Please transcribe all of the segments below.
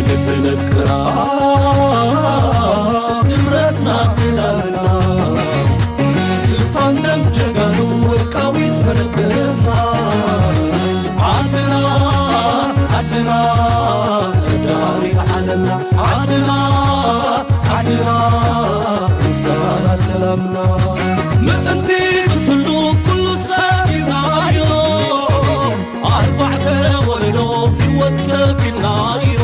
ክብነፍቅራ ክብረትና ክዳንና ዝፋን ደም ጀጋኑ ወርቃዊት መረበትና ዓድና ዓድና ቀዳሚት ዓለምና ዓድና ዓድና ምፍታና ሰላምና ምእንቲ ክትህሉ ኩሉ ሰሪናዮ ኣርባዕተ ወለዶ ህይወት ከፊልናዮ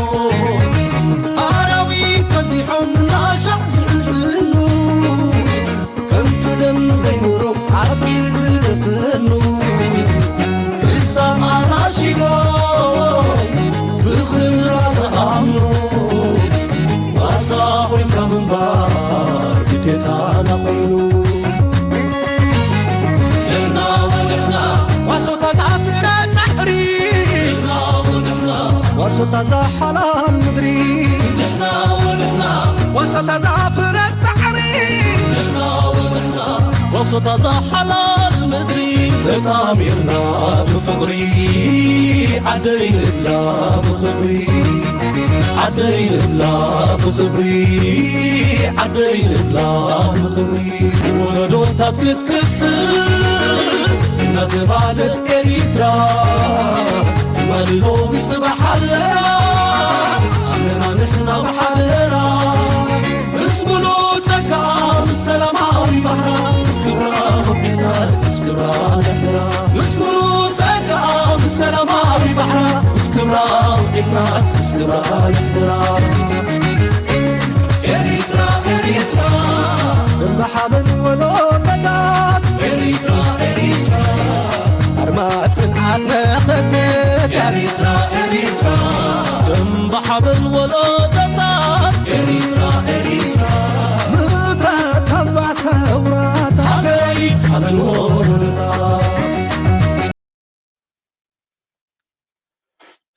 ኣራዊት በዚሖም እናሻዕ ዝዕልሉ ከንቱ ደም ዘይኖሮም ሓቂ ዝደፍኑ ክሳብ ኣናሺሎም ብኽብራ ዝኣምኑ ዋሳ ኮይንካ ምንባር ግዴታና ኮይኑ ንሕና ወንሕና ዋሶታ ዝኣትረ ጻዕሪ ንሕና ወንሕና ዋሶታ ዝሓላል ምድሪ ንሕና ወንሕና ዋሶታ ዝኣፍረ ጻዕሪ ንሕና ወንሕና ዋሶታ ዝሓላል ምድሪ ተጣሚርና ብፍቕሪ ዓደይ ንብላ ብኽብሪ ዓደይ ንብላ ብኽብሪ ዓደይ ንብላ ብኽብሪ ወለዶታት ክትቅጽል እናተባለት ኤሪትራ ትማሊ ሎሚ ጽባሕ ኣለና ኣለና ንሕና ብሓደራ ምስ ሙሉእ ጸጋ ምስ ሰላማዊ ባህራ ምስ ክብራ ወቢልናስ ምስ ክብራ ንሕድራ ምስ ሙሉእ ጸጋ ምስ ሰላማዊ ባህራ ምስ ክብራ ወቢልናስ ምስ ክብራ ንሕድራ ኤሪትራ ኤሪትራ እምበሓበን ወለዶታት ኤሪትራ ኤሪትራ ኣርማ ጽንዓት መኸተት ኤሪትራ ኤሪትራ እምበሓበን ወለዶታት ኤሪትራ ኤሪትራ ምድረ ተንባዕ ሰውራት ሃገረይ ሓበን ወለዶታት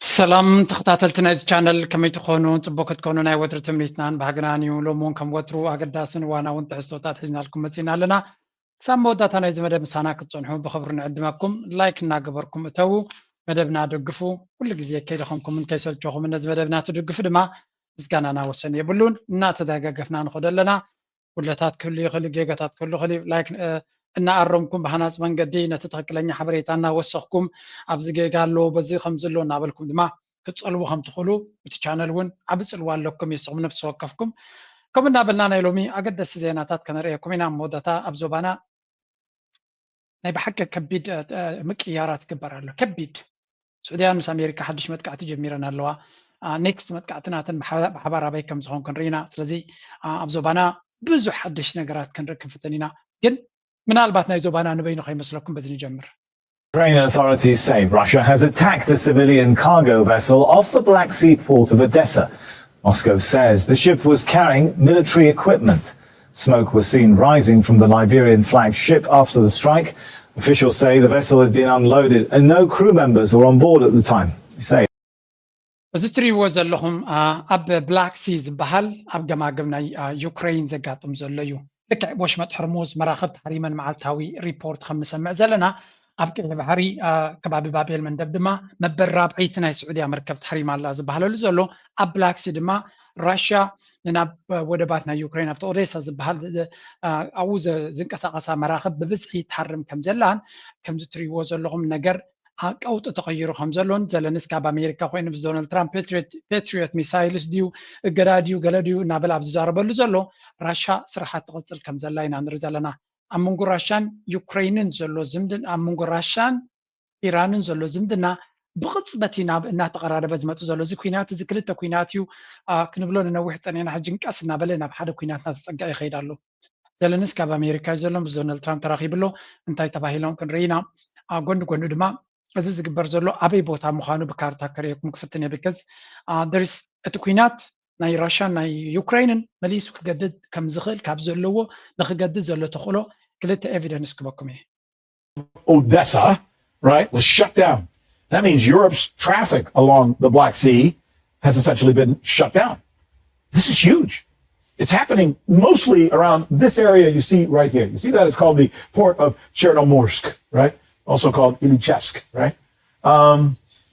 ሰላም ተኸታተልቲ ናይዚ ቻነል ከመይ ትኾኑ? ጽቡቅ ክትኮኑ ናይ ወትሩ ትምኒትናን ባህግናን እዩ። ሎሚ እውን ከም ወትሩ ኣገዳስን እዋናውን ትሕዝቶታት ሒዝናልኩም መጺና ኣለና። ክሳብ መወዳእታ ናይዚ መደብ ምሳና ክትጸንሑ ብኽብሪ ንዕድመኩም። ላይክ እናገበርኩም እተዉ፣ መደብና ደግፉ። ኩሉ ግዜ ከይደኸምኩምን ከይሰልቸኹምን ነዚ መደብና ትድግፉ ድማ ምስጋናና ወሰን የብሉን። እናተደጋገፍና ንኸዶ ኣለና። ጉድለታት ክህሉ ይኽእል፣ ጌጋታት ክህሉ ይኽእል እዩ። ላይክ እናኣረምኩም ብሃናፂ መንገዲ ነቲ ትኽክለኛ ሓበሬታ እናወሰኽኩም ኣብዚ ጌጋ ኣለዎ በዚ ከምዚ ኣሎ እናበልኩም ድማ ክትፀልዉ ከም ትኽእሉ እቲ ቻነል እውን ዓቢ ፅልዋ ኣለኩም። ንስኹም ነብሲ ወከፍኩም ከምኡ እናበልና ናይ ሎሚ ኣገደስቲ ዜናታት ከነርእየኩም ኢና። ኣብ መወዳእታ ኣብ ዞባና ናይ ብሓቂ ከቢድ ምቅያራት ይግበር ኣሎ። ከቢድ ስዑድያን ምስ ኣሜሪካ ሓድሽ መጥቃዕቲ ጀሚረን ኣለዋ። ኔክስት መጥቃዕቲ ናተን ብሓባር ኣበይ ከም ዝኾን ክንርኢ ኢና። ስለዚ ኣብ ዞባና ብዙሕ ሓድሽ ነገራት ክንርኢ ክንፍትን ኢና። ግን ምናልባት ናይ ዞባና ንበይኑ ከይመስለኩም በዚ ንጀምር። Ukrainian authorities say Russia has attacked a civilian cargo vessel off the Black Sea port of Odessa. Moscow says the ship was carrying military equipment. Smoke was seen rising from the Liberian flagged ship after the strike. Officials say the vessel had been unloaded and no crew members were on board at the time. They say እዚ ትሪእዎ ዘለኹም ኣብ ብላክ ሲ ዝበሃል ኣብ ገማግም ናይ ዩክሬን ዘጋጥም ዘሎ እዩ። ልክዕ ወሽመጥ ሕርሙዝ መራኽብ ተሃሪመን መዓልታዊ ሪፖርት ከም ንሰምዕ ዘለና ኣብ ቀይሕ ባሕሪ ከባቢ ባቤል መንደብ ድማ መበል ራብዐይቲ ናይ ስዑድያ መርከብ ተሃሪማ ኣላ ዝበሃለሉ ዘሎ ኣብ ብላክ ሲ ድማ ራሽያ ናብ ወደባት ናይ ዩክሬን ኣብቲ ኦዴሳ ዝበሃል ኣብኡ ዝንቀሳቐሳ መራኽብ ብብዝሒ ትሃርም ከም ዘላን ከምዚ ትሪእዎ ዘለኹም ነገር ቀውጢ ተቐይሩ ከም ዘሎን ዘለንስኪ ኣብ ኣሜሪካ ኮይኑ ምስ ዶናልድ ትራምፕ ፔትሪዮት ሚሳይልስ ድዩ እገዳ ድዩ ገለ ድዩ እናበለ ኣብ ዝዛረበሉ ዘሎ ራሻ ስራሓ ትቕፅል ከም ዘላ ኢና ንርኢ ዘለና። ኣብ መንጎ ራሻን ዩክሬንን ዘሎ ዝምድና ኣብ መንጎ ራሻን ኢራንን ዘሎ ዝምድና ብቕፅበት እዩ ናብ እናተቐራረበ ዝመፅ ዘሎ። እዚ ኩናት እዚ ክልተ ኩናት እዩ ክንብሎ ንነዊሕ ፀኒዕና ሕጂ ቀስ እናበለ ናብ ሓደ ኩናት እናተፀግዐ ይኸይድ ኣሎ። ዘለንስኪ ኣብ ኣሜሪካ እዩ ዘሎ ምስ ዶናልድ ትራምፕ ተራኺቡ ኣሎ። እንታይ ተባሂሎም ክንርኢ ኢና። ጎኒ ጎኒ ድማ እዚ ዝግበር ዘሎ ኣበይ ቦታ ምዃኑ ብካርታ ከርእየኩም ክፍትን እየ። ብከዝ ደሪስ እቲ ኩናት ናይ ራሽያን ናይ ዩክሬንን መሊሱ ክገድድ ከም ዝኽእል ካብ ዘለዎ ንክገድድ ዘሎ ተኽእሎ ክልተ ኤቪደንስ ክበኩም እየ። Odessa, right, was shut down. That means Europe's traffic along the Black Sea has essentially been shut down. This is huge. It's happening mostly around this area you see right here. You see that? It's called the port of Chernomorsk, right? Also called Ilichevsk, right? Um,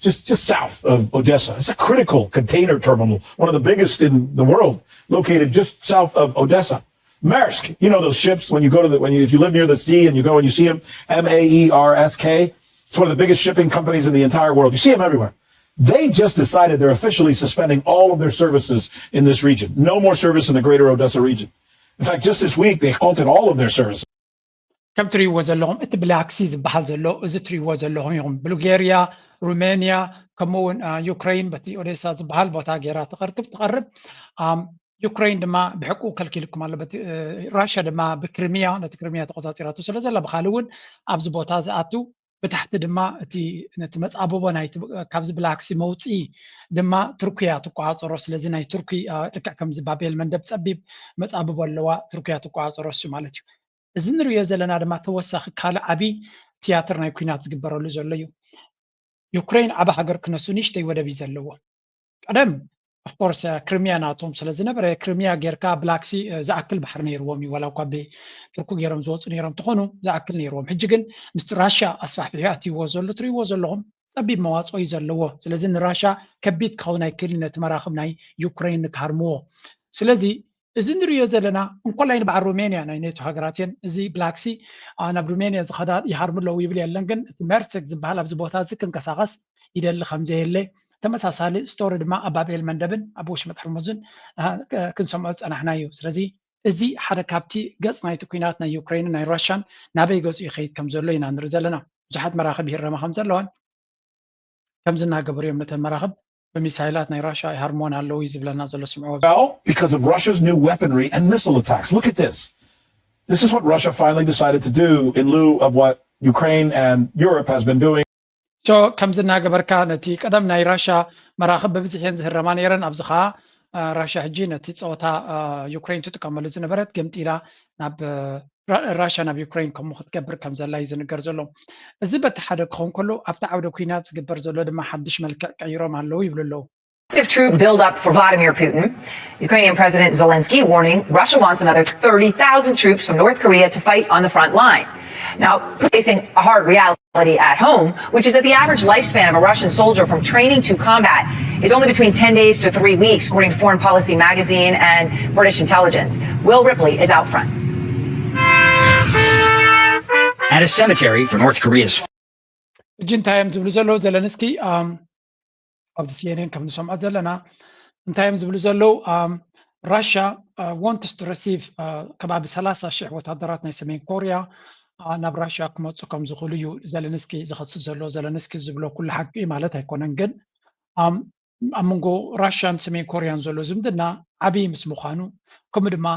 just just south of Odessa. It's a critical container terminal, one of the biggest in the world, located just south of Odessa. Maersk, you know those ships when you go to the when you if you live near the sea and you go and you see them, M A E R S K. It's one of the biggest shipping companies in the entire world. You see them everywhere. They just decided they're officially suspending all of their services in this region. No more service in the greater Odessa region. In fact, just this week, they halted all of their services. ከም ትሪእዎ ዘለኹም እቲ ብላክሲ ዝበሃል ዘሎ እዚ ትሪእዎ ዘለኹም ይኹም ቡልጌርያ፣ ሩሜንያ፣ ከምኡ እውን ዩክሬን በቲ ኦዴሳ ዝበሃል ቦታ ገይራ ትቐርብ ትቐርብ። ዩክሬን ድማ ብሕቁ ከልኪልኩም ኣሎ። ራሽያ ድማ ብክሪሚያ ነቲ ክሪሚያ ተቆፃፂራቱ ስለ ዘላ ብካልእ እውን ኣብዚ ቦታ ዝኣቱ ብታሕቲ ድማ እቲ ነቲ መፃብቦ ናይ ካብዚ ብላክሲ መውፅኢ ድማ ቱርኪያ ትቆፃፀሮ። ስለዚ ናይ ቱርኪ ልክዕ ከምዚ ባቤል መንደብ ፀቢብ መፃብቦ ኣለዋ ቱርኪያ ትቆፃፀሮ እሱ ማለት እዩ። እዚ ንሪኦ ዘለና ድማ ተወሳኺ ካልእ ዓብዪ ትያትር ናይ ኩናት ዝግበረሉ ዘሎ እዩ። ዩክሬን ዓቢ ሃገር ክነሱ ንእሽተይ ወደብ እዩ ዘለዎ። ቀደም ኦፍኮርስ ክሪሚያ ናቶም ስለ ዝነበረ ክሪሚያ ጌርካ ብላክሲ ዝኣክል ባሕሪ ነይርዎም እዩ። ዋላ እኳ ብቱርኩ ገይሮም ዝወፁ ነይሮም ተኾኑ ዝኣክል ነይርዎም። ሕጂ ግን ምስ ራሽያ ኣስፋሕፊሑ ኣትይዎ ዘሎ ትሪእዎ ዘለኹም ፀቢብ መዋፅኦ እዩ ዘለዎ። ስለዚ ንራሽያ ከቢድ ክኸውን ኣይክእልን ነቲ መራኽብ ናይ ዩክሬን ንክሃርምዎ። ስለዚ እዚ ንሪኦ ዘለና እንኮላይ ንበዓል ሩሜንያ ናይ ኔቶ ሃገራት እየን። እዚ ብላክሲ ናብ ሩሜንያ ዝኸዳ ይሃርሙ ኣለዉ ይብል የለን። ግን እቲ መርሰክ ዝበሃል ኣብዚ ቦታ እዚ ክንቀሳቐስ ይደሊ ከም ዘየለ ተመሳሳሊ ስቶሪ ድማ ኣብ ባብኤል መንደብን ኣብ ወሽመጥ ሕርሙዝን ክንሰምዖ ዝፀናሕና እዩ። ስለዚ እዚ ሓደ ካብቲ ገፅ ናይቲ ኩናት ናይ ዩክሬንን ናይ ራሽያን ናበይ ገፁ ይኸይድ ከም ዘሎ ኢና ንርኢ ዘለና። ብዙሓት መራኽብ ይህረማ ከም ዘለዋን ከምዚ እናገበሩ እዮም ነተን መራኽብ ብሚሳይላት ናይ ራሽያ ይሃርሞን ኣለዉ እዩ ዝብለና ዘሎ ስምዕዎ። Well, because of Russia's new weaponry and missile attacks. Look at this. This is what Russia finally decided to do in lieu of what Ukraine and Europe has been doing. So ከምዚ እናገበርካ ነቲ ቀደም ናይ ራሽያ መራኽብ ብብዝሕ እየን ዝህረማ ነይረን። ኣብዚ ከዓ ራሽያ ሕጂ ነቲ ፀወታ ዩክሬን ትጥቀመሉ ዝነበረት ገምጢላ ናብ ራሽያ ናብ ዩክሬን ከምኡ ክትገብር ከም ዘላ እዩ ዝንገር ዘሎ። እዚ በቲ ሓደ ክኸውን ከሎ ኣብቲ ዓውደ ኩናት ዝግበር ዘሎ ድማ ሓድሽ መልክዕ ቀይሮም ኣለዉ ይብሉ ኣለዉ። Massive troop buildup for Vladimir Putin. Ukrainian President Zelensky warning Russia wants another thirty thousand troops from North Korea to fight on the front line. Now, facing a hard reality at home, which is that the average lifespan of a Russian soldier from training to combat is only between ten days to three weeks, according to Foreign Policy magazine and British intelligence. Will Ripley is out front. At a cemetery for North Korea's ሕጂ እንታይ እዮም ዝብሉ ዘለዉ ዘለንስኪ ኣብዚ ሲኤንኤን ከም ንሰምዖ ዘለና እንታይ እዮም ዝብሉ ዘለዉ ራሽያ wants to receive ከባቢ ሰላሳ ሽሕ ወታደራት ናይ ሰሜን ኮርያ ናብ ራሽያ ክመፁ ከም ዝኽእሉ እዩ ዘለንስኪ ዝኸስስ ዘሎ። ዘለንስኪ ዝብሎ ኩሉ ሓቂ እዩ ማለት ኣይኮነን፣ ግን ኣብ መንጎ ራሽያን ሰሜን ኮርያን ዘሎ ዝምድና ዓብዪ ምስ ምዃኑ ከምኡ ድማ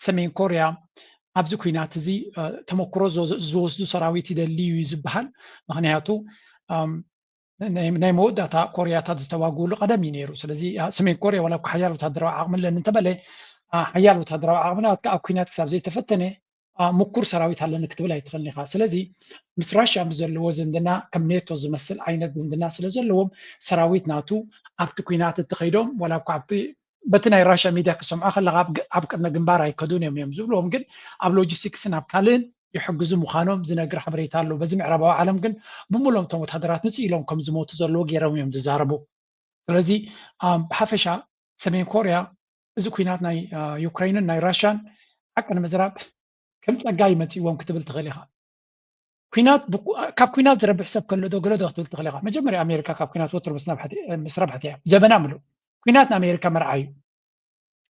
ሰሜን ኮርያ ኣብዚ ኩናት እዚ ተመክሮ ዝወስዱ ሰራዊት ይደሊ እዩ ዝበሃል። ምክንያቱ ናይ መወዳእታ ኮርያታት ዝተዋግእሉ ቀደም እዩ ነይሩ። ስለዚ ሰሜን ኮርያ ዋላ እኳ ሓያል ወታደራዊ ዓቕሚ ኣለኒ እንተበለ ሓያል ወታደራዊ ዓቕሚ ናትካ ኣብ ኩናት ክሳብ ዘይተፈተነ ምኩር ሰራዊት ኣለኒ ክትብል ኣይትኽእልን ኢኻ። ስለዚ ምስ ራሽያ ምስ ዘለዎ ዝምድና ከም ኔቶ ዝመስል ዓይነት ዝምድና ስለ ዘለዎም ሰራዊት ናቱ ኣብቲ ኩናት እትኸይዶም ዋላ እኳ ኣብቲ በቲ ናይ ራሽያ ሚድያ ክሰምዖ ከለካ ኣብ ቅድመ ግንባር ኣይከዱን እዮም እዮም ዝብልዎም፣ ግን ኣብ ሎጂስቲክስን ኣብ ካልእን ይሕግዙ ምዃኖም ዝነግር ሓበሬታ ኣሎ። በዚ ምዕራባዊ ዓለም ግን ብምሎም እቶም ወታደራት ምጽእ ኢሎም ከም ዝሞቱ ዘለዎ ገይሮም እዮም ዝዛረቡ። ስለዚ ብሓፈሻ ሰሜን ኮርያ እዚ ኩናት ናይ ዩክሬንን ናይ ራሽያን ሓቂ ንምዝራብ ከም ጸጋ ይመጽእዎም ክትብል ትኽእል ኢኻ። ኩናት ካብ ኩናት ዝረብሕ ሰብ ከሎ ዶ ገለ ዶ ክትብል ትኽእል ኢኻ። መጀመርያ ኣሜሪካ ካብ ኩናት ወትሩ ምስ ረብሐት እያ ዘበና ምሉእ። ኩናት ንኣሜሪካ መርዓ እዩ።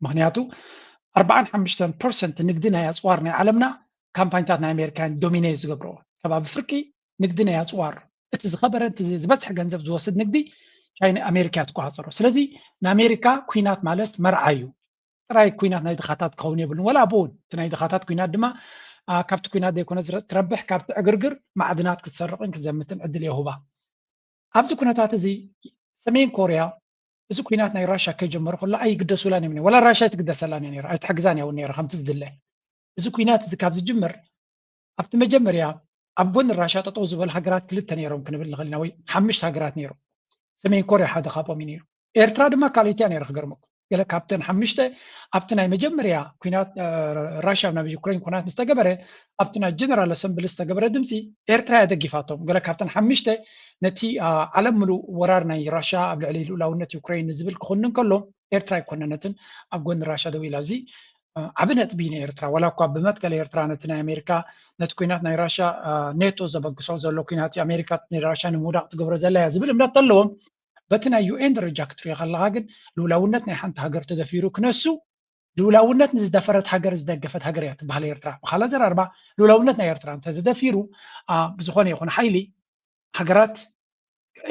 ምክንያቱ ኣርባዓን ሓሙሽተን ፐርሰንት ንግዲ ናይ ኣፅዋር ናይ ዓለምና ካምፓኒታት ናይ ኣሜሪካ ዶሚኔት ዝገብርዎ ከባቢ ፍርቂ ንግዲ ናይ ኣፅዋር እቲ ዝኸበረ ዝበዝሐ ገንዘብ ዝወስድ ንግዲ ቻይና ኣሜሪካ ትቆፃፀሮ። ስለዚ ንኣሜሪካ ኩናት ማለት መርዓ እዩ። ጥራይ ኩናት ናይ ድኻታት ክኸውን የብሉን። ወላ ኣብኡ እውን እቲ ናይ ድኻታት ኩናት ድማ ካብቲ ኩናት ዘይኮነ ትረብሕ ካብቲ ዕግርግር ማዕድናት ክትሰርቕን ክትዘምትን ዕድል የሁባ። ኣብዚ ኩነታት እዚ ሰሜን ኮርያ እዚ ኩናት ናይ ራሽያ ከይጀመሩ ከሎ ኣይግደሱላን እዮም። ወላ ራሽያ ኣይትግደሰላን እያ ነራ ኣይትሕግዛን እያ እውን ነራ ከምቲ ዝድለ። እዚ ኩናት እዚ ካብ ዝጅምር ኣብቲ መጀመርያ ኣብ ጎኒ ራሽያ ጠጠው ዝበሉ ሃገራት ክልተ ነይሮም ክንብል ንኽእል ኢና፣ ወይ ሓሙሽተ ሃገራት ነይሮም። ሰሜን ኮርያ ሓደ ካብኦም እዩ ነይሩ። ኤርትራ ድማ ካልኣይቲ እያ ነይራ ክገርመኩም። ገለ ካብተን ሓሙሽተ ኣብቲ ናይ መጀመርያ ኩናት ራሽያ ናብ ዩክሬን ኩናት ምስ ተገበረ ኣብቲ ናይ ጀነራል ኣሰምብሊ ዝተገበረ ድምፂ ኤርትራ እያ ደጊፋቶም። ገለ ካብተን ሓሙሽተ ነቲ ዓለም ምሉእ ወራር ናይ ራሽያ ኣብ ልዕሊ ልኡላውነት ዩክሬን ዝብል ክኹንን ከሎ ኤርትራ ኣይኮነነትን ኣብ ጎኒ ራሽያ ደው ኢላ። እዚ ዓቢ ነጥቢ ንኤርትራ። ዋላ እኳ ብመትከል ኤርትራ ነቲ ናይ ኣሜሪካ ነቲ ኩናት ናይ ራሽያ ኔቶ ዘበግሶ ዘሎ ኩናት ኣሜሪካ ንራሽያ ንምውዳቕ ትገብሮ ዘላ እያ ዝብል እምነት ኣለዎም። በቲ ናይ ዩኤን ደረጃ ክትሪኦ ከለካ ግን ልኡላውነት ናይ ሓንቲ ሃገር ተደፊሩ ክነሱ ልኡላውነት ንዝደፈረት ሃገር ዝደገፈት ሃገር እያ ትበሃል ኤርትራ። ብካልእ ኣዘራርባ ልኡላውነት ናይ ኤርትራ እንተተደፊሩ ብዝኾነ ይኹን ሓይሊ ሃገራት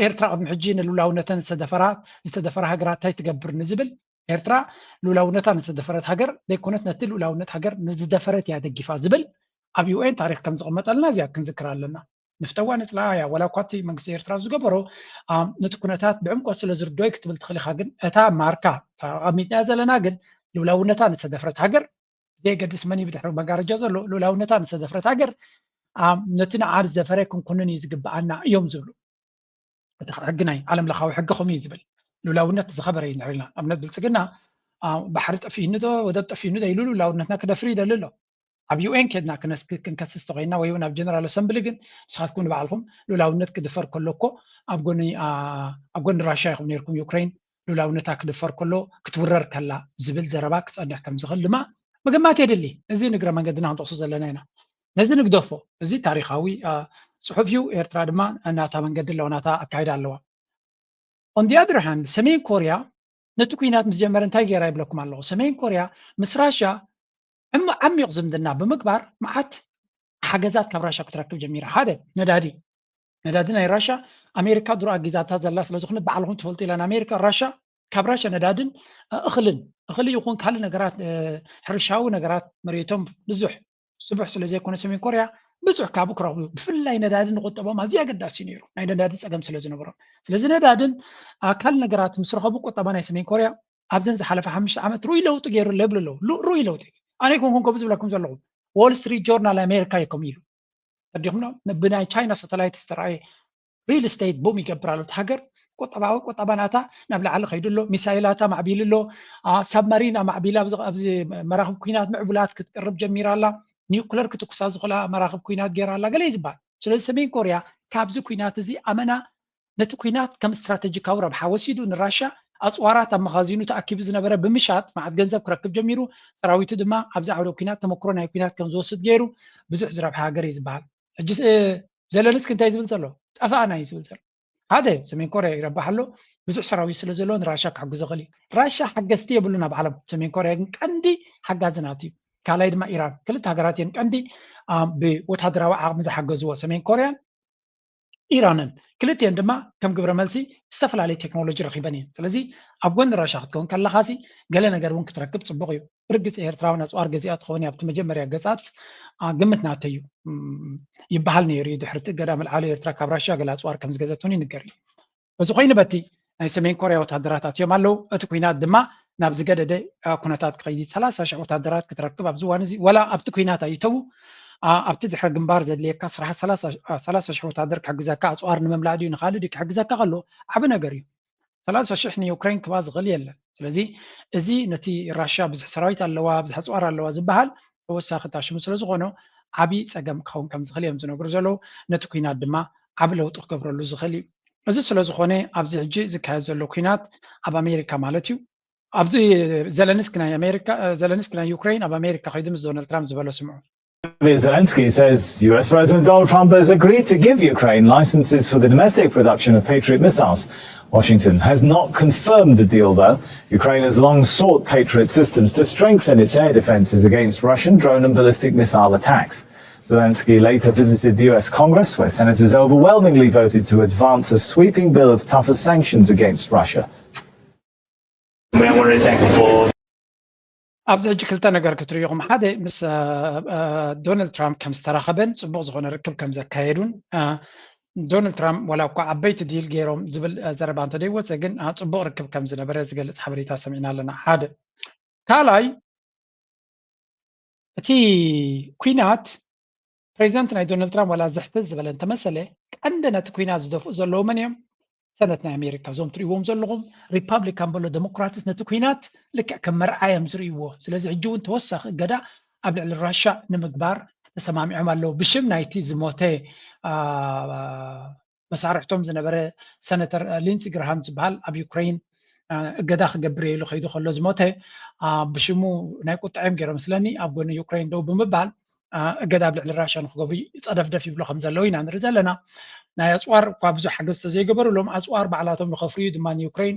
ኤርትራ ቅድሚ ሕጂ ንልኡላውነተን ዝተደፈራ ዝተደፈራ ሃገራት እንታይ ትገብር ንዝብል ኤርትራ ልኡላውነታ ንዝተደፈረት ሃገር ዘይኮነት ነቲ ልኡላውነት ሃገር ንዝደፈረት እያ ደጊፋ ዝብል ኣብ ዩኤን ታሪክ ከም ዝቕመጠልና እዚኣ ክንዝክር ኣለና። ንፍተዋ ንፅላኣ እያ ዋላ እኳ እቲ መንግስቲ ኤርትራ ዝገበሮ ነቲ ኩነታት ብዕምቆት ስለ ዝርድኦይ ክትብል ትኽእል ኢኻ። ግን እታ ማርካ ኣቐሚጥናያ ዘለና ግን ልኡላውነታ ንዝተደፍረት ሃገር ብዘየገድስ መን እዩ ብድሕሪ መጋረጃ ዘሎ ልኡላውነታ ንዝተደፍረት ሃገር ነቲ ንዓ ዝደፈረ ክንኩንን እዩ ዝግብኣና እዮም ዝብሉ። እቲ ሕጊ ናይ ዓለም ለኻዊ ሕጊ ከምኡ እዩ ዝብል። ልኡላውነት ዝኸበረ እዩ ንሪልና ኣብነት ብልፅግና ባሕሪ ጠፊእኒ ዶ ወደብ ጠፊእኒ ዶ ኢሉ ልኡላውነትና ክደፍር ይደሊ ኣሎ። ኣብ ዩኤን ኬድና ክንከስስ ተኮይና ወይ እውን ኣብ ጀነራል ኣሰምብሊ ግን ንስኻትኩም ንባዕልኩም ልኡላውነት ክድፈር ከሎ እኮ ኣብ ጎኒ ኣብ ጎኒ ራሽያ ኢኹም ነርኩም። ዩክሬን ልኡላውነታ ክድፈር ከሎ ክትውረር ከላ ዝብል ዘረባ ክፀንሕ ከም ዝኽእል ድማ ምግማት የድሊ። እዚ ንግረ መንገድና ክንጠቅሶ ዘለና ኢና። ነዚ ንግደፎ። እዚ ታሪኻዊ ፅሑፍ እዩ። ኤርትራ ድማ ናታ መንገዲ ኣለዋ፣ ናታ ኣካይዳ ኣለዋ። On the other hand ሰሜን ኮርያ ነቲ ኩናት ምስ ጀመረ እንታይ ገይራ ይብለኩም ኣለኹ። ሰሜን ኮርያ ምስ ራሽያ ዓሚቕ ዝምድና ብምግባር መዓት ሓገዛት ካብ ራሽያ ክትረክብ ጀሚራ። ሓደ ነዳዲ ነዳዲ ናይ ራሽያ ኣሜሪካ ድሮ ኣጊዛታ ዘላ ስለዝኾነ ባዕልኹም ትፈልጡ ኢላ ንኣሜሪካ ራሽያ ካብ ራሽያ ነዳድን እኽልን እኽሊ ይኹን ካልእ ነገራት ሕርሻዊ ነገራት መሬቶም ብዙሕ ስቡሕ ስለ ዘይኮነ ሰሜን ኮርያ ብዙሕ ካብኡ ክረኽቡ ብፍላይ ነዳዲ ንቁጠቦም ኣዝዩ ኣገዳሲ እዩ ነይሩ። ናይ ነዳዲ ፀገም ስለ ዝነበሮም ስለዚ ነዳድን ካልእ ነገራት ምስ ረኸቡ ቁጠባ ናይ ሰሜን ኮርያ ኣብዘን ዝሓለፈ ሓሙሽተ ዓመት ርኡይ ለውጢ ገይሩ ኣሎ ይብሉ ኣለዉ። ርኡይ ለውጢ ኣነ ይኮንኩን ከምኡ ዝብለኩም ዘለኹ ዎል ስትሪት ጆርናል ኣሜሪካ እዩ ከምኡ ኢሉ ተዲኹም ብናይ ቻይና ሳተላይት ዝተረኣየ ሪል ስቴት ቡም ይገብር ኣሎ። እቲ ሃገር ቁጠባዊ ቁጠባ ናታ ናብ ላዕሊ ከይዱ ኣሎ። ሚሳይላታ ማዕቢሉ ኣሎ። ሳብማሪን ኣማዕቢላ ኣብዚ መራኽብ ኩናት ምዕቡላት ክትቅርብ ጀሚራ ኣላ። ኒውክለር ክትኩሳ ዝኽእላ መራኽብ ኩናት ገይራ ኣላ ገለ እዩ ዝበሃል። ስለዚ ሰሜን ኮርያ ካብዚ ኩናት እዚ ኣመና ነቲ ኩናት ከም ስትራተጂካዊ ረብሓ ወሲዱ ንራሻ ኣፅዋራት ኣብ መኻዚኑ ተኣኪቡ ዝነበረ ብምሻጥ መዓት ገንዘብ ክረክብ ጀሚሩ። ሰራዊቱ ድማ ኣብዚ ዓውደ ኩናት ተመክሮ ናይ ኩናት ከም ዝወስድ ገይሩ ብዙሕ ዝረብሓ ሃገር እዩ ዝበሃል። ሕጂ ዘለንስኪ እንታይ ዝብል ዘሎ? ጠፋእና እዩ ዝብል ዘሎ። ሓደ ሰሜን ኮርያ ይረብሕ ኣሎ። ብዙሕ ሰራዊት ስለ ዘለዎ ንራሻ ክሕግዞ ክእል እዩ። ራሻ ሓገዝቲ የብሉን ኣብ ዓለም። ሰሜን ኮርያ ግን ቀንዲ ሓጋዚ ናት እዩ። ካልኣይ ድማ ኢራን። ክልተ ሃገራት እየን ቀንዲ ብወታደራዊ ዓቕሚ ዝሓገዝዎ ሰሜን ኮርያን ኢራንን። ክልቲኤን ድማ ከም ግብረ መልሲ ዝተፈላለየ ቴክኖሎጂ ረኺበን እየን። ስለዚ ኣብ ጎኒ ራሻ ክትከውን ከለኻሲ ገለ ነገር እውን ክትረክብ ፅቡቕ እዩ። ብርግፂ ኤርትራውን ኣፅዋር ገዚኣ ትኸውን ኣብቲ መጀመርያ ገፃት ግምት ናተይ እዩ ይበሃል ነይሩ እዩ። ድሕሪ እቲ እገዳ ምልዓሉ ኤርትራ ካብ ራሽያ ገለ ኣፅዋር ከም ዝገዘት እውን ይንገር እዩ። እዚ ኮይኑ በቲ ናይ ሰሜን ኮርያ ወታደራት ኣትዮም ኣለዉ። እቲ ኩናት ድማ ናብ ዝገደደ ኩነታት ክኸይድ ሰላሳ ሽሕ ወታደራት ክትረክብ ኣብዚ እዋን እዚ ወላ ኣብቲ ኩናት ኣይተዉ ኣብቲ ድሕረ ግንባር ዘድልየካ ስራሕ ሰላሳ ሽሕ ወታደር ክሕግዘካ ኣፅዋር ንምምላእ ድዩ ንካልእ ድዩ ክሕግዘካ ከሎ ዓቢ ነገር እዩ። ሰላሳ ሽሕ ንዩክሬን ክባ ዝኽእል የለን። ስለዚ እዚ ነቲ ራሽያ ብዙሕ ሰራዊት ኣለዋ ብዙሕ ኣፅዋር ኣለዋ ዝበሃል ተወሳኺ ታሽሙ ስለ ዝኾኖ ዓብዪ ፀገም ክኸውን ከም ዝኽእል እዮም ዝነግሩ ዘለዉ። ነቲ ኩናት ድማ ዓቢ ለውጢ ክገብረሉ ዝኽእል እዩ። እዚ ስለ ዝኾነ ኣብዚ ሕጂ ዝካየድ ዘሎ ኩናት ኣብ ኣሜሪካ ማለት እዩ ኣብዚ ዘለንስኪ ናይ ኣሜሪካ ዘለንስኪ ናይ ዩክሬን ኣብ ኣሜሪካ ከይዱ ምስ ዶናልድ ትራምፕ ዝበሎ ስምዑ። Zelensky says U S President Donald Trump has agreed to give Ukraine licenses for the domestic production of Patriot missiles. Washington has not confirmed the deal, though. Ukraine has long sought Patriot systems to strengthen its air defenses against Russian drone and ballistic missile attacks. Zelensky later visited the U S Congress, where senators overwhelmingly voted to advance a sweeping bill of tougher sanctions against Russia. ኣብዚ ሕጂ ክልተ ነገር ክትርእኹም ሓደ ምስ ዶናልድ ትራምፕ ከም ዝተራኸበን ፅቡቕ ዝኾነ ርክብ ከም ዘካየዱን ዶናልድ ትራምፕ ዋላ እኳ ዓበይቲ ዲል ገይሮም ዝብል ዘረባ እንተደይወፀ ግን ፅቡቕ ርክብ ከም ዝነበረ ዝገልፅ ሓበሬታ ሰሚዕና ኣለና። ሓደ ካልኣይ እቲ ኩናት ፕሬዚደንት ናይ ዶናልድ ትራምፕ ዋላ ዝሕትት ዝበለ እንተመሰለ ቀንዲ ነቲ ኩናት ዝደፍኡ ዘለዉ መን እዮም? ሰነት ናይ ኣሜሪካ እዞም ትርእይዎም ዘለኹም ሪፓብሊካን በሎ ዴሞክራትስ ነቲ ኩናት ልክዕ ከም መርዓ እዮም ዝርእይዎ። ስለዚ ሕጂ እውን ተወሳኺ እገዳ ኣብ ልዕሊ ራሻ ንምግባር ተሰማሚዖም ኣለዉ። ብሽም ናይቲ ዝሞተ መሳርሕቶም ዝነበረ ሰነተር ሊንሲ ግርሃም ዝበሃል ኣብ ዩክሬን እገዳ ክገብር ኢሉ ከይዱ ከሎ ዝሞተ ብሽሙ ናይ ቁጣ እዮም ገይሮም ስለኒ ኣብ ጎኒ ዩክሬን ደው ብምባል እገዳ ኣብ ልዕሊ ራሻ ንክገብሩ ጸደፍደፍ ይብሉ ከም ዘለዉ ኢና ንርኢ ዘለና። ናይ ኣፅዋር እኳ ብዙሕ ሓገዝ ተዘይገበሩሎም ኣፅዋር ባዕላቶም ንከፍርዩ ድማ ንዩክሬን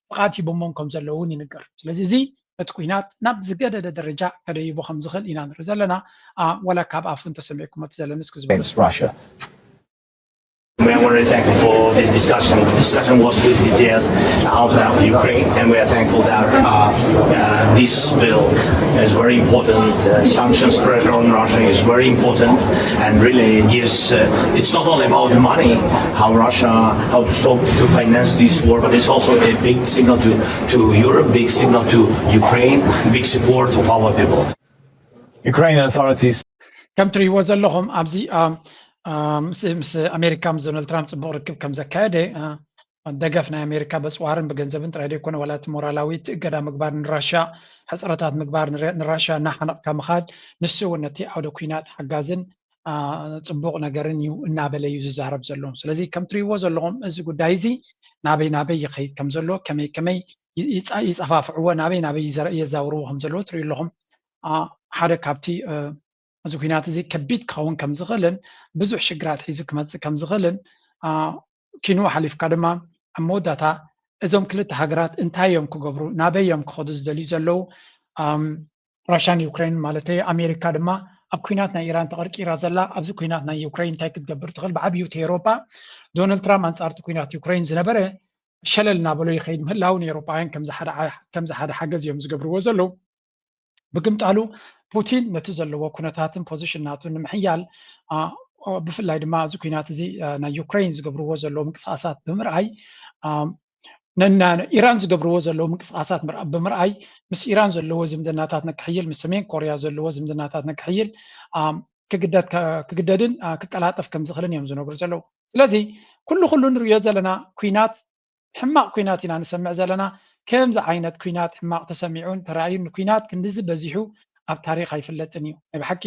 ፍቓድ ሂቦሞም ከም ዘለዉ እውን ይንገር። ስለዚ እዚ ነቲ ኩናት ናብ ዝገደደ ደረጃ ከደይቦ ከም ዝኽእል ኢና ንርኢ ዘለና። ወላ ካብ ኣፉ እንተሰሚዕኩሞ እቲ ዘለንስኪ ዝበሎ We are very thankful for this discussion. The discussion was with details how to help Ukraine, and we are thankful that uh, uh, this bill is very important. Uh, sanctions pressure on Russia is very important, and really it gives. Uh, it's not only about the money, how Russia how to stop to finance this war, but it's also a big signal to to Europe, big signal to Ukraine, big support of our people. Ukrainian authorities ከም ትርእይዎ ዘለኹም ኣብዚ ምስ ኣሜሪካ ምስ ዶናልድ ትራምፕ ፅቡቅ ርክብ ከም ዘካየደ ደገፍ ናይ ኣሜሪካ በፅዋርን ብገንዘብን ጥራይ ዘይኮነ ዋላ እቲ ሞራላዊ እቲ እገዳ ምግባር ንራሻ ሕፅረታት ምግባር ንራሻ እናሓነቕካ ምኻድ ንሱ እውን ነቲ ዓውደ ኩናት ሓጋዝን ፅቡቅ ነገርን እዩ እናበለ እዩ ዝዛረብ ዘሎ። ስለዚ ከም ትርእይዎ ዘለኹም እዚ ጉዳይ እዚ ናበይ ናበይ ይኸይድ ከም ዘሎ ከመይ ከመይ ይፃፋፍዕዎ ናበይ ናበይ የዛውርዎ ከም ዘለዎ ትርእዩ ኣለኹም። ሓደ ካብቲ እዚ ኩናት እዚ ከቢድ ክኸውን ከም ዝኽእልን ብዙሕ ሽግራት ሒዙ ክመፅእ ከም ዝኽእልን ኪንኡ ሓሊፍካ ድማ ኣብ መወዳእታ እዞም ክልተ ሃገራት እንታይ እዮም ክገብሩ ናበይ እዮም ክኸዱ ዝደልዩ ዘለዉ ራሻን ዩክሬን ማለት ኣሜሪካ ድማ ኣብ ኩናት ናይ ኢራን ተቐርቂራ ዘላ ኣብዚ ኩናት ናይ ዩክሬን እንታይ ክትገብር ትኽእል ብዓብዩ እቲ ኤሮጳ ዶናልድ ትራምፕ ኣንፃርቲ ኩናት ዩክሬን ዝነበረ ሸለል እናበሎ ይኸይድ ምህላው ንኤሮጳውያን ከምዚ ሓደ ሓገዝ እዮም ዝገብርዎ ዘለዉ ብግምጣሉ ፑቲን ነቲ ዘለዎ ኩነታትን ፖዚሽን ናቱ ንምሕያል ብፍላይ ድማ እዚ ኩናት እዚ ናይ ዩክሬን ዝገብርዎ ዘለዉ ምንቅስቃሳት ብምርኣይ ኢራን ዝገብርዎ ዘለዉ ምንቅስቃሳት ብምርኣይ ምስ ኢራን ዘለዎ ዝምድናታት ነክሕይል ምስ ሰሜን ኮርያ ዘለዎ ዝምድናታት ነክሕይል ክግደድን ክቀላጠፍ ከም ዝኽእልን እዮም ዝነግሩ ዘለዉ ስለዚ ኩሉ ኩሉ ንሪኦ ዘለና ኩናት ሕማቕ ኩናት ኢና ንሰምዕ ዘለና። ከምዚ ዓይነት ኩናት ሕማቕ ተሰሚዑን ተራእዩን ኩናት ክንድዚ በዚሑ ኣብ ታሪኽ ኣይፍለጥን እዩ። ናይ ብሓቂ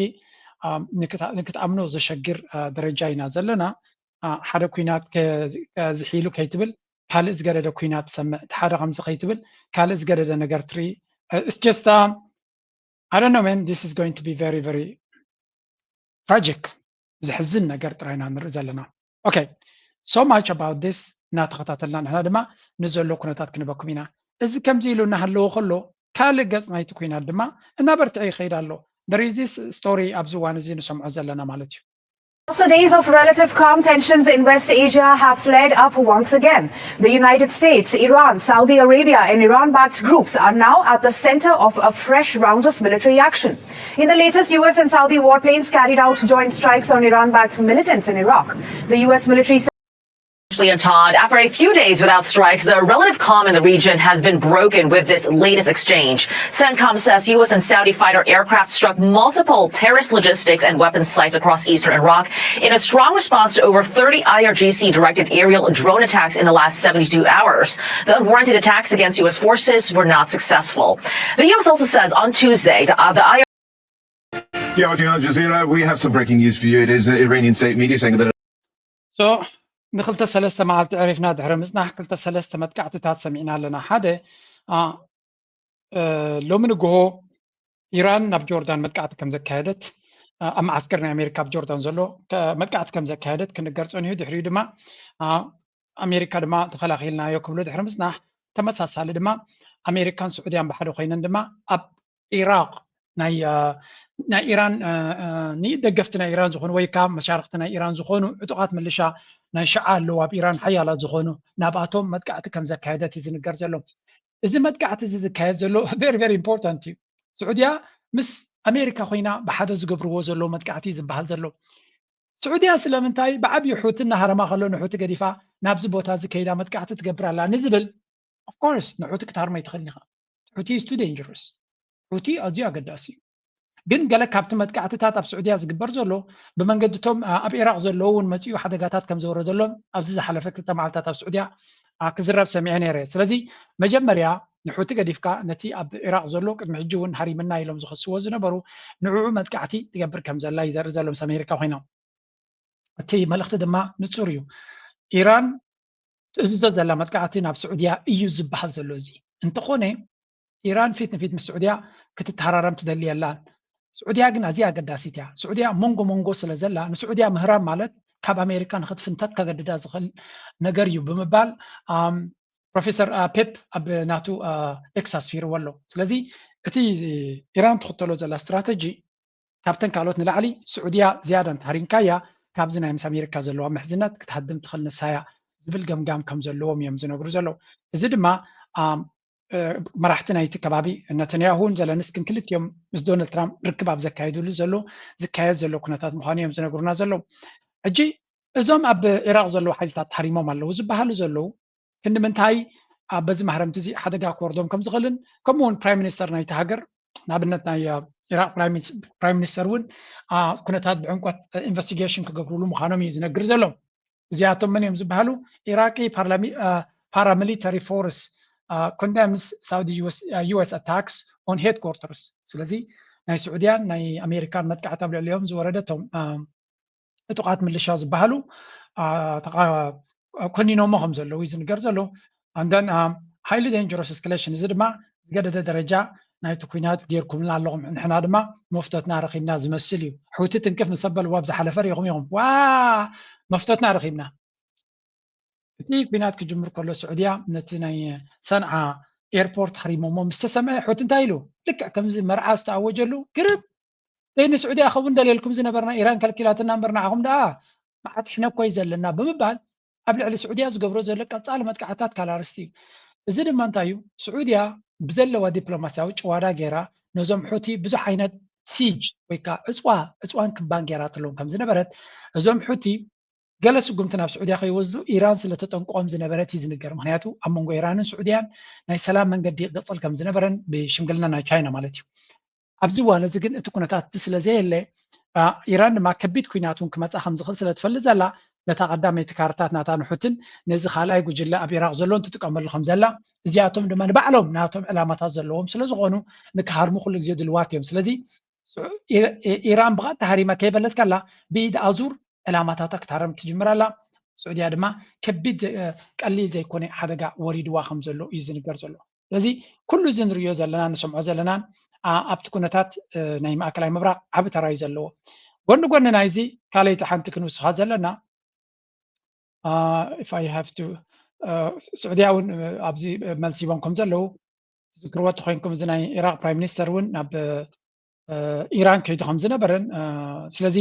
ንክትኣምኖ ዘሸግር ደረጃ ኢና ዘለና። ሓደ ኩናት ዝሒሉ ከይትብል ካልእ ዝገደደ ኩናት ትሰምዕ፣ እቲ ሓደ ከምዚ ከይትብል ካልእ ዝገደደ ነገር ትርኢ። It's just I don't know man, this is going to be very very tragic። ዘሕዝን ነገር ጥራይ ኢና ንርኢ ዘለና። Okay, so much about this እናተኸታተልና ንሕና ድማ ንዘሎ ኩነታት ክንበኩም ኢና። እዚ ከምዚ ኢሉ እናሃለወ ከሎ ካልእ ገፅ ናይቲ ኩናት ድማ እናበርትዐ ይኸይድ ኣሎ። There is this story ኣብዚ እዋን እዚ ንሰምዖ ዘለና ማለት እዩ። After days of relative calm, tensions in West Asia have flared up once again. The United States, Iran, Saudi Arabia, and Iran backed groups are now at the center of a fresh round of military action. In the latest, U S and Saudi warplanes carried out joint strikes on Iran backed militants in Iraq. The U S military said. Todd, after a few days without strikes, the relative calm in the region has been broken with this latest exchange. CENTCOM says U S and Saudi fighter aircraft struck multiple terrorist logistics and weapons sites across eastern Iraq in a strong response to over thirty I R G C directed aerial drone attacks in the last seventy-two hours. The unwarranted attacks against U S forces were not successful. The U S also says on Tuesday the, uh, the I R Yeah, watching Al Jazeera, we have some breaking news for you. It is uh, Iranian state media saying that. So ንክልተ ሰለስተ መዓልቲ ዕሪፍና ድሕሪ ምፅናሕ ክልተ ሰለስተ መጥቃዕትታት ሰሚዕና ኣለና። ሓደ ሎሚ ንግሆ ኢራን ናብ ጆርዳን መጥቃዕቲ ከም ዘካየደት ኣብ መዓስከር ናይ ኣሜሪካ ኣብ ጆርዳን ዘሎ መጥቃዕቲ ከም ዘካየደት ክንገር ፀኒሑ ድሕሪኡ ድማ ኣሜሪካ ድማ ተኸላኺልናዮ ክብሉ ድሕሪ ምፅናሕ ተመሳሳሊ ድማ ኣሜሪካን ስዑድያን ብሓደ ኮይነን ድማ ኣብ ኢራቅ ናይ ናይ ኢራን ንደገፍቲ ናይ ኢራን ዝኾኑ ወይ ከዓ መሻርክቲ ናይ ኢራን ዝኾኑ ዕጡቃት ምልሻ ናይ ሽዓ ኣለዉ ኣብ ኢራን ሓያላት ዝኾኑ ናብኣቶም መጥቃዕቲ ከም ዘካየደት እዩ ዝንገር ዘሎ። እዚ መጥቃዕቲ እዚ ዝካየድ ዘሎ very very important እዩ። ስዑድያ ምስ ኣሜሪካ ኮይና ብሓደ ዝገብርዎ ዘለዉ መጥቃዕቲ ዝበሃል ዘሎ። ስዑድያ ስለምንታይ ብዓብዩ ሑቲ እናሃረማ ከሎ ንሑቲ ገዲፋ ናብዚ ቦታ እዚ ከይዳ መጥቃዕቲ ትገብር ኣላ ንዝብል of course ንሑቲ ክትሃርሞ ኣይትኽእልን ኢኻ። ሑቲ is too dangerous። ሑቲ ኣዝዩ ኣገዳሲ እዩ። ግን ገለ ካብቲ መጥቃዕትታት ኣብ ስዑድያ ዝግበር ዘሎ ብመንገድቶም ኣብ ኢራቅ ዘለዉ እውን መፅኡ ሓደጋታት ከም ዘወረደሎም ኣብዚ ዝሓለፈ ክልተ መዓልታት ኣብ ስዑድያ ክዝረብ ሰሚዐ ነይረ። ስለዚ መጀመርያ ንሑቲ ገዲፍካ ነቲ ኣብ ኢራቅ ዘሎ ቅድሚ ሕጂ እውን ሃሪምና ኢሎም ዝኸስዎ ዝነበሩ ንዕዑ መጥቃዕቲ ትገብር ከም ዘላ እዩ ዘርኢ ዘሎ ምስ ኣሜሪካ ኮይኖም። እቲ መልእኽቲ ድማ ንፁር እዩ። ኢራን ትእዝዞ ዘላ መጥቃዕቲ ናብ ስዑድያ እዩ ዝበሃል ዘሎ። እዚ እንተኾነ ኢራን ፊት ንፊት ምስ ስዑድያ ክትተሃራረም ትደሊ የላን። ስዑድያ ግን ኣዝያ ኣገዳሲት እያ። ስዑድያ መንጎ መንጎ ስለ ዘላ ንስዑድያ ምህራም ማለት ካብ ኣሜሪካ ንክትፍንተት ከገድዳ ዝኽእል ነገር እዩ ብምባል ፕሮፌሰር ፔፕ ኣብ ናቱ ኤክስ ኣስፊርዎ ኣሎ። ስለዚ እቲ ኢራን ትኽተሎ ዘላ ስትራተጂ ካብተን ካልኦት ንላዕሊ ስዑድያ ዝያዳ እንተሃሪምካያ ካብዚ ናይ ምስ ኣሜሪካ ዘለዋ ምሕዝነት ክትሃድም ትኽእል ንሳያ ዝብል ገምጋም ከም ዘለዎም እዮም ዝነግሩ ዘለዉ። እዚ ድማ መራሕቲ ናይቲ ከባቢ ነተንያሁን ዘለንስክን ክልቲኦም ምስ ዶናልድ ትራምፕ ርክብ ኣብ ዘካየድሉ ዘሎ ዝካየድ ዘሎ ኩነታት ምዃኑ እዮም ዝነግሩና ዘለዉ። ሕጂ እዞም ኣብ ኢራቅ ዘለዉ ሓይልታት ተሃሪሞም ኣለዉ ዝበሃሉ ዘለዉ ክንዲ ምንታይ ኣብ በዚ ማህረምቲ እዚ ሓደጋ ክወርዶም ከም ዝኽእልን ከምኡ እውን ፕራይም ሚኒስተር ናይቲ ሃገር ንኣብነት ናይ ኢራቅ ፕራይም ሚኒስተር እውን ኩነታት ብዕምቆት ኢንቨስቲጌሽን ክገብርሉ ምዃኖም እዩ ዝነግር ዘሎ። እዚኣቶም መን እዮም ዝበሃሉ? ኢራቂ ፓራሚሊተሪ ፎርስ ኮንደምስ ሳውዲ ዩኤስ ኣታክስ ኦን ሄድኳርተርስ። ስለዚ ናይ ስዑድያን ናይ ኣሜሪካን መጥቃዕቲ ኣብ ልዕሊኦም ዝወረደቶም ዕጡቓት ምልሻ ዝበሃሉ ኮኒኖሞ ከም ዘለዉ እዩ ዝንገር ዘሎ። And then highly dangerous escalation፣ እዚ ድማ ዝገደደ ደረጃ ናይቲ ኩናት ጌርኩምልና ኣለኹም፣ ንሕና ድማ መፍቶትና ረኺብና ዝመስል እዩ። ሑቲ ትንክፍ ምስ ኣበልዎ ኣብ ዝሓለፈ ርኢኹም ኢኹም። ዋ መፍቶትና ረኺብና። እቲ ኩናት ክጅምር ከሎ ስዑድያ ነቲ ናይ ሰንዓ ኤርፖርት ሃሪሞሞ ምስ ተሰምዐ ሑቲ እንታይ ኢሉ? ልክዕ ከምዚ መርዓ ዝተኣወጀሉ ግርብ ዘይኒ ስዑድያ ከውን ደልየልኩም ዝነበርና ኢራን ከልኪላትና እምበር ንዓኹም ደኣ መዓት ሕነ እኮ እዩ ዘለና ብምባል ኣብ ልዕሊ ስዑድያ ዝገብሮ ዘሎ ቀጻሊ መጥቃዕታት ካልኣርስቲ እዩ። እዚ ድማ እንታይ እዩ? ስዑድያ ብዘለዋ ዲፕሎማስያዊ ጭዋዳ ገይራ ነዞም ሑቲ ብዙሕ ዓይነት ሲጅ ወይ ከዓ ዕፅዋ ዕፅዋን ክባን ገይራትሎም ከም ዝነበረት እዞም ሑቲ ገለ ስጉምቲ ናብ ስዑድያ ከይወስዱ ኢራን ስለተጠንቅቆም ዝነበረት እዩ ዝንገር። ምክንያቱ ኣብ መንጎ ኢራንን ስዑድያን ናይ ሰላም መንገዲ ይቅፅል ከም ዝነበረን ብሽምግልና ናይ ቻይና ማለት እዩ። ኣብዚ እዋን እዚ ግን እቲ ኩነታት እቲ ስለዘየለ ኢራን ድማ ከቢድ ኩናት እውን ክመፃ ከም ዝኽእል ስለትፈልጥ ዘላ ነታ ቀዳመይቲ ካርታት ናታ ንሑትን ነዚ ካልኣይ ጉጅለ ኣብ ኢራቅ ዘሎ እንትጥቀመሉ ከም ዘላ እዚኣቶም ድማ ንባዕሎም ናቶም ዕላማታት ዘለዎም ስለዝኾኑ ንክሃርሙ ኩሉ ግዜ ድልዋት እዮም። ስለዚ ኢራን ብቐጥታ ሃሪማ ከይበለት ከላ ብኢድ ኣዙር ዕላማታታ ክትሃረም ትጅምር ኣላ። ስዑድያ ድማ ከቢድ ቀሊል ዘይኮነ ሓደጋ ወሪድዋ ከም ዘሎ እዩ ዝንገር ዘሎ። ስለዚ ኩሉ እዚ ንሪኦ ዘለና ንሰምዖ ዘለናን ኣብቲ ኩነታት ናይ ማእከላይ ምብራቕ ዓቢ ተራ እዩ ዘለዎ። ጎኒ ጎኒ ናይዚ ካልኣይቲ ሓንቲ ክንውስኻ ዘለና if I have to ስዑድያ እውን ኣብዚ መልሲ ሂቦም ከም ዘለዉ ትዝክርዎ ተኮይንኩም እዚ ናይ ኢራቅ ፕራይም ሚኒስተር እውን ናብ ኢራን ከይዱ ከም ዝነበረን ስለዚ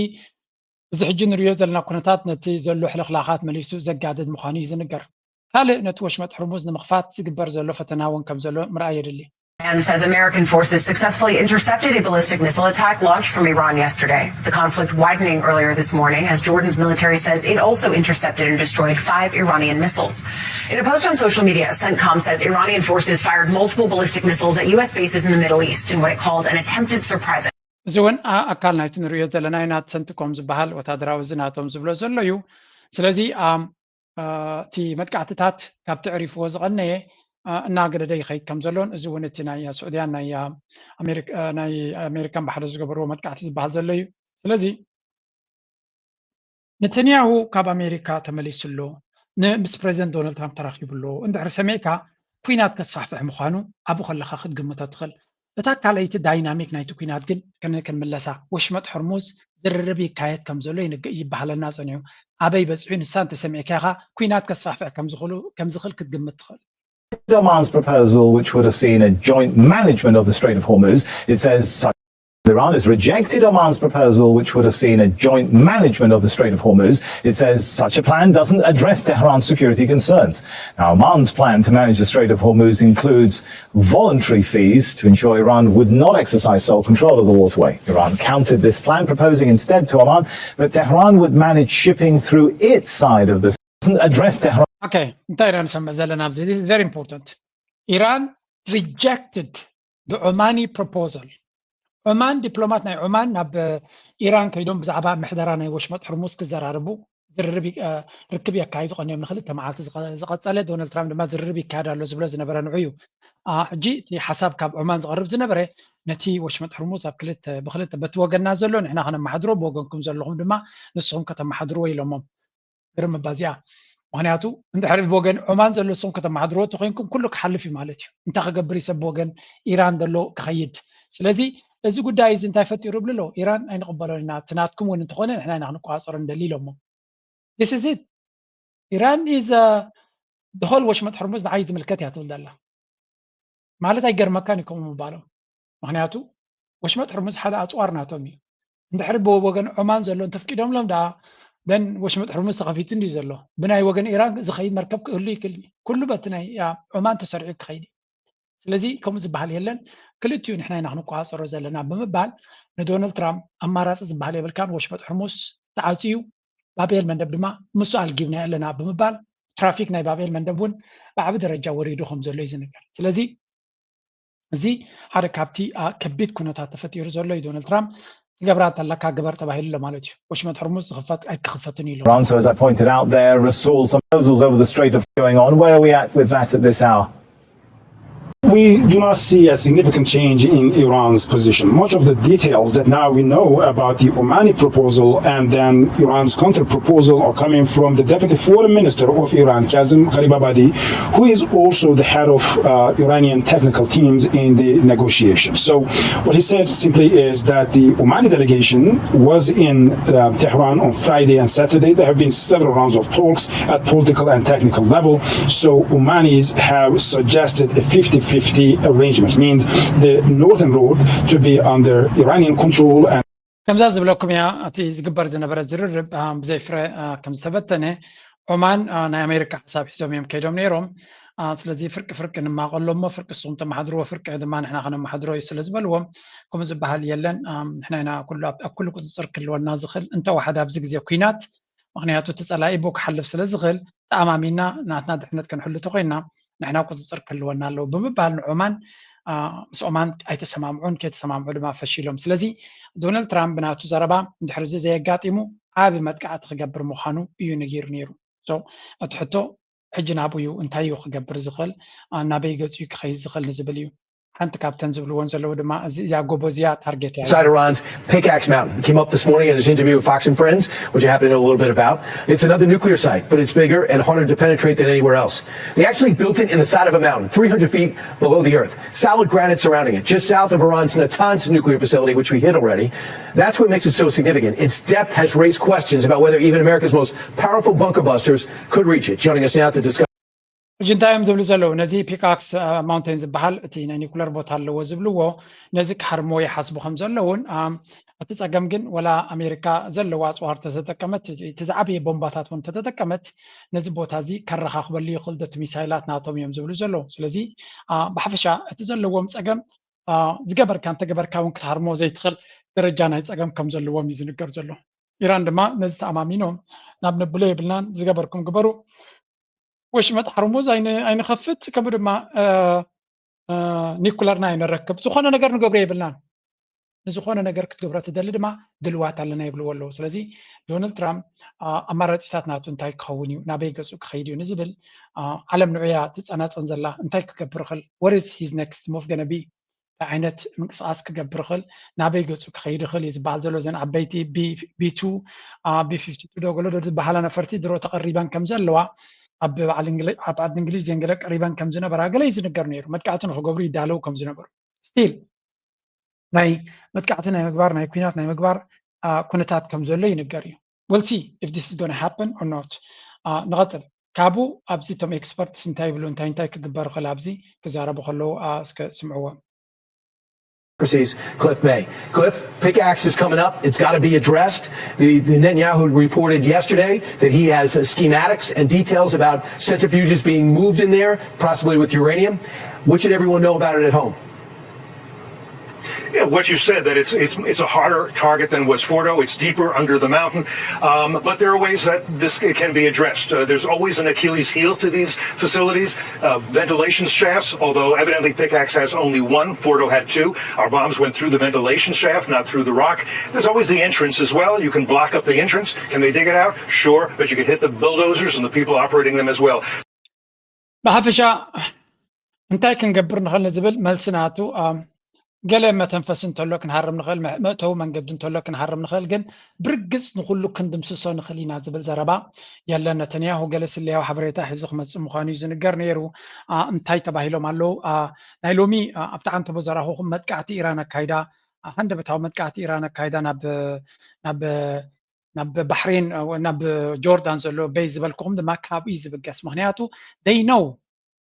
እዚ ሕጂ ንሪኦ ዘለና ኩነታት ነቲ ዘሎ ሕልኽላኻት መሊሱ ዘጋድድ ምዃኑ እዩ ዝንገር። ካልእ ነቲ ወሽመጥ ሕርሙዝ ንምኽፋት ዝግበር ዘሎ ፈተና እውን ከም ዘሎ ምርኣይ የድሊ። And says American forces successfully intercepted a ballistic missile attack launched from Iran yesterday. The conflict widening earlier this morning as Jordan's military says it also intercepted and destroyed five Iranian missiles. In a post on social media, CENTCOM says Iranian forces fired multiple ballistic missiles at U S bases in the Middle East in what it called an attempted surprise. እዚ እውን ኣካል ናይቲ ንሪኦ ዘለና ናይ ሰንትኮም ዝበሃል ወታደራዊ እዚ ናቶም ዝብሎ ዘሎ እዩ። ስለዚ እቲ መጥቃዕትታት ካብ ትዕሪፍዎ ዝቐነየ እናገደደ ይኸይድ ከም ዘሎን እዚ እውን እቲ ናይ ስዑድያን ናይ ኣሜሪካን ብሓደ ዝገበርዎ መጥቃዕቲ ዝበሃል ዘሎ እዩ። ስለዚ ነተንያሁ ካብ ኣሜሪካ ተመሊሱ ኣሎ፣ ምስ ፕሬዚደንት ዶናልድ ትራምፕ ተራኺቡ ኣሎ እንድሕር ሰሚዕካ ኩናት ከስፋሕፍሕ ምዃኑ ኣብኡ ከለኻ ክትግምቶ ትኽእል። እታ ካልኣይቲ ዳይናሚክ ናይቲ ኩናት ግን ክንምለሳ ወሽመጥ ሕርሙዝ ዝርርብ ይካየድ ከም ዘሎ ይበሃለና ጸኒሑ። ኣበይ በጺሑ ንሳ እንተሰሚዕካ ኢኻ ኩናት ከስፋሕፍሕ ከም ዝኽእል ክትግምት ትኽእል። Oman's proposal, which would have seen a joint management of the Strait of Hormuz. It says such Iran has rejected Oman's proposal, which would have seen a joint management of the Strait of Hormuz. It says such a plan doesn't address Tehran's security concerns. Now, Oman's plan to manage the Strait of Hormuz includes voluntary fees to ensure Iran would not exercise sole control of the waterway. Iran countered this plan, proposing instead to Oman that Tehran would manage shipping through its side of the doesn't address Tehran. Okay, እንታይ ኢና ንሰምዕ ዘለና ኣብዚ? This is very important. ኢራን rejected the Omani proposal. ዑማን፣ ዲፕሎማት ናይ ዑማን ናብ ኢራን ከይዶም ብዛዕባ ምሕደራ ናይ ወሽመጥ ሕርሙዝ ክዘራረቡ ዝርርብ ይ- እ፣ ርክብ የካይዱ ቀንዮም። ንክልተ መዓልቲ ዝቐ- ዝቐጸለ፣ ዶናልድ ትራምፕ ድማ ዝርርብ ይካየድ ኣሎ ዝብሎ ዝነበረ ንዑ እዩ። አ፣ ሕጂ እቲ ሓሳብ ካብ ዑማን ዝቐርብ ዝነበረ፣ ነቲ ወሽመጥ ሕርሙዝ ኣብ ክልተ ብክልተ፣ በቲ ወገንና ዘሎ ንሕና ከነመሓድሮ፣ ብወገንኩም ዘለኹም ድማ ንስኹም ከተመሓድርዎ ኢሎሞም። ግርም እባ እዚኣ። ምክንያቱ እንድሕሪ ብወገን ዑማን ዘሎ ንስኹም ከተመሓድርዎ ተኮይንኩም ኩሉ ክሓልፍ እዩ ማለት እዩ። እንታይ ክገብር እዩ ሰብ ብወገን ኢራን ዘሎ ክኸይድ? ስለዚ እዚ ጉዳይ እዚ እንታይ ፈጢሩ ይብሉ ኣለዉ? ኢራን ኣይንቕበሎን ኢና፣ እቲ ናትኩም እውን እንተኾነ ንሕና ኢና ክንቆፃፀሮ ንደሊ ኢሎሞ። This is it. ኢራን is the whole ወሽመጥ ሕርሙዝ ንዓይ ዝምልከት እያ ትብል ዘላ። ማለት ኣይገርመካን እዩ ከምኡ ምባሎም። ምክንያቱ ወሽመጥ ሕርሙዝ ሓደ ኣፅዋር ናቶም እዩ። እንድሕሪ ብወገን ዑማን ዘሎ እንተፍቂዶምሎም ደኣ ደን ወሽመጥ ሕርሙዝ ተኸፊቱ እንድዩ ዘሎ። ብናይ ወገን ኢራን ዝኸይድ መርከብ ክህሉ ይክእል እዩ። ኩሉ በቲ ናይ ያ፣ ዑማን ተሰሪዑ ክኸይድ እዩ። ስለዚ ከምኡ ዝበሃል የለን። ክልቲኡ ንሕና ኢና ክንቆፃፀሮ ዘለና ብምባል ንዶናልድ ትራምፕ ኣማራፂ ዝበሃል የብልካን፣ ወሽመጥ ሕርሙዝ ተዓፅዩ፣ ባብኤል መንደብ ድማ ምስ ኣልጊብና ኣለና ብምባል ትራፊክ ናይ ባብኤል መንደብ እውን ብዓቢ ደረጃ ወሪዱ ከም ዘሎ እዩ ዝንገር። ስለዚ እዚ ሓደ ካብቲ አ፣ ከቢድ ኩነታት ተፈጢሩ ዘሎ እዩ። ዶናልድ ትራምፕ ትገብራ እንተለካ ግበር ተባሂሉ ኣሎ ማለት እዩ። ወሽመጥ ሕርሙዝ ዝኽፈት ኣይክኽፈትን እዩ ኢሉ። Iran. So, as I pointed out there, Rasul, some proposals over the Strait of going on. Where are we at with that at this hour? We do not see a significant change in Iran's position. Much of the details that now we know about the Omani proposal and then Iran's counter proposal are coming from the deputy foreign minister of Iran, Kazem Gharibabadi, who is also the head of uh, Iranian technical teams in the negotiation. So, what he said simply is that the Omani delegation was in uh, Tehran on Friday and Saturday. There have been several rounds of talks at political and technical level. So Omanis have suggested a fifty fifty arrangement, means the northern road to be under Iranian control and ከምዛ ዝብለኩም እያ፣ እቲ ዝግበር ዝነበረ ዝርርብ አ፣ ብዘይ ፍረ አ፣ ከም ዝተበተነ። ዑማን አ፣ ናይ ኣሜሪካ ሓሳብ ሒዞም እዮም ከይዶም ነይሮም። አ፣ ስለዚ ፍርቂ ፍርቂ ንማቐሎ እሞ ፍርቂ ንስኹም ተመሓድርዎ፣ ፍርቂ ድማ ንሕና ከነመሓድሮ እዩ ስለ ዝበልዎም፣ ከምኡ ዝበሃል የለን። አ፣ ንሕና ኢና ኩሉ ኣብ ኣብ ኩሉ ቁፅፅር ክልወና ዝኽእል እንተወሓደ ኣብዚ ግዜ ኩናት። ምክንያቱ እቲ ፀላኢ ብኡ ክሓልፍ ስለ ዝኽእል፣ ተኣማሚና ናትና ድሕነት ክንሕሉ ተኮይንና ንሕና ቁፅፅር ክህልወና ኣለዎ ብምባል ንዑማን አ፣ ምስ ኦማን ኣይተሰማምዑን፣ ከይተሰማምዑ ድማ ፈሺሎም። ስለዚ ዶናልድ ትራምፕ ብናቱ ዘረባ እንድሕር እዚ ዘየጋጢሙ ዓቢ መጥቃዕቲ ክገብር ምዃኑ እዩ ነጊሩ ነይሩ። So እቲ ሕቶ ሕጂ ናብኡ እዩ፣ እንታይ እዩ ክገብር ዝኽእል፣ አ፣ ናበይ ገፁ እዩ ክኸይድ ዝኽእል ንዝብል እዩ። ሓንቲ ካብተን ዝብልዎን ዘለዉ ድማ እዚ እዚኣ ጎቦ እዚኣ ታርጌት እያ። Inside Iran's Pickaxe Mountain. Came up this morning in his interview with Fox and Friends, which you happen to know a little bit about. It's another nuclear site, but it's bigger and harder to penetrate than anywhere else. They actually built it in the side of a mountain, three hundred feet below the earth. Solid granite surrounding it, just south of Iran's Natanz nuclear facility, which we hit already. That's what makes it so significant. Its depth has raised questions about whether even America's most powerful bunker busters could reach it. Joining us now to discuss ሕጂ እንታይ እዮም ዝብሉ ዘለዉ? ነዚ ፒካክስ ማውንቴን ዝበሃል እቲ ናይ ኒኩለር ቦታ ኣለዎ ዝብልዎ፣ ነዚ ክሃርምዎ ይሓስቡ ከም ዘለውን፣ ኣም፣ እቲ ጸገም ግን ወላ ኣሜሪካ ዘለዋ ኣጽዋር ተተጠቀመት፣ እቲ ዝዓበየ ቦምባታት እውን ተተጠቀመት፣ ነዚ ቦታ እዚ ከረኻኽበሉ ይኽእል ዶ? እቲ ሚሳይላት ናቶም እዮም ዝብሉ ዘለዉ። ስለዚ አ፣ ብሓፈሻ እቲ ዘለዎም ጸገም አ፣ ዝገበርካ እንተገበርካ እውን ክትሃርሞ ዘይትኽእል ደረጃ ናይ ጸገም ከም ዘለዎም እዩ ዝንገር ዘሎ። ኢራን ድማ ነዚ ተኣማሚኖም ናብ ነብሎ የብልናን፣ ዝገበርኩም ግበሩ፣ ወሽመጥ ሓርሙዝ ኣይን- ኣይንኸፍት፣ ከምኡ ድማ እ፣ እ፣ ኒኩለርና ኣይንረክብ፣ ዝኾነ ነገር ንገብሮ የብልናን። ንዝኾነ ነገር ክትገብሮ ትደሊ ድማ ድልዋት ኣለና ይብልዎ ኣለዉ። ስለዚ ዶናልድ ትራምፕ አ፣ ኣማራፂታት ናቱ እንታይ ክኸውን እዩ፣ ናበይ ገፁ ክኸይድ እዩ ንዝብል አ፣ ዓለም ንዑያ ትፀናፀን ዘላ። እንታይ ክገብር ይኽእል? What is his next move gonna be? እንታይ ዓይነት ምንቅስቃስ ክገብር ይኽእል፣ ናበይ ገፁ ክኸይድ ይኽእል እዩ ዝበሃል ዘሎ። እዘን ዓበይቲ ቢ ቱ ቢ ፊፍቲ ቱ ዶ ገሎ ዶ ዝበሃላ ነፈርቲ ድሮ ተቐሪበን ከም ዘለዋ፣ ኣብ በዓል እንግሊ- ኣብ ዓዲ እንግሊዝ ዘን ገለ ቀሪበን ከም ዝነበራ ገለ እዩ ዝንገር ነይሩ። መጥቃዕቲ ንክገብሩ ይዳለው ከም ዝነበሩ፣ ስቲል ናይ መጥቃዕቲ ናይ ምግባር፣ ናይ ኩናት ናይ ምግባር አ፣ ኩነታት ከም ዘሎ ይንገር እዩ። We'll see if this is gonna happen or not. አ፣ ንቐፅል። ካብኡ ኣብዚ እቶም ኤክስፐርትስ እንታይ ይብሉ፣ እንታይ እንታይ ክግበር ይኽእል ኣብዚ ክዛረቡ ከለዉ አ፣ እስከ ስምዕዎም። Democracies, Cliff May. Cliff, pickaxe is coming up. It's got to be addressed. The, the Netanyahu reported yesterday that he has uh, schematics and details about centrifuges being moved in there, possibly with uranium. What should everyone know about it at home? Yeah, what you said, that it's it's it's a harder target than was Fordo. It's deeper under the mountain, um, but there are ways that this can be addressed. Uh, there's always an Achilles heel to these facilities. Uh, ventilation shafts, although evidently Pickaxe has only one, Fordo had two. Our bombs went through the ventilation shaft, not through the rock. There's always the entrance as well. You can block up the entrance. Can they dig it out? Sure, but you can hit the bulldozers and the people operating them as well. ብሓፈሻ እንታይ ክንገብር ንኽእል ንዝብል መልሲ ናቱ ገለ መተንፈሲ እንተሎ ክንሃርም ንኽእል፣ መእተዊ መንገዲ እንተሎ ክንሃርም ንኽእል፣ ግን ብርግፅ ንኩሉ ክንድምስሶ ንኽእል ኢና ዝብል ዘረባ የለን። ነተንያሁ ገለ ስለያዊ ሓበሬታ ሒዙ ክመፅእ ምዃኑ እዩ ዝንገር ነይሩ። እንታይ ተባሂሎም ኣለዉ? ናይ ሎሚ ኣብቲ ዓንተቦ ዘራኹኹም መጥቃዕቲ ኢራን ኣካይዳ፣ ሃንደበታዊ መጥቃዕቲ ኢራን ኣካይዳ ናብ ናብ ናብ ባሕሬን ናብ ጆርዳን ዘሎ በይ ዝበልኩኹም ድማ ካብኡ እዩ ዝብገስ። ምክንያቱ ደይነው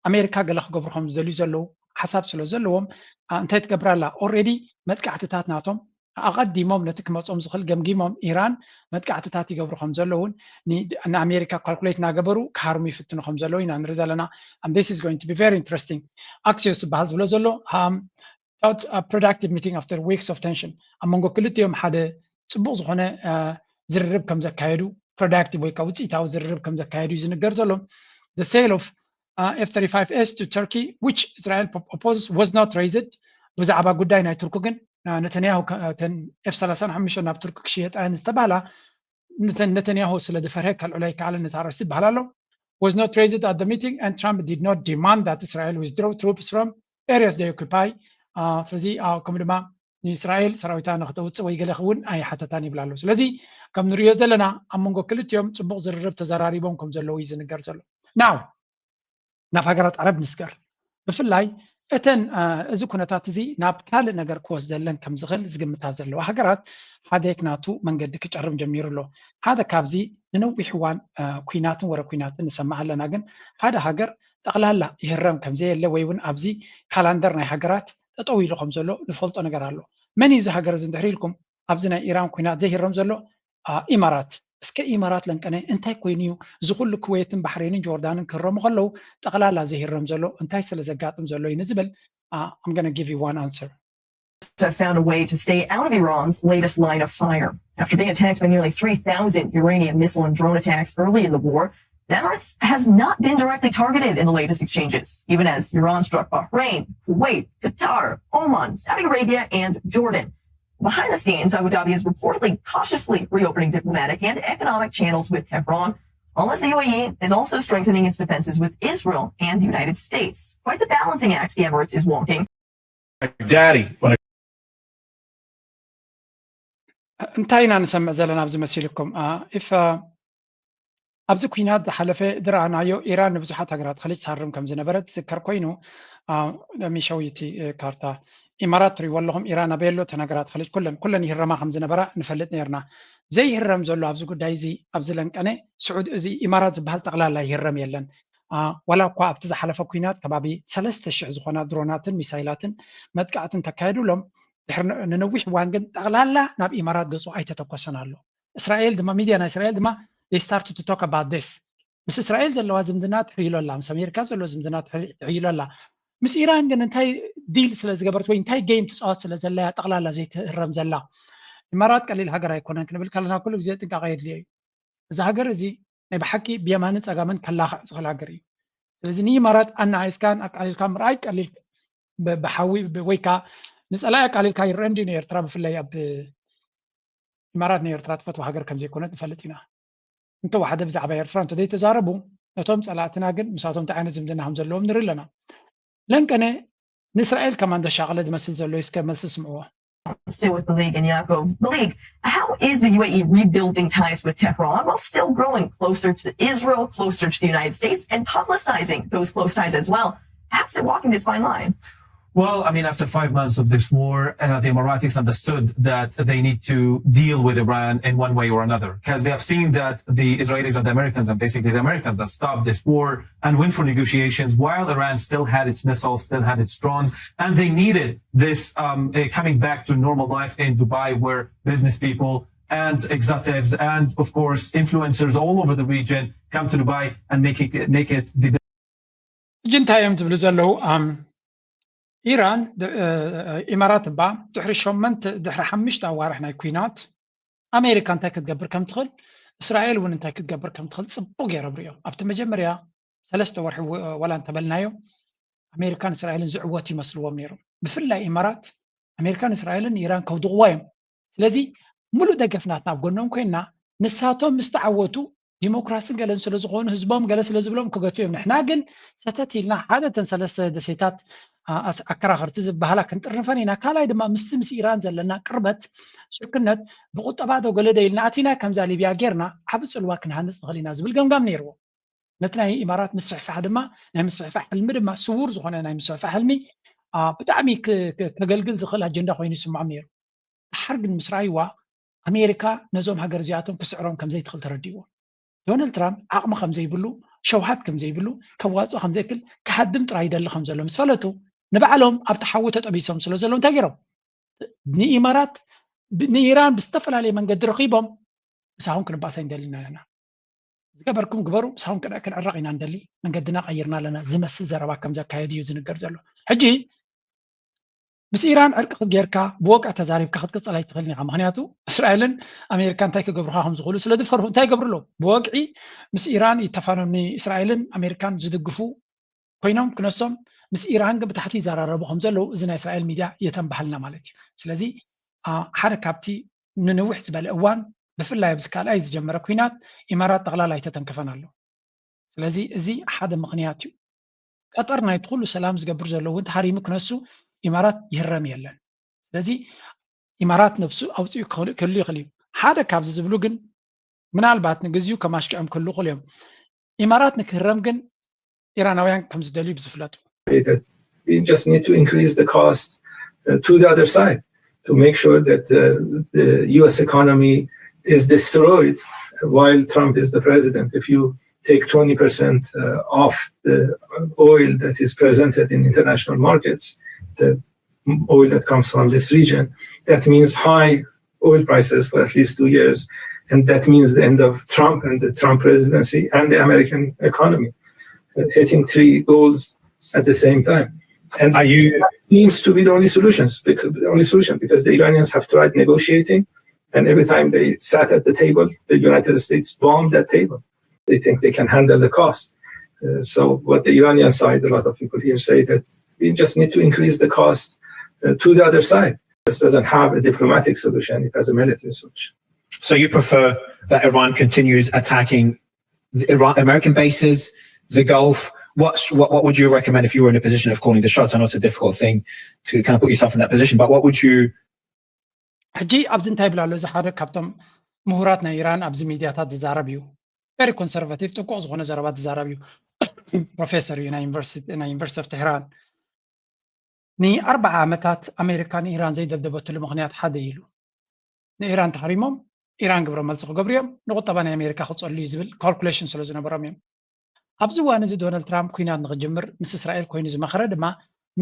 ኣሜሪካ ገለ ክገብሩ ከም ዝደልዩ ዘለዉ ሓሳብ ስለ ዘለዎም እንታይ ትገብር ኣላ? ኦልሬዲ መጥቃዕትታት ናቶም ኣቐዲሞም ነቲ ክመፆም ዝኽእል ገምጊሞም ኢራን መጥቃዕትታት ይገብሩ ከም ዘለውን ንኣሜሪካ ካልኩሌት እናገበሩ ክሃርሙ ይፍትኑ ከም ዘለዉ ኢና ንርኢ ዘለና። And this is going to be very interesting. Axios ዝበሃል ዝብሎ ዘሎ productive meeting after weeks of tension ኣብ መንጎ ክልቲኦም ሓደ ፅቡቕ ዝኾነ ዝርርብ ከም ዘካየዱ productive ወይ ከዓ ውፅኢታዊ ዝርርብ ከም ዘካየዱ እዩ ዝንገር ዘሎ። The sale of F thirty-five S to Turkey, which Israel opposes, was not raised. ብዛዕባ ጉዳይ ናይ ቱርክ ግን ነተንያሁ F thirty-five ናብ ቱርክ ክሽየጣ እየን ዝተባህላ ነተንያሁ ስለ ዝፈርሀ ከልዕሎ ኣይከኣለን ነታ ኣርእስቲ ይበሃል ኣሎ። Was not raised at the meeting and Trump did not demand that Israel withdraw troops from areas they occupy. ስለዚ ከምኡ ድማ ንእስራኤል ሰራዊታ ንክተውፅእ ወይ ገለ ክውን ኣይሓተታን ይብል ኣሎ። ስለዚ ከም ንሪኦ ዘለና ኣብ መንጎ ክልቲኦም ፅቡቕ ዝርርብ ተዘራሪቦም ከም ዘለዉ እዩ ዝንገር ዘሎ። ናው ናብ ሃገራት ዓረብ ንስገር። ብፍላይ እተን እዚ ኩነታት እዚ ናብ ካልእ ነገር ክወስደለን ከም ዝኽእል ዝግምታ ዘለዋ ሃገራት ሓደ ክናቱ መንገዲ ክጨርም ጀሚሩ ኣሎ። ሓደ ካብዚ ንነዊሕ እዋን ኩናትን ወረ ኩናትን ንሰምዕ ኣለና፣ ግን ሓደ ሃገር ጠቕላላ ይህረም ከም ዘየለ ወይ እውን ኣብዚ ካላንደር ናይ ሃገራት ጠጠው ኢሉ ከም ዘሎ ንፈልጦ ነገር ኣሎ። መን እዩ እዚ ሃገር እዚ እንድሕር ኢልኩም ኣብዚ ናይ ኢራን ኩናት ዘይህረም ዘሎ? ኢማራት። እስከ ኢማራት ለንቀነ እንታይ ኮይኑ እዩ እዚ ኩሉ ኩዌትን ባሕሬንን ጆርዳንን ክህረሙ ከለዉ ጠቕላላ ዘይህረም ዘሎ እንታይ ስለ ዘጋጥም ዘሎ እዩ ንዝብል I'm gonna give you one answer. Have found a way to stay out of Iran's latest line of fire. After being attacked by nearly three thousand Iranian missile and drone attacks early in the war, the Emirates has not been directly targeted in the latest exchanges, even as Iran struck Bahrain, Kuwait, Qatar, Oman, Saudi Arabia, and Jordan. Behind the scenes, Abu Dhabi is reportedly cautiously reopening diplomatic and economic channels with Tehran, while as the U A E is also strengthening its defenses with Israel and the United States. Quite the balancing act the Emirates is walking. Daddy, when እንታይ ኢና ንሰምዕ ዘለና ኣብዚ መሲልኩም? ኢፍ ኣብዚ ኩናት ዝሓለፈ ዝረኣናዮ ኢራን ንብዙሓት ሃገራት ኸሊጅ ትሃርም ከም ዝነበረት ዝዝከር ኮይኑ፣ ሚሸውይቲ ካርታ ኢማራት ትሪእዎ ኣለኹም። ኢራን ኣበይ ኣሎ? እተን ሃገራት ኸሊጅ ኩለን ኩለን ይህረማ ከም ዝነበራ ንፈልጥ ነርና። ዘይህረም ዘሎ ኣብዚ ጉዳይ እዚ ኣብዚ ለንቀነ ስዑድ እዚ ኢማራት ዝበሃል ጠቕላላ ይህረም የለን። ዋላ እኳ ኣብቲ ዝሓለፈ ኩናት ከባቢ ሰለስተ ሽሕ ዝኾና ድሮናትን ሚሳይላትን መጥቃዕትን ተካየዱሎም ድሕሪ ንነዊሕ እዋን ግን ጠቕላላ ናብ ኢማራት ገጹ ኣይተተኮሰን ኣሎ። እስራኤል ድማ ሚድያ ናይ እስራኤል ድማ they started to talk about this። ምስ እስራኤል ዘለዋ ዝምድና ትሕይሎ ኣላ፣ ምስ ኣሜሪካ ዘለዎ ዝምድና ትሕይሎ ኣላ። ምስ ኢራን ግን እንታይ ዲል ስለ ዝገበረት ወይ እንታይ ጌም ትፃወት ስለ ዘላ እያ ጠቕላላ ዘይትህረም ዘላ። ኢማራት ቀሊል ሃገር ኣይኮነን ክንብል ከለና ኩሉ ግዜ ጥንቃቐ የድልዮ እዩ። እዚ ሃገር እዚ ናይ ብሓቂ ብየማንን ፀጋምን ከላኽዕ ዝኽእል ሃገር እዩ። ስለዚ ንኢማራት ኣነኣኢስካን ኣቃሊልካ ምርኣይ ቀሊል ብሓዊ ወይ ከዓ ንፀላኢ ኣቃሊልካ ይረአ እንዲ ንኤርትራ ብፍላይ ኣብ ኢማራት ንኤርትራ ትፈትዋ ሃገር ከምዘይኮነት ንፈልጥ ኢና። እንተወሓደ ብዛዕባ ኤርትራ እንተዘይተዛረቡ ነቶም ፀላእትና ግን ምሳቶም እንታይ ዓይነት ዝምድና ከም ዘለዎም ንርኢ ኣለና። ለንቀነ ንእስራኤል ከማን ዘሻቐለ ዝመስል ዘሎ እስከ መልሲ ስምዕዎ። Still with the league and Yaakov. The league, how is the U A E rebuilding ties with Tehran while still growing closer to Israel, closer to the United States, and publicizing those close ties as well? How's it walking this fine line? Well, I mean, after five months of this war, uh, the Emiratis understood that they need to deal with Iran in one way or another, because they have seen that the Israelis and the Americans, and basically the Americans that stopped this war and went for negotiations while Iran still had its missiles, still had its drones, and they needed this um, uh, coming back to normal life in Dubai, where business people and executives and, of course, influencers all over the region come to Dubai and make it make it the ሕጂ እንታይ እዮም ዝብሉ ዘለዉ? ኢራን ኢማራት እባ ድሕሪ ሸመንተ ድሕሪ ሓሙሽተ ኣዋርሕ ናይ ኩናት ኣሜሪካ እንታይ ክትገብር ከም ትኽእል፣ እስራኤል እውን እንታይ ክትገብር ከም ትኽእል ጽቡቕ ገይሮም ርእዮም። ኣብቲ መጀመርያ ሰለስተ ወርሒ ዋላ እንተበልናዮ ኣሜሪካን እስራኤልን ዝዕወቱ ይመስልዎም ነይሮም። ብፍላይ ኢማራት ኣሜሪካን እስራኤልን ኢራን ከውድቕዋ እዮም። ስለዚ ሙሉእ ደገፍ ናትና ኣብ ጎኖም ኮይና ንሳቶም ምስ ተዓወቱ ዲሞክራስን ገለን ስለ ዝኾኑ ህዝቦም ገለ ስለ ዝብሎም ክገቱ እዮም። ንሕና ግን ሰተት ኢልና ሓደ ተን ሰለስተ ደሴታት ኣከራኸርቲ ዝበሃላ ክንጥርንፈን ኢና። ካልኣይ ድማ ምስቲ ምስ ኢራን ዘለና ቅርበት ሽርክነት ብቁጠባ ዶ ገለ ዶ ኢልና ኣቲና ከምዛ ሊብያ ጌርና ዓቢ ጽልዋ ክንሃንጽ ንኽእል ኢና ዝብል ገምጋም ነይርዎ። ነቲ ናይ ኢማራት ምስፍሕፋሕ ድማ ናይ ምስፍሕፋሕ ሕልሚ ድማ ስውር ዝኾነ ናይ ምስፍሕፋሕ ሕልሚ ብጣዕሚ ከገልግል ዝኽእል ኣጀንዳ ኮይኑ ይስምዖም ነይሩ። ድሓር ግን ምስ ረኣይዋ ኣሜሪካ ነዞም ሃገር እዚኣቶም ክስዕሮም ከምዘይትኽእል ተረዲእዎ። ዶናልድ ትራምፕ ዓቕሚ ከምዘይብሉ፣ ሸውሃት ከምዘይብሉ፣ ከዋፅኦ ከምዘይክል ክሃድም ጥራይ ይደሊ ከምዘሎ ምስ ፈለጡ ንባዕሎም ኣብቲ ሓዊ ተጠቢሶም ስለ ዘለዉ እንታይ ገይሮም ንኢማራት ንኢራን ብዝተፈላለየ መንገዲ ረኺቦም ምሳኹም ክንባእስ ኣይንደልን ኣለና ዝገበርኩም ግበሩ ምሳኹም ክንዕረቕ ኢና ንደሊ መንገድና ቀይርና ኣለና ዝመስል ዘረባ ከም ዘካየዱ እዩ ዝንገር ዘሎ። ሕጂ ምስ ኢራን ዕርቂ ክትጌርካ ብወግዒ ተዛሪብካ ክትቅፅል ኣይትኽእልን ኢኻ። ምክንያቱ እስራኤልን ኣሜሪካ እንታይ ክገብሩካ ከም ዝኽእሉ ስለ ዝፈርሁ እንታይ ይገብሩ ኣለዉ? ብወግዒ ምስ ኢራን ይተፋነኑ። እስራኤልን ኣሜሪካን ዝድግፉ ኮይኖም ክነሶም ምስ ኢራን ግን ብታሕቲ ይዘራረቡ ከም ዘለዉ እዚ ናይ እስራኤል ሚድያ የተንባሃልና ማለት እዩ። ስለዚ ሓደ ካብቲ ንንውሕ ዝበለ እዋን ብፍላይ ኣብዚ ካልኣይ ዝጀመረ ኩናት ኢማራት ጠቕላላ ኣይተተንከፈን ኣሎ። ስለዚ እዚ ሓደ ምክንያት እዩ። ቀጠር ናይቲ ኩሉ ሰላም ዝገብር ዘሎ እውን ተሃሪሙ ክነሱ ኢማራት ይህረም የለን። ስለዚ ኢማራት ነብሱ ኣውፅኡ ክህሉ ይኽእል እዩ። ሓደ ካብዚ ዝብሉ ግን ምናልባት ንግዚኡ ከማሽክዖም ክህሉ ይኽእሉ እዮም። ኢማራት ንክህረም ግን ኢራናውያን ከም ዝደልዩ ብዝፍለጡ We just need to increase the cost uh, to the other side to make sure that uh, the U S economy is destroyed while Trump is the president. If you take twenty percent uh, off the oil that is presented in international markets, the oil that comes from this region, that means high oil prices for at least two years. And that means the end of Trump and the Trump presidency and the American economy, uh, hitting three goals at the same time. And are you seems to be the only solutions, because the only solution, because the Iranians have tried negotiating, and every time they sat at the table, the United States bombed that table. They think they can handle the cost. Uh, so what the Iranian side, a lot of people here say that we just need to increase the cost uh, to the other side. This doesn't have a diplomatic solution; it has a military solution. So you prefer that Iran continues attacking the Iran, American bases, the Gulf? What's, what, what would you recommend if you were in a position of calling the shots? I know it's a difficult thing to kind of put yourself in that position, but what would you ሕጂ ኣብዚ እንታይ ይብል ኣሎ? እዚ ሓደ ካብቶም ምሁራት ናይ ኢራን ኣብዚ ሚድያታት ዝዛረብ እዩ። ቨሪ ኮንሰርቫቲቭ ጥንቁቕ ዝኾነ ዘረባ ዝዛረብ እዩ። ፕሮፌሰር እዩ ናይ ዩኒቨርሲቲ ኦፍ ትህራን። ንኣርባዓ ዓመታት ኣሜሪካ ንኢራን ዘይደብደበትሉ ምኽንያት ሓደ ኢሉ ንኢራን ተሃሪሞም ኢራን ግብረ መልሲ ክገብሩ እዮም፣ ንቁጠባ ናይ ኣሜሪካ ክፀሉ እዩ ዝብል ካልኩሌሽን ስለ ዝነበሮም እዮም። ኣብዚ እዋን እዚ ዶናልድ ትራምፕ ኩናት ንክጅምር ምስ እስራኤል ኮይኑ ዝመኸረ ድማ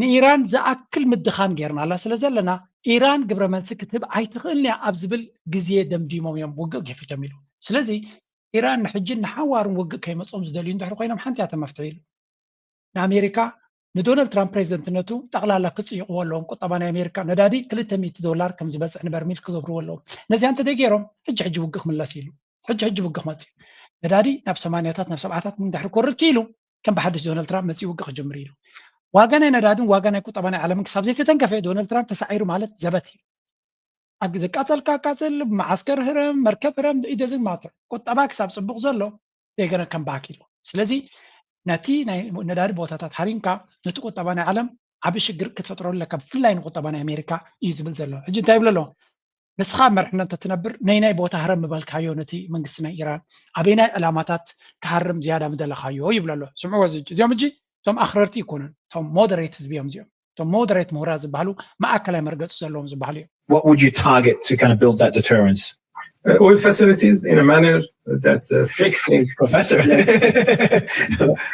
ንኢራን ዝኣክል ምድኻም ጌርናላ ስለ ዘለና ኢራን ግብረ መልሲ ክትህብ ኣይትኽእልን እያ ኣብ ዝብል ግዜ ደምዲሞም እዮም ውግእ ገፊቶም ኢሉ። ስለዚ ኢራን ንሕጅን ንሓዋርን ውግእ ከይመፅኦም ዝደልዩ እንድሕር ኮይኖም ሓንቲ እያ ተመፍትሒ ኢሉ። ንኣሜሪካ ንዶናልድ ትራምፕ ፕሬዚደንትነቱ ጠቕላላ ክፅይቕዎ ኣለዎም። ቁጠባ ናይ ኣሜሪካ ነዳዲ ክልተ ሚእቲ ዶላር ከም ዝበፅሕ ንበርሚል ክገብርዎ ኣለዎም። ነዚኣ እንተደይ ገይሮም ሕጂ ሕጂ ውግእ ክምለስ ኢሉ ሕጂ ሕጂ ውግእ ክመፅእ ነዳዲ ናብ ሰማንያታት ናብ ሰብዓታት እንድሕር ኮርር ኢሉ ከም ብሓድሽ ዶናልድ ትራምፕ መፅኡ ውግእ ክጅምር ኢሉ ዋጋ ናይ ነዳድን ዋጋ ናይ ቁጠባ ናይ ዓለምን ክሳብ ዘይተተንከፈ ዶናልድ ትራምፕ ተሳዒሩ ማለት ዘበት እዩ። ዘቃፀልካ ኣቃፅል፣ መዓስከር ህረም፣ መርከብ ህረም፣ ኢደዝን ማተር ቁጠባ ክሳብ ፅቡቕ ዘሎ ደገነ ከም ባክ ኢሉ። ስለዚ ነቲ ናይ ነዳዲ ቦታታት ሃሪምካ ነቲ ቁጠባ ናይ ዓለም ዓብዪ ሽግር ክትፈጥረሉ ኣለካ፣ ብፍላይ ንቁጠባ ናይ ኣሜሪካ እዩ ዝብል ዘሎ። ሕጂ እንታይ ይብል ኣሎ? ንስኻ ኣብ መርሕነት እንተትነብር ነይናይ ቦታ ህረም ምበልካዮ ነቲ መንግስቲ ናይ ኢራን ኣበይናይ ዕላማታት ክሃርም ዝያዳ ምደለኻዮ ይብል ኣሎ። ስምዕዎ እዚ እዚኦም እጂ እቶም ኣኽረርቲ ይኮኑን እቶም ሞደሬት ህዝቢ እዮም እዚኦም እቶም ሞደሬት ምሁራት ዝበሃሉ ማእከላይ መርገፂ ዘለዎም ዝበሃሉ እዮም። What would you target to kind of build that deterrence? Uh, oil facilities in a manner that uh, fixing Professor.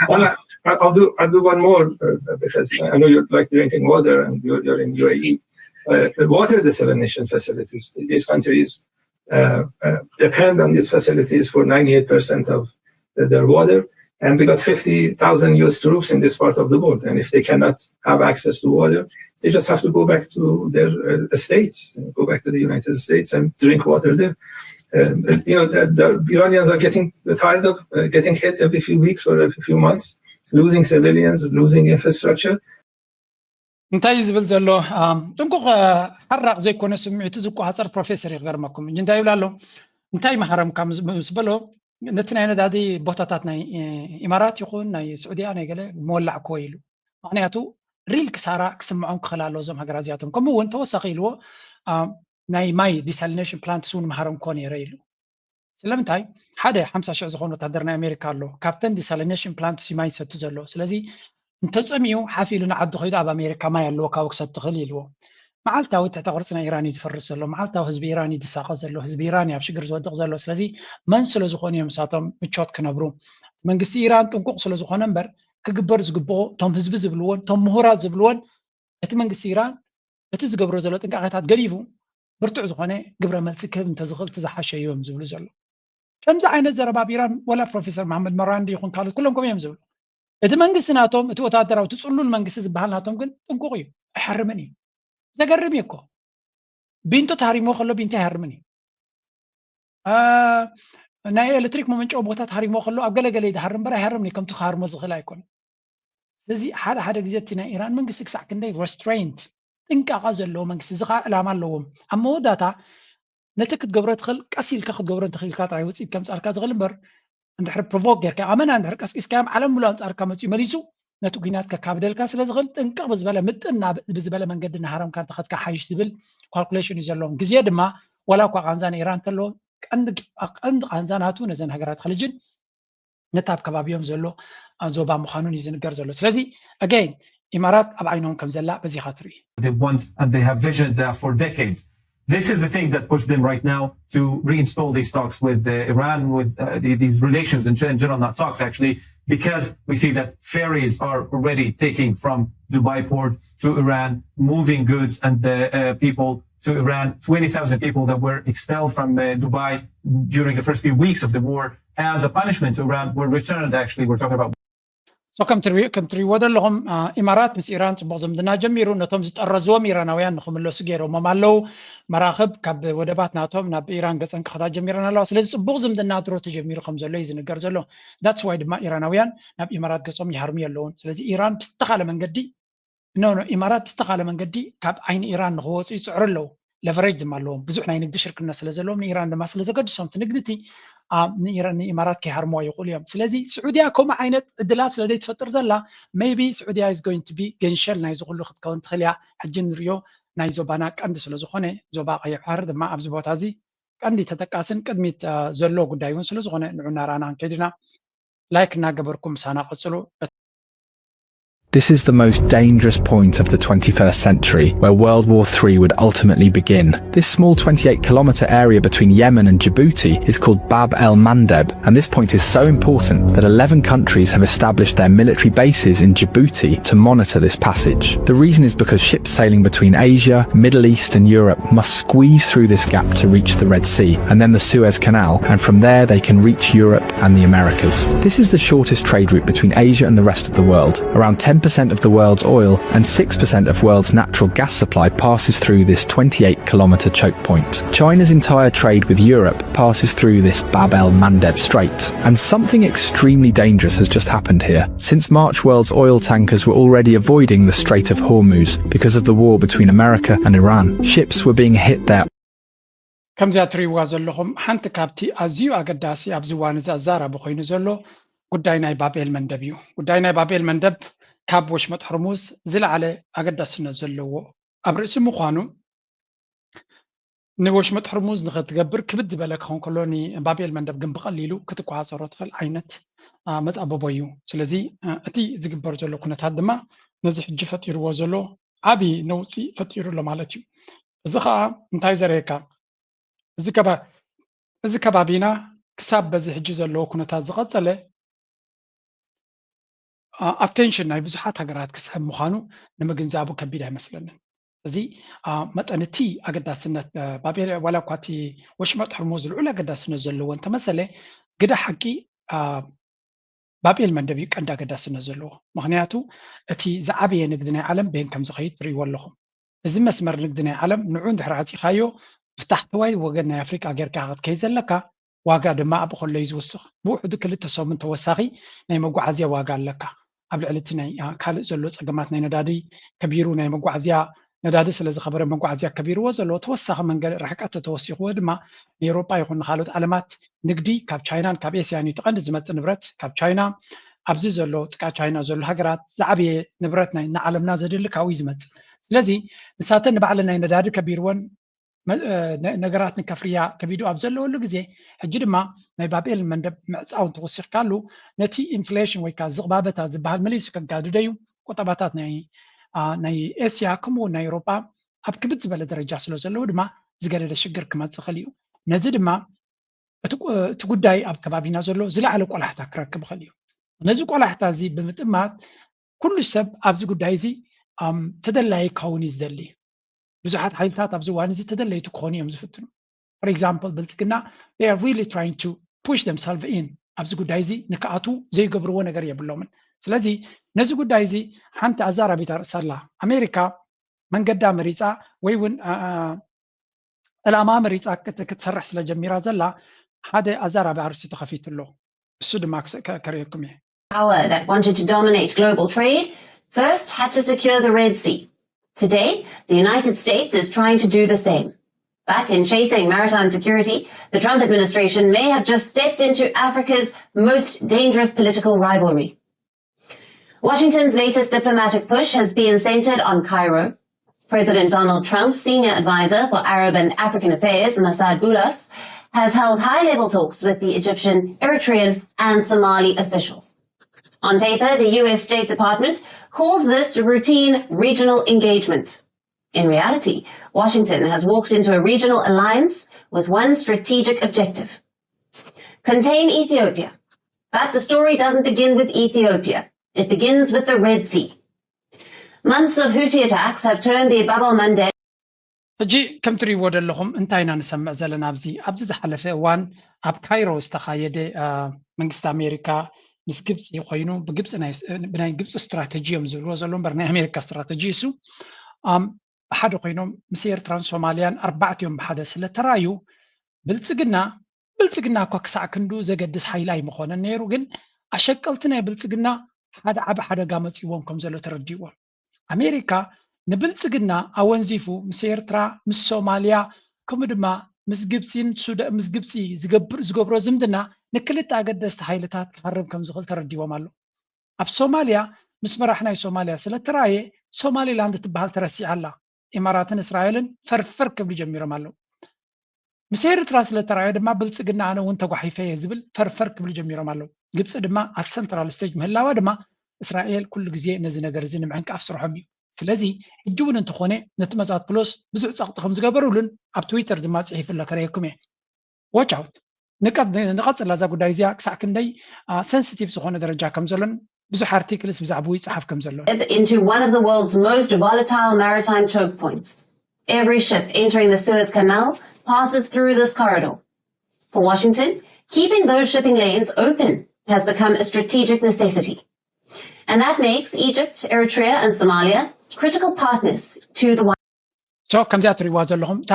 Well, I- I'll do I'll do one more uh, because I know you like drinking water and you're, you're in U A E. Uh, the water desalination facilities. These countries uh, uh, depend on these facilities for ninety-eight percent of uh, their water. And we got fifty thousand U S troops in this part of the world. And if they cannot have access to water, they just have to go back to their uh, states, go back to the United States and drink water there. Um, you know, the, the Iranians are getting tired of uh, getting hit every few weeks or every few months, losing civilians, losing infrastructure. እንታይ እዩ ዝብል ዘሎ? ጥንቁቕ ሓራቕ ዘይኮነ ስምዒቱ ዝቆፃፀር ፕሮፌሰር ይገርመኩም እንጂ እንታይ ይብል ኣሎ? እንታይ መሃረምካ ምስ በሎ፣ ነቲ ናይ ነዳዲ ቦታታት ናይ ኢማራት ይኹን ናይ ስዑድያ ናይ ገለ መወላዕ ክወ ኢሉ። ምክንያቱ ሪል ክሳራ ክስምዖም ክኽእል ኣሎ እዞም ሃገራት እዚኣቶም። ከምኡ እውን ተወሳኺ ኢልዎ ናይ ማይ ዲሳሊኔሽን ፕላንትስ እውን መሃረምኮ ነይረ ኢሉ። ስለምንታይ ሓደ ሓምሳ ሽሕ ዝኾነ ወታደር ናይ ኣሜሪካ ኣሎ ካብተን ዲሳሊኔሽን ፕላንትስ ማይ ዝሰቲ ዘሎ። ስለዚ እንተፀሚኡ ሓፍ ኢሉ ንዓዱ ከይዱ ኣብ ኣሜሪካ ማይ ኣለዎ ካብኡ ክሰቲ ክእል ኢልዎ። መዓልታዊ ትሕተ ቅርፂ ናይ ኢራን እዩ ዝፈርስ ዘሎ። መዓልታዊ ህዝቢ ኢራን እዩ ዝሳቐ ዘሎ። ህዝቢ ኢራን እዩ ኣብ ሽግር ዝወድቕ ዘሎ። ስለዚ መን ስለ ዝኾኑ እዮም ንሳቶም ምቾት ክነብሩ? መንግስቲ ኢራን ጥንቁቕ ስለ ዝኾነ እምበር ክግበር ዝግብኦ እቶም ህዝቢ ዝብልዎን እቶም ምሁራት ዝብልዎን እቲ መንግስቲ ኢራን እቲ ዝገብሮ ዘሎ ጥንቃቄታት ገዲፉ ብርቱዕ ዝኾነ ግብረ መልሲ ክህብ እንተዝኽእል እቲ ዝሓሸ እዮም ዝብሉ ዘሎ። ከምዚ ዓይነት ዘረባ ኣብ ኢራን ወላ ፕሮፌሰር መሓመድ መራንዲ ይኹን ካልኦት ኩሎም ከምኡ እዮም ዝብሉ። እቲ መንግስቲ ናቶም እቲ ወታደራዊ እቲ ፅሉል መንግስቲ ዝበሃል ናቶም ግን ጥንቁቕ እዩ፣ ኣይሃርምን እዩ። ዘገርም እዩ እኮ። ቢንቶ ተሃሪሞ ከሎ ቢንቶ ኣይሃርምን እዩ። ናይ ኤሌክትሪክ መመንጨዊ ቦታ ተሃሪሞ ከሎ ኣብ ገለገለ ይድሃርም እምበር ኣይሃርምን እዩ። ከምቲ ክሃርሞ ዝኽእል ኣይኮነን። ስለዚ ሓደ ሓደ ግዜ እቲ ናይ ኢራን መንግስቲ ክሳዕ ክንደይ ረስትሬንት ጥንቃቐ ዘለዎ መንግስቲ እዚ ከዓ ዕላማ ኣለዎም። ኣብ መወዳእታ ነቲ ክትገብሮ ትኽእል ቀስ ኢልካ ክትገብሮ እንተኽኢልካ ጥራይ ውፅኢት ከምፃልካ ዝኽእል እምበር እንድሕር ፕሮቮክ ጌርካ ኣመና እንድሕር ቀስቂስካዮም ዓለም ሙሉ ኣንፃርካ መፅኡ መሊሱ ነቲ ኩናት ከካብደልካ ስለ ዝኽእል ጥንቅቕ ብዝበለ ምጥን ብዝበለ መንገዲ እናሃረምካ እንተኸድካ ሓይሽ ዝብል ካልኩሌሽን እዩ ዘለዎም። ግዜ ድማ ዋላ እኳ ቃንዛ ንኢራን እንተለዎ ቀንዲ ቃንዛ ናቱ ነዘን ሃገራት ኸልጅን ነቲ ኣብ ከባቢኦም ዘሎ ዞባ ምዃኑን እዩ ዝንገር ዘሎ። ስለዚ ኣገይን ኢማራት ኣብ ዓይኖም ከም ዘላ በዚኻ ትርኢ። They want and they have visioned that for decades. This is the thing that pushed them right now to reinstall these talks with uh, Iran, with uh, the, these relations in, in general, not talks actually, because we see that ferries are already taking from Dubai port to Iran, moving goods and uh, uh, people to Iran. twenty thousand people that were expelled from uh, Dubai during the first few weeks of the war as a punishment to Iran were returned, actually, we're talking about So ከም ትሪእዎ ዘለኹም ኢማራት ምስ ኢራን ፅቡቕ ዝምድና ጀሚሩ። ነቶም ዝጠረዝዎም ኢራናውያን ንክምለሱ ገይሮሞም ኣለዉ። መራኽብ ካብ ወደባት ናቶም ናብ ኢራን ገፀን ክኸዳ ጀሚረን ኣለዋ። ስለዚ ፅቡቕ ዝምድና ድሮ ተጀሚሩ ከም ዘሎ እዩ ዝንገር ዘሎ። That's why ድማ ኢራናውያን ናብ ኢማራት ገፆም ይሃርሙ ኣለውን። ስለዚ ኢራን ብዝተኻለ መንገዲ ኖ ኖ ኢማራት ብዝተኻለ መንገዲ ካብ ዓይኒ ኢራን ንክወፁ ይፅዕሩ ኣለዉ። ለቨሬጅ ድማ ኣለዎም። ብዙሕ ናይ ንግዲ ሽርክነት ስለ ዘለዎም ንኢራን ድማ ስለ ዘገድሶም እቲ ንግዲ እቲ ንኢማራት ከይሃርምዋ ይኽእሉ እዮም። ስለዚ ስዑድያ ከምኡ ዓይነት ዕድላት ስለ ዘይትፈጥር ዘላ maybe ስዑድያ is going to be ገንሸል ናይዚ ኩሉ ክትከውን ትኽእል እያ። ሕጂ ንሪኦ ናይ ዞባና ቀንዲ ስለ ዝኾነ ዞባ ቀይሕ ባሕሪ ድማ ኣብዚ ቦታ እዚ ቀንዲ ተጠቃስን ቅድሚት ዘሎ ጉዳይ እውን ስለ ዝኾነ ንዑ እናረኣና ክንከይድ ኢና። ላይክ እናገበርኩም ምሳና ቀፅሉ። This is the most dangerous point of the twenty-first century, where World War three would ultimately begin. This small twenty-eight kilometer area between Yemen and Djibouti is called Bab el Mandeb, and this point is so important that eleven countries have established their military bases in Djibouti to monitor this passage. The reason is because ships sailing between Asia, Middle East, and Europe must squeeze through this gap to reach the Red Sea and then the Suez Canal, and from there they can reach Europe and the Americas. This is the shortest trade route between Asia and the rest of the world. Around ten percent of the world's oil and six percent of world's natural gas supply passes through this twenty-eight kilometer choke point. China's entire trade with Europe passes through this Bab el Mandeb Strait, and something extremely dangerous has just happened here. Since March, world's oil tankers were already avoiding the Strait of Hormuz because of the war between America and Iran. Ships were being hit there. ከምዚኣ ትሪእዋ ዘለኹም ሓንቲ ካብቲ ኣዝዩ ኣገዳሲ ኣብዚ እዋን እዚ ኣዛራቢ ኮይኑ ዘሎ ጉዳይ ናይ ባብኤል መንደብ እዩ። ጉዳይ ናይ ባብኤል መንደብ ካብ ወሽመጥ ሕርሙዝ ዝለዓለ ኣገዳስነት ዘለዎ ኣብ ርእሲ ምዃኑ ንወሽመጥ ሕርሙዝ ንኸትገብር ክብድ ዝበለ ክኸውን ከሎ ንባብኤል መንደብ ግን ብቐሊሉ ክትቆፃፀሮ ትኽእል ዓይነት መፃበቦ እዩ። ስለዚ እቲ ዝግበር ዘሎ ኩነታት ድማ ነዚ ሕጂ ፈጢርዎ ዘሎ ዓብዪ ነውፂ ፈጢሩ ኣሎ ማለት እዩ። እዚ ከዓ እንታይ ዘርእየካ እዚ ከባቢና ክሳብ በዚ ሕጂ ዘለዎ ኩነታት ዝቐፀለ ኣቴንሽን ናይ ብዙሓት ሃገራት ክስሕብ ምዃኑ ንምግንዛቡ ከቢድ ኣይመስለንን። እዚ መጠን እቲ ኣገዳስነት ባቤል ዋላ እኳ እቲ ወሽመጥ ሕርሙዝ ልዑል ኣገዳስነት ዘለዎ እንተመሰለ ግደ ሓቂ ባብኤል መንደብ እዩ ቀንዲ ኣገዳስነት ዘለዎ። ምክንያቱ እቲ ዝዓበየ ንግዲ ናይ ዓለም በየን ከም ዝኸይድ ትርእይዎ ኣለኹም። እዚ መስመር ንግዲ ናይ ዓለም ንዑ እንድሕር ዓፂኻዮ ብታሕተዋይ ወገን ናይ ኣፍሪቃ ጌርካ ክትከይድ ዘለካ ዋጋ ድማ ኣብኡ ከሎ እዩ ዝውስኽ። ብውሕዱ ክልተ ሰሙን ተወሳኺ ናይ መጓዓዝያ ዋጋ ኣለካ። ኣብ ልዕሊ እቲ ናይ ካልእ ዘሎ ፀገማት ናይ ነዳዲ ከቢሩ ናይ መጓዓዝያ ነዳዲ ስለ ዝኸበረ መጓዓዝያ ከቢርዎ ዘሎ ተወሳኺ መንገዲ ርሕቀት ተተወሲኽዎ ድማ ንኤውሮጳ ይኹን ንካልኦት ዓለማት ንግዲ ካብ ቻይናን ካብ ኤስያን እዩ። እቲ ቀንዲ ዝመፅእ ንብረት ካብ ቻይና ኣብዚ ዘሎ ጥቃ ቻይና ዘሎ ሃገራት ዝዓበየ ንብረት ናይ ንዓለምና ዘድሊ ካብኡ እዩ ዝመፅእ። ስለዚ ንሳተን ንባዕለን ናይ ነዳዲ ከቢርወን ነገራት ንከፍርያ ከቢዱ ኣብ ዘለወሉ ግዜ ሕጂ ድማ ናይ ባብኤል መንደብ ምዕፃው እንተወሲኽካሉ ነቲ ኢንፍሌሽን ወይ ከዓ ዝቕባበታት ዝበሃል መሊሱ ከጋድዶ እዩ። ቁጠባታት ናይ ናይ ኤስያ ከምኡ እውን ናይ ኤውሮጳ ኣብ ክብድ ዝበለ ደረጃ ስለ ዘለዉ ድማ ዝገደደ ሽግር ክመፅእ ይኽእል እዩ። ነዚ ድማ እቲ ጉዳይ ኣብ ከባቢና ዘሎ ዝለዓለ ቆላሕታ ክረክብ ይኽእል እዩ። ነዚ ቆላሕታ እዚ ብምጥማት ኩሉ ሰብ ኣብዚ ጉዳይ እዚ ተደላዪ ክኸውን እዩ ዝደሊ። ብዙሓት ሓይልታት ኣብዚ እዋን እዚ ተደለይቲ ክኾኑ እዮም ዝፍትኑ። For example ብልፅግና they are really trying to push themselves in ኣብዚ ጉዳይ እዚ ንክኣትዉ ዘይገብርዎ ነገር የብሎምን። ስለዚ ነዚ ጉዳይ እዚ ሓንቲ ኣዛራቢት ኣርእሲ ኣላ። ኣሜሪካ መንገዳ መሪፃ ወይ እውን ዕላማ መሪፃ ክትሰርሕ ስለ ጀሚራ ዘላ ሓደ ኣዛራቢ ኣርእስቲ ተኸፊቱ ኣሎ። እሱ ድማ ከርእየኩም እየ። Power that wanted to dominate global trade first had to secure the Red Sea. Today, the United States is trying to do the same. But in chasing maritime security, the Trump administration may have just stepped into Africa's most dangerous political rivalry. Washington's latest diplomatic push has been centered on Cairo. President Donald Trump's senior advisor for Arab and African affairs, Massad Boulos, has held high-level talks with the Egyptian, Eritrean, and Somali officials. On paper, the U S State Department calls this routine regional engagement. In reality, Washington has walked into a regional alliance with one strategic objective: contain Ethiopia. But the story doesn't begin with Ethiopia. It begins with the Red Sea. Months of Houthi attacks have turned the Bab al Mandeb. ሕጂ ከም ትርእይዎ ዘለኹም እንታይ ኢና ንሰምዕ ዘለና ኣብዚ ኣብዚ ዝሓለፈ እዋን ኣብ ካይሮ ዝተኻየደ መንግስቲ ኣሜሪካ ምስ ግብፂ ኮይኑ ብግብፂ ብናይ ግብፂ ስትራተጂ እዮም ዝብልዎ ዘሎ እምበር ናይ ኣሜሪካ ስትራተጂ እሱ ብሓደ ኮይኖም ምስ ኤርትራን ሶማልያን ኣርባዕቲኦም ብሓደ ስለተራዩ ብልፅግና ብልፅግና እኳ ክሳዕ ክንዱ ዘገድስ ሓይሊ ኣይምኾነን ነይሩ ግን ኣሸቀልቲ ናይ ብልፅግና ሓደ ዓቢ ሓደጋ መፂዎም ከም ዘሎ ተረዲዎም ኣሜሪካ ንብልፅግና ኣወንዚፉ ምስ ኤርትራ ምስ ሶማልያ ከምኡ ድማ ምስ ግብፂን ሱዳ ምስ ግብፂ ዝገብር ዝገብሮ ዝምድና ንክልተ ኣገደስቲ ሓይልታት ክሃርም ከም ዝኽእል ተረዲዎም ኣሎ ኣብ ሶማልያ ምስ መራሕ ናይ ሶማልያ ስለተራየ ሶማሊላንድ ትበሃል ተረሲዓ ኣላ ኢማራትን እስራኤልን ፈርፈር ክብሉ ጀሚሮም ኣለዉ ምስ ኤርትራ ስለተራየ ድማ ብልፅግና ኣነ እውን ተጓሒፈ እየ ዝብል ፈርፈር ክብሉ ጀሚሮም ኣለዉ ግብፂ ድማ ኣብ ሰንትራል ስቴጅ ምህላዋ ድማ እስራኤል ኩሉ ግዜ ነዚ ነገር እዚ ንምዕንቃፍ ስርሖም እዩ ስለዚ ሕጂ እውን እንተኾነ ነቲ መጻት ፕሎስ ብዙሕ ጸቕጢ ከም ዝገበሩሉን ኣብ ትዊተር ድማ ጽሒፉ ኣሎ ከረየኩም እየ watch out ንቀጽላ እዛ ጉዳይ እዚኣ ክሳዕ ክንደይ sensitive ዝኾነ ደረጃ ከም ዘሎን ብዙሕ ኣርቲክልስ ብዛዕባኡ ይጽሓፍ ከም ዘሎ into one of the world's most volatile maritime choke points. Every ship entering the Suez Canal passes through this corridor. For Washington, keeping those shipping lanes open has become a strategic necessity. And that makes Egypt, Eritrea, and Somalia critical partners to the so ከምዚኣ ትሪእዋ ዘለኹም እታ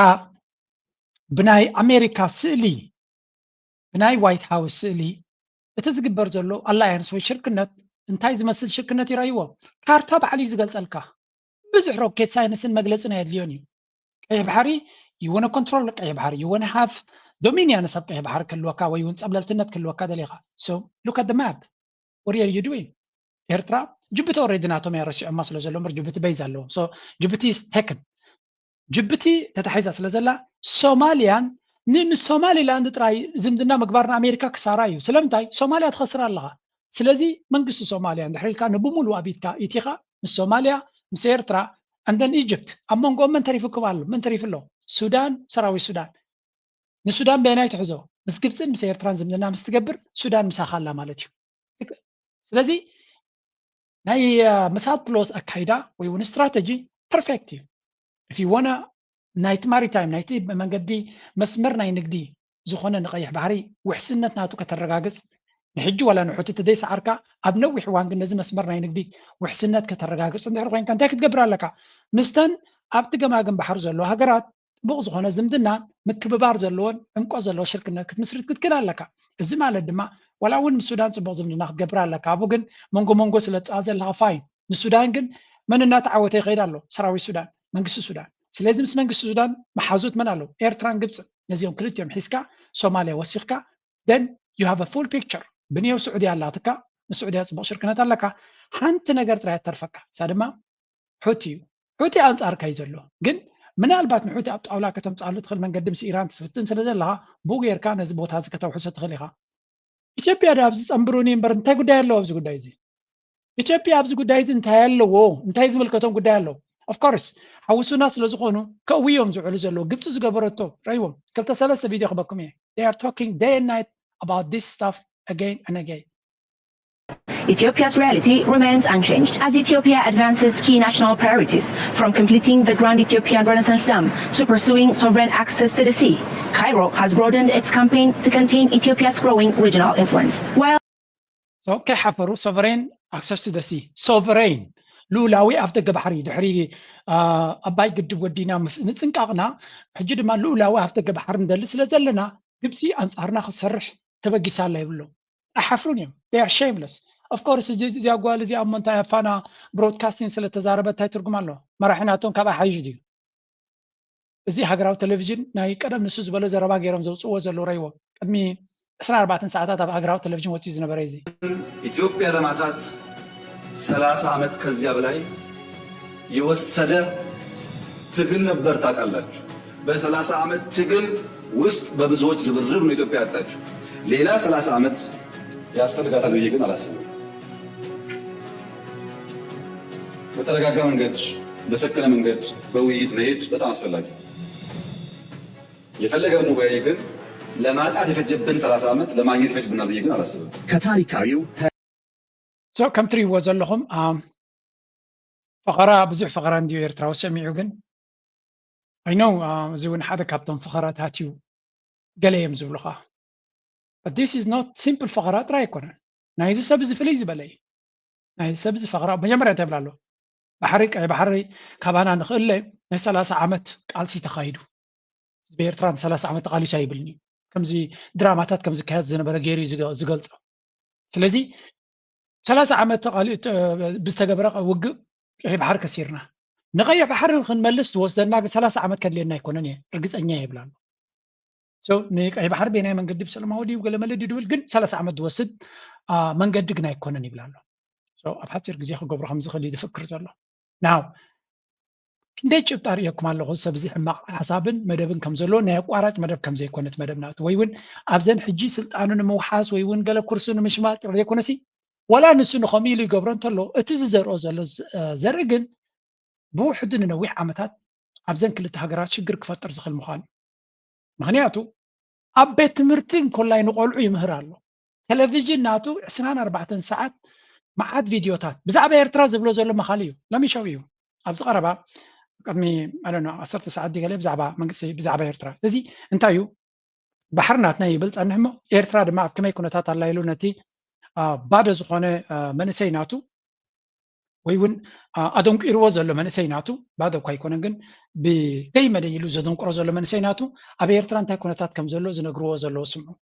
ብናይ ኣሜሪካ ስእሊ ብናይ ዋይት ሃውስ ስእሊ እቲ ዝግበር ዘሎ ኣላያንስ ወይ ሽርክነት እንታይ ዝመስል ሽርክነት ይረእይዎ ካርታ ባዕሉ እዩ ዝገልፀልካ ብዙሕ ሮኬት ሳይንስን መግለፅን ኣየድልዮን እዩ ቀይሕ ባሕሪ you wanna control ቀይሕ ባሕሪ you wanna have dominion ኣብ ቀይሕ ባሕሪ ክህልወካ ወይ እውን ፀብለልትነት ክህልወካ ደሊኻ so look at the map what are you doing ኤርትራ ጅቡቲ already ናቶም እያ ረሲዖማ ስለ ዘሎ እምበር ጅቡቲ base ኣለዎም so ጅቡቲ is taken ጅቡቲ ተታሒዛ ስለ ዘላ ሶማልያን ንሶማሊላንድ ጥራይ ዝምድና ምግባር ንኣሜሪካ ክሳራ እዩ ስለምንታይ ሶማልያ ትኸስር ኣለኻ ስለዚ መንግስቲ ሶማልያ እንድሕር ኢልካ ንብሙሉ ኣብ ኢድካ ኢቲኻ ምስ ሶማልያ ምስ ኤርትራ and then ኢጅፕት ኣብ መንጎኦም መን ተሪፉ ክብ ኣሎ መን ተሪፉ ኣሎ ሱዳን ሰራዊት ሱዳን ንሱዳን በየናይ ትሕዞ ምስ ግብፅን ምስ ኤርትራን ዝምድና ምስ ትገብር ሱዳን ምሳኻ ኣላ ማለት እዩ ስለዚ ናይ መሳድ ፕሎስ ኣካይዳ ወይ እውን strategy perfect እዩ if you wanna ናይቲ ማሪታይም ናይቲ መንገዲ መስመር ናይ ንግዲ ዝኾነ ንቀይሕ ባሕሪ ውሕስነት ናቱ ከተረጋግፅ ንሕጂ ዋላ ንሑቲ ተደይሰዓርካ፣ ኣብ ነዊሕ እዋን ግን ነዚ መስመር ናይ ንግዲ ውሕስነት ከተረጋግጽ እንድሕር ኮይንካ እንታይ ክትገብር ኣለካ? ምስተን ኣብቲ ገማግም ባሕሪ ዘለዋ ሃገራት ጥቡቕ ዝኾነ ዝምድና፣ ምክብባር ዘለዎን ዕምቆ ዘለዎ ሽርክነት ክትምስርት ክትክእል ኣለካ። እዚ ማለት ድማ ዋላ እውን ምስ ሱዳን ጽቡቕ ዝምድና ክትገብር ኣለካ። ኣብኡ ግን መንጎ መንጎ ስለ ትጻወት ዘለኻ ፋይን። ንሱዳን ግን መን እናተዓወተ ይኸይድ ኣሎ? ሰራዊት ሱዳን፣ መንግስቲ ሱዳን። ስለዚ ምስ መንግስቲ ሱዳን መሓዙት መን ኣለዉ? ኤርትራን ግብጽን። ነዚኦም ክልቲኦም ሒዝካ ሶማልያ ወሲኽካ፣ then you have a full picture። ብንየው ስዑድያ ኣላትካ፣ ምስ ስዑድያ ጽቡቕ ሽርክነት ኣለካ። ሓንቲ ነገር ጥራይ እተርፈካ፣ እሳ ድማ ሑቲ እዩ። ሑቲ ኣንጻርካ እዩ ዘሎ። ግን ምናልባት ንሑቲ ኣብ ጣውላ ከተምጽኣሉ ትኽእል መንገዲ ምስ ኢራን ትፍትን ስለ ዘለኻ፣ ብኡ ጌርካ ነዚ ቦታ እዚ ከተውሕሶ ትኽእል ኢኻ። ኢትዮጵያ ዶ ኣብዚ ጸንብሩኒ እምበር እንታይ ጉዳይ ኣለዎ ኣብዚ ጉዳይ እዚ? ኢትዮጵያ ኣብዚ ጉዳይ እዚ እንታይ ኣለዎ? እንታይ ዝምልከቶም ጉዳይ ኣለዎ? Of course፣ ሓውሱና ስለ ዝኾኑ ከእውዮም ዝውዕሉ ዘለዉ። ግብጺ ዝገበረቶ ረይዎም። ክልተ ሰለስተ ቪድዮ ክበኩም እየ። They are talking day and night about this stuff again and again. Ethiopia's reality remains unchanged as Ethiopia advances key national priorities, from completing the Grand Ethiopian Renaissance Dam to pursuing sovereign access to the sea. Cairo has broadened its campaign to contain Ethiopia's growing regional influence. While So ከይሓፈሩ sovereign access to the sea፣ sovereign፣ ልኡላዊ ኣፍደገ ባሕሪ። ድሕሪ ኣባይ ግድብ ወዲና ምጽንቃቕና፣ ሕጂ ድማ ልኡላዊ ኣፍደገ ባሕሪ ንደሊ ስለ ዘለና፣ ግብጺ ኣንጻርና ክትሰርሕ ተበጊሳ ኣላ ይብሉ። ኣይሓፍሩን እዮም። They are shameless። Of course፣ እዚኣ ጓል እዚኣ እሞ እንታይ ኣብ ፋና ብሮድካስቲንግ ስለ ተዛረበት እንታይ ትርጉም ኣለዎ? መራሒ ናቶም ካብኣ ሓይሽ ድዩ? እዚ ሃገራዊ ቴሌቪዥን ናይ ቀደም ንሱ ዝበሎ ዘረባ ገይሮም ዘውፅእዎ ዘለዉ ረይዎ። ቅድሚ ዕስራን ኣርባዕተን ሰዓታት ኣብ ሃገራዊ ቴሌቪዥን ወፂኡ ዝነበረ እዚ። ኢትዮጵያ ለማታት ሰላሳ ዓመት ከዚያ በላይ የወሰደ ትግል ነበር። ታውቃላችሁ፣ በሰላሳ ዓመት ትግል ውስጥ በብዙዎች ርብርብ ነው ኢትዮጵያ ያጣችው። ሌላ ሰላሳ ዓመት ያስፈልጋታል ብዬ ግን አላስብም። በተረጋጋ መንገድ፣ በሰከነ መንገድ በውይይት መሄድ በጣም አስፈላጊ። የፈለገ ብንወያይ ግን ለማጣት የፈጀብን ሰላሳ ዓመት ለማግኘት ይፈጅብናል ብዬ ግን አላስብም። ከታሪካዊው So ከም ትሪእዎ ዘለኹም ፈኸራ፣ ብዙሕ ፈኸራ እንድዩ ኤርትራዊ ሰሚዑ። ግን I know እዚ እውን ሓደ ካብቶም ፈኸራታት እዩ ገለ እዮም ዝብሉኻ። But this is not simple ፈኸራ ጥራይ ኣይኮነን። ናይዚ ሰብ እዚ ፍልይ ዝበለ እዩ። ናይዚ ሰብ እዚ ፈኸራ መጀመርያ እንታይ ይብል ኣሎ? ባሕሪ፣ ቀይ ባሕሪ ካባና ንኽእለ ናይ ሰላሳ ዓመት ቃልሲ ተኻይዱ። ህዝቢ ኤርትራ ንሰላሳ ዓመት ተቓሊሱ ኣይብልን እዩ። ከምዚ ድራማታት ከም ዝካየድ ዝነበረ ገይሩ እዩ ዝገ- ዝገልጾ። ስለዚ ሰላሳ ዓመት ተቓሊ- ተ- ብዝተገበረ ውግእ ቀይሕ ባሕሪ ከሲርና። ንቐይሕ ባሕሪ ክንመልስ ዝወስደና ግን ሰላሳ ዓመት ከድልየና ኣይኮነን እየ ርግጸኛ እየ ይብል ኣሎ። So ንቀይሕ ባሕሪ በየናይ መንገዲ ብሰላማዊ ድዩ ገለ መለ ድዩ ድብል ግን ሰላሳ ዓመት ዝወስድ መንገዲ ግን ኣይኮነን ይብል ኣሎ። ኣብ ሓፂር ግዜ ክገብሮ ከም ዝኽእል እዩ ዝፍክር ዘሎ። ናው ክንደይ ጭብጢ ኣርእየኩም ኣለኹ፣ ሰብዚ ሕማቕ ሓሳብን መደብን ከም ዘሎ፣ ናይ ኣቋራጭ መደብ ከም ዘይኮነት መደብ ናቱ፣ ወይ እውን ኣብዘን ሕጂ ስልጣኑ ንምውሓስ ወይ እውን ገለ ኩርሱ ንምሽማጥ ዘይኮነሲ፣ ዋላ ንሱ ንኸምኡ ኢሉ ይገብሮ እንተሎ፣ እቲ ዝዘርኦ ዘሎ ዘርኢ ግን ብውሕዱ ንነዊሕ ዓመታት ኣብዘን ክልተ ሃገራት ሽግር ክፈጥር ዝኽእል ምዃኑ። ምኽንያቱ ኣብ ቤት ትምህርቲ እንኮላይ ንቆልዑ ይምህር ኣሎ። ቴሌቪዥን ናቱ ዕስራን ኣርባዕተን ሰዓት መዓት ቪድዮታት ብዛዕባ ኤርትራ ዝብሎ ዘሎ መኻሊ እዩ። ለሚሸው እዩ ኣብዚ ቀረባ ቅድሚ ዓሰርተ ሰዓት ድገለ ብዛዕባ መንግስቲ ብዛዕባ ኤርትራ። ስለዚ እንታይ እዩ ባሕሪ ናትና ይብል ጸንሕ እሞ ኤርትራ ድማ ኣብ ከመይ ኩነታት ኣላ ኢሉ ነቲ ባዶ ዝኾነ መንእሰይ ናቱ ወይ እውን ኣደንቂርዎ ዘሎ መንእሰይ ናቱ ባዶ እኳ ኣይኮነን ግን ብደይ መደይ ኢሉ ዘደንቅሮ ዘሎ መንእሰይ ናቱ ኣብ ኤርትራ እንታይ ኩነታት ከም ዘሎ ዝነግርዎ ዘለዉ ስምዑ።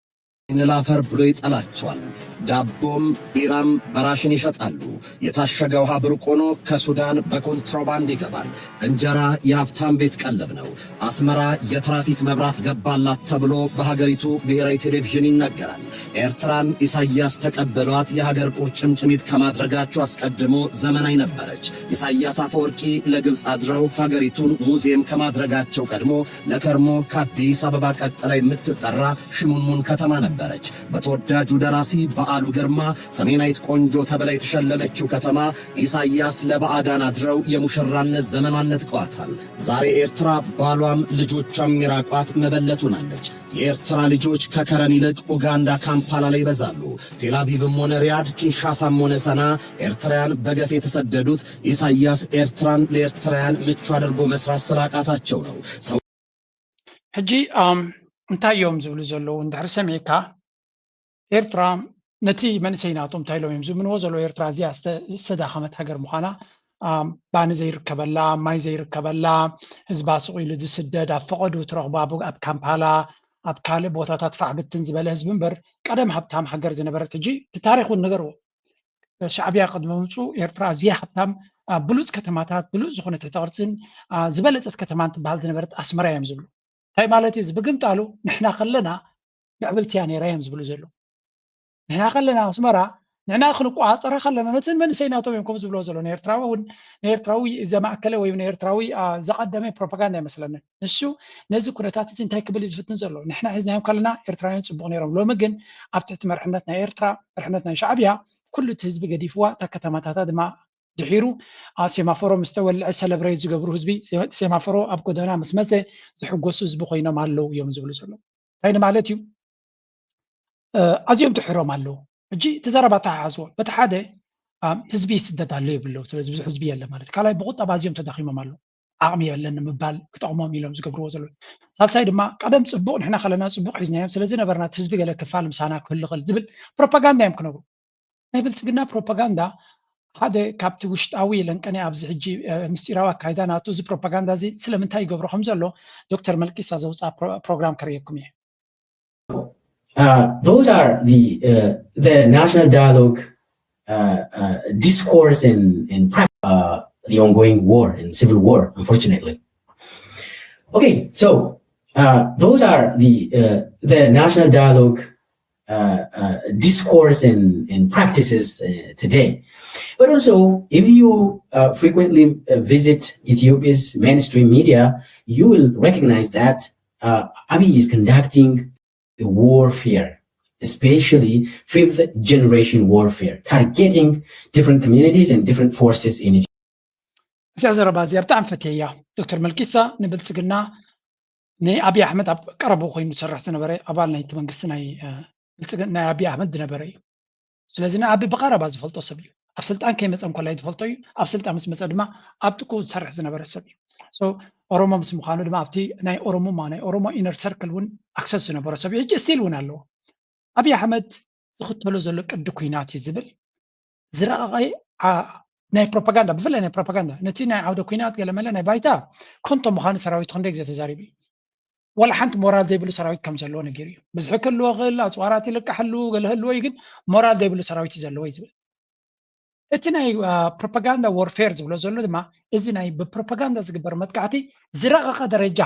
ንላፈር ብሎ ይጠላቸዋል። ዳቦም ቢራም በራሽን ይሸጣሉ። የታሸገ ውሃ ብርቅ ሆኖ ከሱዳን በኮንትሮባንድ ይገባል። እንጀራ የሀብታም ቤት ቀለብ ነው። አስመራ የትራፊክ መብራት ገባላት ተብሎ በሀገሪቱ ብሔራዊ ቴሌቪዥን ይነገራል። ኤርትራን ኢሳያስ ተቀበሏት የሀገር ቁርጭምጭሚት ከማድረጋቸው አስቀድሞ ዘመናዊ ነበረች። ኢሳያስ አፈወርቂ ለግብፅ አድረው ሀገሪቱን ሙዚየም ከማድረጋቸው ቀድሞ ለከርሞ ከአዲስ አበባ ቀጥላ የምትጠራ ሽሙንሙን ከተማ ነበረች። በተወዳጁ ደራሲ በዓሉ ግርማ ሰሜናዊት ቆንጆ ተብላ የተሸለመችው ከተማ ኢሳያስ ለባዕዳን አድረው የሙሽራነት ዘመኗን ነጥቀዋታል። ዛሬ ኤርትራ ባሏም ልጆቿም የሚራቋት መበለት ሆናለች። የኤርትራ ልጆች ከከረን ይልቅ ኡጋንዳ ካምፓላ ላይ ይበዛሉ። ቴላቪቭም ሆነ ሪያድ፣ ኪንሻሳም ሆነ ሰና ኤርትራውያን በገፍ የተሰደዱት ኢሳያስ ኤርትራን ለኤርትራውያን ምቹ አድርጎ መስራት ስላቃታቸው ነው። ሰው ሕጂ እንታይ እዮም ዝብሉ ዘለዉ እንድሕር ሰሚዕካ ኤርትራ ነቲ መንእሰይ ናቶም እንታይ ኢሎም እዮም ዝእምንዎ ዘለዉ? ኤርትራ እዚኣ ዝተዳኸመት ሃገር ምዃና፣ ባኒ ዘይርከበላ፣ ማይ ዘይርከበላ፣ ህዝባ ስቕ ኢሉ ዝስደድ፣ ኣብ ፈቐዱ ትረኽቦ ኣብ ካምፓላ፣ ኣብ ካልእ ቦታታት ፋሕ ብትን ዝበለ ህዝቢ እምበር፣ ቀደም ሃብታም ሃገር ዝነበረት፣ ሕጂ እቲ ታሪኽ እውን ንገርዎ። ሻዕብያ ቅድሚ ምምፅኡ ኤርትራ ኣዝያ ሃብታም፣ ብሉፅ ከተማታት፣ ብሉፅ ዝኾነ ትሕተ ቅርፅን ዝበለፀት ከተማን ትበሃል ዝነበረት ኣስመራ እዮም ዝብሉ። እንታይ ማለት እዩ እዚ? ብግምጣሉ ንሕና ከለና ምዕብልቲ እያ ነይራ እዮም ዝብሉ ዘለዉ። ንሕና ከለና ኣስመራ ንሕና ክንቆፃፀራ ከለና ነቲ መንእሰይ ናቶም እዮም ከምኡ ዝብልዎ ዘለዉ። ንኤርትራዊ እውን ንኤርትራዊ ዘማእከለ ወይ ንኤርትራዊ ዘቐደመ ፕሮፓጋንዳ ኣይመስለንን። ንሱ ነዚ ኩነታት እዚ እንታይ ክብል እዩ ዝፍትን ዘሎ? ንሕና ሒዝናዮም ከለና ኤርትራውያን ፅቡቕ ነይሮም። ሎሚ ግን ኣብ ትሕቲ መርሕነት ናይ ኤርትራ፣ መርሕነት ናይ ሻዕብያ ኩሉ እቲ ህዝቢ ገዲፍዋ፣ እታ ከተማታታ ድማ ድሒሩ ሴማፎሮ ምስ ተወልዐ ሰለብሬት ዝገብሩ ህዝቢ፣ ሴማፎሮ ኣብ ጎደና ምስ መፀ ዝሕጎሱ ህዝቢ ኮይኖም ኣለዉ እዮም ዝብሉ ዘለዉ። እንታይ ንማለት እዩ? ኣዝዮም ድሕሮም ኣለዉ። ሕጂ እቲ ዘረባ ተሓሓዝዎ። በቲ ሓደ ህዝቢ ይስደድ ኣሎ ይብሉ ኣለዉ። ስለዚ ብዙሕ ህዝቢ የለ ማለት። ካልኣይ ብቁጠባ ኣዝዮም ተዳኺሞም ኣለዉ። ዓቕሚ የለን ንምባል ክጠቕሞም ኢሎም ዝገብርዎ ዘለዉ። ሳልሳይ ድማ ቀደም ፅቡቕ ንሕና ከለና ፅቡቕ ሒዝናዮም ስለዝነበርና እቲ ህዝቢ ገለ ክፋል ምሳና ክህሉ ይኽእል ዝብል ፕሮፓጋንዳ እዮም ክነብሩ። ናይ ብልፅግና ፕሮፓጋንዳ ሓደ ካብቲ ውሽጣዊ ለንቀነ ኣብዚ ሕጂ ምስጢራዊ ኣካይዳ ናቱ እዚ ፕሮፓጋንዳ እዚ ስለምንታይ ይገብሮ ከም ዘሎ ዶክተር መልቂሳ ዘውፅኣ ፕሮግራም ከርእየኩም እየ። Uh, those are the uh, the national dialogue uh, uh, discourse and and uh, the ongoing war and civil war, unfortunately. Okay, so uh, those are the uh, the national dialogue uh, uh, discourse and, and practices uh, today. But also, if you uh, frequently uh, visit Ethiopia's mainstream media, you will recognize that uh, Abiy is conducting a warfare, especially fifth generation warfare, targeting different communities and different forces in Ethiopia. እዚኣ ዘረባ እዚኣ ብጣዕሚ ፈትየያ። ዶክተር መልኪሳ ንብልፅግና ንኣብይ ኣሕመድ ኣብ ቀረቡ ኮይኑ ዝሰርሕ ዝነበረ ኣባል ናይቲ መንግስቲ ናይ ብልፅግና ናይ ኣብይ ኣሕመድ ዝነበረ እዩ። ስለዚ ንኣቢ ብቐረባ ዝፈልጦ ሰብ እዩ። ኣብ ስልጣን ከይመፀ እንኮላይ ዝፈልጦ እዩ። ኣብ ስልጣን ምስ መፀ ድማ ኣብ ጥቁ ዝሰርሕ ዝነበረ ሰብ እዩ። ኦሮሞ ምስ ምዃኑ ድማ ኣብቲ ናይ ኦሮሞማ ናይ ኦሮሞ ኢነር ሰርክል እውን ኣክሰስ ዝነበሮ ሰብ እዩ። ሕጂ ስቲል እውን ኣለዎ። ኣብይ ኣሕመድ ዝኽተሎ ዘሎ ቅዲ ኩናት እዩ ዝብል ዝረቐቐ ናይ ፕሮፓጋንዳ፣ ብፍላይ ናይ ፕሮፓጋንዳ ነቲ ናይ ዓውደ ኩናት ገለመለ ናይ ባይታ ከንቶ ምዃኑ ሰራዊት ክንደይ ግዜ ተዛሪቡ እዩ። ዋላ ሓንቲ ሞራል ዘይብሉ ሰራዊት ከም ዘለዎ ነጊሩ እዩ። ብዝሒ ክህልዎ ክእል፣ ኣፅዋራት ይልቃሕሉ፣ ገለ ህልዎ እዩ፣ ግን ሞራል ዘይብሉ ሰራዊት እዩ ዘለዎ እዩ ዝብል። እቲ ናይ ፕሮፓጋንዳ ወርፌር ዝብሎ ዘሎ ድማ እዚ ናይ ብፕሮፓጋንዳ ዝግበር መጥቃዕቲ ዝረቐቐ ደረጃ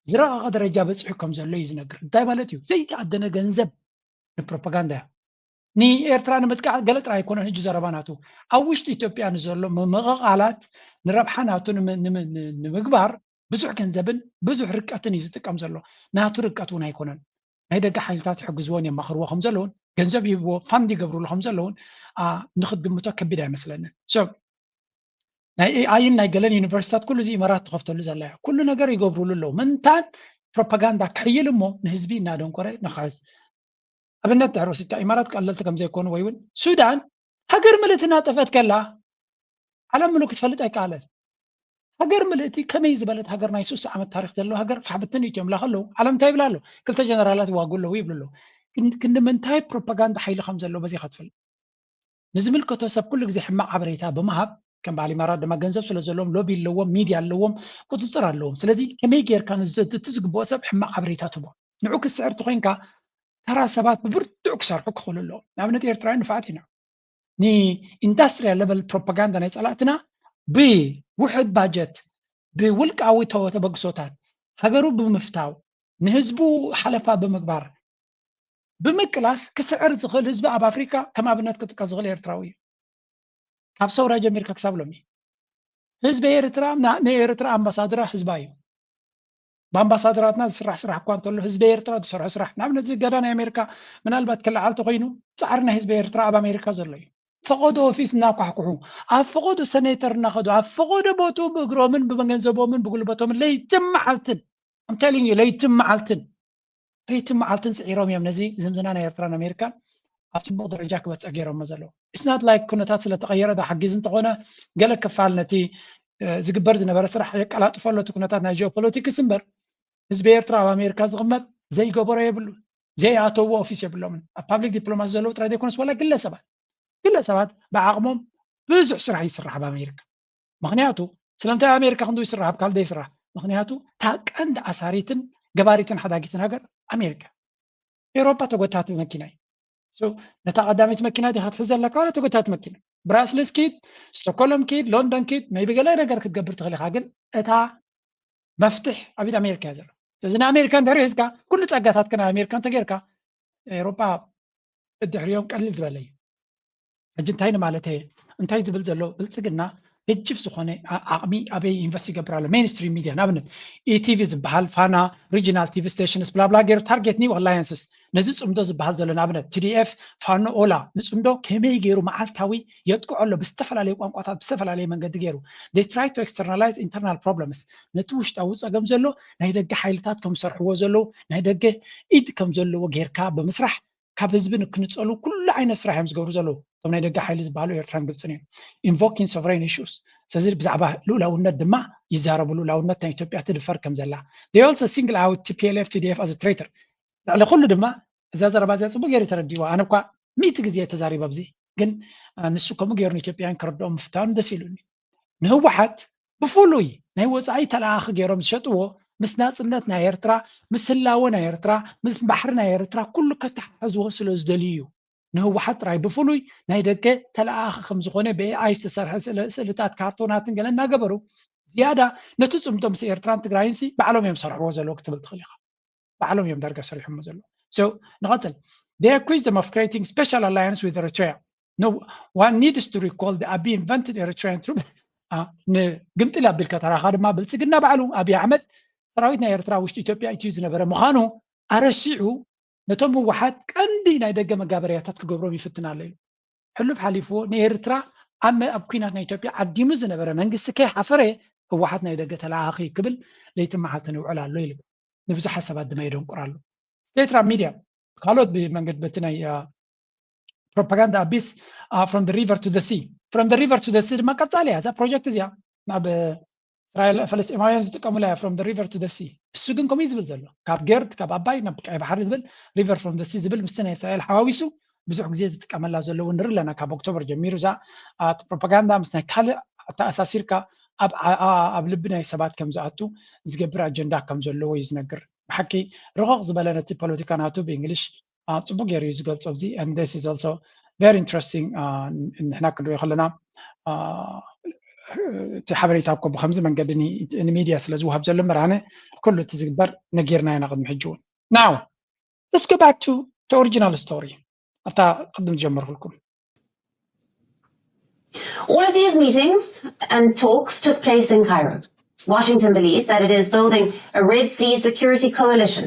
ዝረቐቐ ደረጃ በፂሑ ከም ዘሎ እዩ ዝነግር። እንታይ ማለት እዩ? ዘይተኣደነ ገንዘብ ንፕሮፓጋንዳ እያ። ንኤርትራ ንምጥቃዕ ገለ ጥራይ ኣይኮነን። ሕጂ ዘረባ ናቱ ኣብ ውሽጢ ኢትዮጵያ ንዘሎ ምምቕቓላት ንረብሓ ናቱ ንምግባር ብዙሕ ገንዘብን ብዙሕ ርቀትን እዩ ዝጥቀም ዘሎ። ናቱ ርቀት እውን ኣይኮነን። ናይ ደገ ሓይልታት ይሕግዝዎን የማኽርዎ ከም ዘለውን ገንዘብ ይህብዎ ፋንድ ይገብርሉ ከም ዘለውን ንክትግምቶ ከቢድ ኣይመስለንን። ናይ ኤኣይን ናይ ገለን ዩኒቨርሲታት ኩሉ እዚ ኢማራት ትኸፍተሉ ዘላ እያ። ኩሉ ነገር ይገብሩሉ ኣለዉ። ምንታን ፕሮፓጋንዳ ክሕይል እሞ ንህዝቢ እናደንቆረ ንክሕዝ። ኣብነት ድሕሪ ወሲድካ ኢማራት ቀለልቲ ከም ዘይኮኑ ወይ እውን ሱዳን ሃገር ምልእቲ እናጠፍአት ከላ ዓለም ምሉእ ክትፈልጥ ኣይከኣለን። ሃገር ምልእቲ ከመይ ዝበለት ሃገር ናይ ሱሳ ዓመት ታሪክ ዘለዋ ሃገር ፋሕብትን ኢትዮም ላኸ ኣለዉ ዓለም እንታይ ይብላ ኣለዉ? ክልተ ጀነራላት ይዋጉ ኣለዉ ይብሉ ኣለዉ። ክንዲ ምንታይ ፕሮፓጋንዳ ሓይሊ ከም ዘለዎ በዚኻ ትፈልጥ። ንዝምልከቶ ሰብ ኩሉ ግዜ ሕማቕ ሓበሬታ ብምሃብ ከም በዓል ኢማራት ድማ ገንዘብ ስለ ዘለዎም ሎቢ ኣለዎም፣ ሚድያ ኣለዎም፣ ቁፅፅር ኣለዎም። ስለዚ ከመይ ጌርካ ነቲ ዝግብኦ ሰብ ሕማቕ ሓበሬታ ትቦ ንዑ ክስዕር ተኮይንካ ተራ ሰባት ብብርቱዕ ክሰርሑ ክኽእሉ ኣለዎም። ንኣብነት ኤርትራውያን ንፋዓት ኢና። ንኢንዳስትሪያል ለቨል ፕሮፓጋንዳ ናይ ፀላእትና ብውሑድ ባጀት ብውልቃዊ ተበግሶታት ሃገሩ ብምፍታው ንህዝቡ ሓለፋ ብምግባር ብምቅላስ ክስዕር ዝኽእል ህዝቢ ኣብ ኣፍሪካ ከም ኣብነት ክጥቀስ ዝኽእል ኤርትራዊ እዩ። ካብ ሰውራ ጀሚርካ ክሳብ ሎሚ ህዝቢ ኤርትራ ንኤርትራ ኣምባሳድራ ህዝባ እዩ። ብኣምባሳደራትና ዝስራሕ ስራሕ እኳ እንተሎ ህዝቢ ኤርትራ ዝሰርሖ ስራሕ ንኣብነት እዚ ገዳ ናይ ኣሜሪካ ምናልባት ክለዓል ተኮይኑ ፃዕሪ ናይ ህዝቢ ኤርትራ ኣብ ኣሜሪካ ዘሎ እዩ። ፈቆዶ ኦፊስ እናኳሕኩሑ ኣብ ፈቆዶ ሰኔተር እናኸዱ ኣብ ፈቆዶ ቦትኡ ብእግሮምን ብገንዘቦምን ብጉልበቶምን ለይትን መዓልትን ኣምቴሊንግ ለይትን መዓልትን ለይትን መዓልትን ፅዒሮም እዮም ነዚ ዝምዝና ናይ ኤርትራን ኣሜሪካን ኣብ ፅቡቅ ደረጃ ክበፅሕ ገይሮሞ ዘለዉ። ኢትስ ናት ላይክ ኩነታት ስለተቀየረ ዶ ሓጊዝ እንተኾነ ገለ ክፋል ነቲ ዝግበር ዝነበረ ስራሕ የቀላጥፎ ኣሎ እቲ ኩነታት ናይ ጂኦፖለቲክስ እምበር ህዝቢ ኤርትራ ኣብ ኣሜሪካ ዝቕመጥ ዘይገበሮ የብሉ። ዘይኣተውዎ ኦፊስ የብሎምን። ኣብ ፓብሊክ ዲፕሎማሲ ዘለዉ ጥራይ ዘይኮነስ ዋላ ግለሰባት ግለሰባት ብዓቕሞም ብዙሕ ስራሕ ይስራሕ ኣብ ኣሜሪካ። ምክንያቱ ስለምንታይ ኣብ ኣሜሪካ ክንዱ ይስራሕ ኣብ ካልደ ይስራሕ? ምክንያቱ እታ ቀንዲ ኣሳሪትን ገባሪትን ሓዳጊትን ሃገር ኣሜሪካ። ኤውሮጳ ተጎታቲ መኪና እዩ። ነታ ቀዳሚት መኪና ዲካ ትሕዘ ኣለካ ዋላ ተጎታቲ መኪና? ብራስልስ ኪድ፣ ስቶኮሎም ኪድ፣ ሎንዶን ኪድ፣ maybe ገለ ነገር ክትገብር ትኽእል ኢካ፣ ግን እታ መፍትሕ ኣብ ኢድ ኣሜሪካ እያ ዘሎ። ስለዚ ንኣሜሪካ እንድሕር ሒዝካ ኩሉ ጸጋታትካ ናይ ኣሜሪካ እንተጌርካ ኤውሮጳ ድሕሪኦም ቀልል ዝበለ እዩ። ሕጂ እንታይ ንማለት እየ? እንታይ ዝብል ዘሎ ብልጽግና ገጅፍ ዝኾነ ዓቕሚ ኣበይ ኢንቨስት ይገብር ኣሎ? ሜንስትሪም ሚድያ ንኣብነት ኢቲቪ ዝበሃል ፋና፣ ሪጂናል ቲቪ ስቴሽንስ ብላብላ ገይሩ ታርጌት ኒው ኣላያንስስ ነዚ ጽምዶ ዝበሃል ዘሎ ንኣብነት ቲዲኤፍ ፋኖ ኦላ ንጽምዶ ከመይ ገይሩ መዓልታዊ የጥቅዖ ኣሎ ብዝተፈላለየ ቋንቋታት ብዝተፈላለየ መንገዲ ገይሩ they try to externalize internal problems ነቲ ውሽጣዊ ጸገም ዘሎ ናይ ደገ ሓይልታት ከም ዝሰርሕዎ ዘለዉ ናይ ደገ ኢድ ከም ዘለዎ ጌርካ ብምስራሕ ካብ ህዝቢ ንክንጸሉ ኩሉ ዓይነት ስራሕ እዮም ዝገብሩ ዘለዉ እቶም ናይ ደገ ሓይሊ ዝበሃሉ ኤርትራን ግብፅን እዮም invoking sovereign issues ስለዚ ብዛዕባ ልኡላውነት ድማ ይዛረቡ ልኡላውነት ናይ ኢትዮጵያ ትድፈር ከም ዘላ they also single out TPLF TDF as traitor ልዕሊ ኩሉ ድማ እዛ ዘረባ እዚኣ ፅቡቅ ገይሩ ተረዲዋ ኣነ እኳ ሚእቲ ግዜ ተዛሪበ ኣብዚ ግን ንሱ ከምኡ ገይሩ ንኢትዮጵያን ክርድኦም ምፍታኑ ደስ ኢሉኒ ንህወሓት ብፍሉይ ናይ ወፃኢ ተለኣኣኺ ገይሮም ዝሸጥዎ ምስ ናፅነት ናይ ኤርትራ ምስ ህላወ ናይ ኤርትራ ምስ ባሕሪ ናይ ኤርትራ ኩሉ ከተሓሕዝዎ ስለ ዝደልዩ እዩ ንህወሓት ጥራይ ብፍሉይ ናይ ደገ ተለኣኣኺ ከም ዝኾነ ብኤኣይ ዝተሰርሐ ስእልታት ካርቶናትን ገለ እናገበሩ ዝያዳ ነቲ ፅምዶ ምስ ኤርትራን ትግራይንሲ ባዕሎም እዮም ዝሰርሕዎ ዘለዉ ክትብል ትኽእል ኢኻ ባዕሎም እዮም ዳርጋ ሰሪሖሞ ዘለዉ ንቐፅል they accuse them of creating special alliance with Eritrea no one needs to recall the Abiy invented Eritrean troops ንግምጥል ኣቢልካ ተራኻ ድማ ብልፅግና ባዕሉ ኣብይ ኣሕመድ ሰራዊት ናይ ኤርትራ ውሽጢ ኢትዮጵያ ኢትዩ ዝነበረ ምዃኑ ኣረሲዑ ነቶም ህወሓት ቀንዲ ናይ ደገ መጋበርያታት ክገብሮም ይፍትን ኣሎ ኢሉ ሕሉፍ ሓሊፍዎ ንኤርትራ ኣብ ኣብ ኩናት ናይ ኢትዮጵያ ዓዲሙ ዝነበረ መንግስቲ ከይሓፈረ ህወሓት ናይ ደገ ተለኣኣኺ ክብል ለይቲ መዓልቲ ንውዕል ኣሎ ኢሉ ንብዙሓት ሰባት ድማ የደንቁር ኣሎ ስቴትራ ሚድያ ካልኦት ብመንገዲ በቲ ናይ ፕሮፓጋንዳ ኣቢስ from the river to the sea from the river to the sea ድማ ቀጻሊ እያ እዛ ፕሮጀክት እዚኣ ናብ እስራኤል ፈለስጢማውያን ዝጥቀሙላ እያ from the river to the sea እሱ ግን ከምኡ ዝብል ዘሎ ካብ ገርድ ካብ ኣባይ ናብ ቀይ ባሕሪ ዝብል river from the sea ዝብል ምስቲ ናይ እስራኤል ሓዋዊሱ ብዙሕ ግዜ ዝጥቀመላ ዘለዉ ንርኢ ኣለና ካብ ኦክቶበር ጀሚሩ እዛ እቲ ፕሮፓጋንዳ ምስ ናይ ካልእ ኣተኣሳሲርካ ኣብ ልቢ ናይ ሰባት ከም ዝኣቱ ዝገብር ኣጀንዳ ከም ዘለዎ እዩ ዝነግር ብሓቂ ርቕቕ ዝበለ ነቲ ፖለቲካ ናቱ ብእንግሊሽ ፅቡቅ ገይሩ እዩ ዝገልፆ ኣብዚ this is also very interesting ንሕና ክንሪኦ ከለና እቲ ሓበሬታ እኮ ብከምዚ መንገዲ ንሚድያ ስለ ዝውሃብ ዘሎ እምበር ኣነ ኩሉ እቲ ዝግበር ነጊርና ኢና ቅድሚ ሕጂ እውን now let's go back to the original story ኣብታ ቅድም ዝጀመርኩልኩም All of these meetings and talks took place in Cairo. Washington believes that it is building a Red Sea security coalition.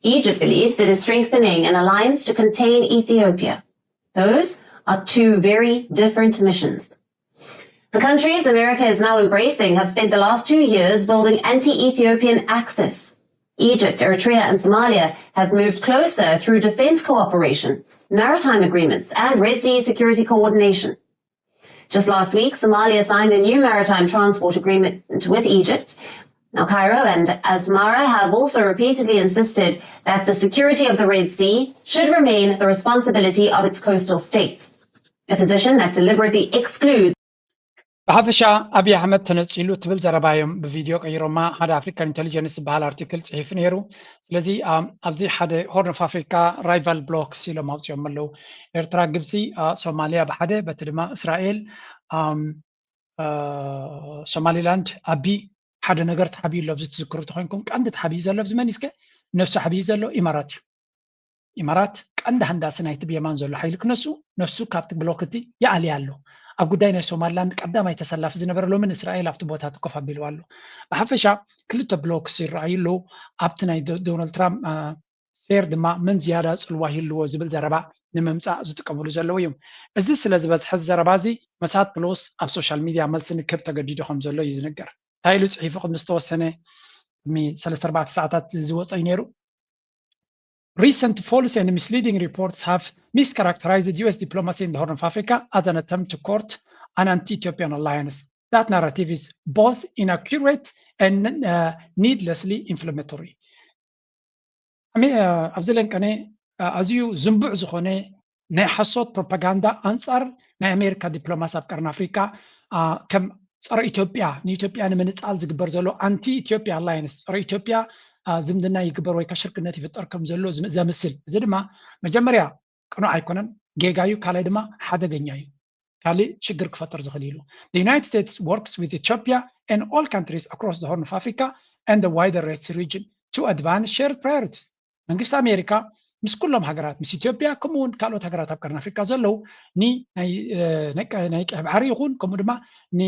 Egypt believes it is strengthening an alliance to contain Ethiopia. Those are two very different missions. The countries America is now embracing have spent the last two years building anti Ethiopian axis. Egypt, Eritrea, and Somalia have moved closer through defense cooperation, maritime agreements, and Red Sea security coordination. Just last week, Somalia signed a new maritime transport agreement with Egypt. Now, Cairo and Asmara have also repeatedly insisted that the security of the Red Sea should remain the responsibility of its coastal states, a position that deliberately excludes ብሓፈሻ ኣብይ ኣሕመድ ተነፂሉ ትብል ዘረባ እዮም ብቪድዮ ቀይሮማ ሓደ ኣፍሪካን ኢንቴሊጀንስ ዝበሃል ኣርቲክል ፅሒፉ ነይሩ ስለዚ ኣብዚ ሓደ ሆርን ኦፍ ኣፍሪካ ራይቫል ብሎክስ ኢሎም ኣውፅኦም ኣለዉ ኤርትራ ግብፂ ሶማሊያ ብሓደ በቲ ድማ እስራኤል ሶማሊላንድ ኣቢ ሓደ ነገር ተሓብዩ ኣሎ ኣብዚ ትዝክሩ ተኮይንኩም ቀንዲ ተሓብዩ ዘሎ ኣብዚ መን እስከ ነብሱ ሓብዩ ዘሎ ኢማራት እዩ ኢማራት ቀንዲ ሃንዳሲ ናይቲ ብየማን ዘሎ ሓይሊ ክነሱ ነብሱ ካብቲ ብሎክ እቲ ይኣልያ ኣሎ ኣብ ጉዳይ ናይ ሶማሊላንድ ቀዳማይ ተሰላፊ ዝነበረ ሎሚ ንእስራኤል ኣብቲ ቦታ ትኮፍ ኣቢልዋ ኣሎ ብሓፈሻ ክልተ ብሎክስ ይረኣዩ ኣለዉ ኣብቲ ናይ ዶናልድ ትራምፕ ስፌር ድማ መን ዝያዳ ፅልዋ ይህልዎ ዝብል ዘረባ ንምምፃእ ዝጥቀምሉ ዘለዉ እዮም እዚ ስለ ዝበዝሐ እዚ ዘረባ እዚ መሳት ፕሎስ ኣብ ሶሻል ሚድያ መልሲ ንክህብ ተገዲዱ ከም ዘሎ እዩ ዝንገር እንታይ ኢሉ ፅሒፉ ቅድሚ ዝተወሰነ ቅድሚ ሰለስተ ኣርባዕተ ሰዓታት ዝወፀ እዩ ነይሩ Recent false and misleading reports have mischaracterized U S diplomacy in the Horn of Africa as an attempt to court an anti-Ethiopian alliance. That narrative is both inaccurate and uh, needlessly inflammatory. ኣብዚ ለንቀነ ኣዝዩ ዝንቡዕ ዝኾነ ናይ ሓሶት ፕሮፓጋንዳ ኣንጻር ናይ ኣሜሪካ ዲፕሎማሲ ኣብ ቀርኒ ኣፍሪካ፣ ከም ጸረ ኢትዮጵያ፣ ንኢትዮጵያ ንምንጻል ዝግበር ዘሎ ኣንቲ ኢትዮጵያ ኣላየንስ፣ ጸረ ኢትዮጵያ ዝምድና ይግበር ወይ ሽርክነት ይፍጠር ከም ዘሎ ዘምስል። እዚ ድማ መጀመርያ ቅኑዕ ኣይኮነን፣ ጌጋ እዩ። ካልኣይ ድማ ሓደገኛ እዩ። ካልእ ሽግር ክፈጥር ዝኽእል ኢሉ። The United States works with Ethiopia and all countries across the Horn of Africa and the wider Red Sea region to advance shared priorities. መንግስቲ ኣሜሪካ ምስ ኩሎም ሃገራት፣ ምስ ኢትዮጵያ፣ ከምኡ እውን ካልኦት ሃገራት ኣብ ቀርኒ ኣፍሪካ ዘለዉ፣ ናይ ቀይሕ ባሕሪ ይኹን ከምኡ ድማ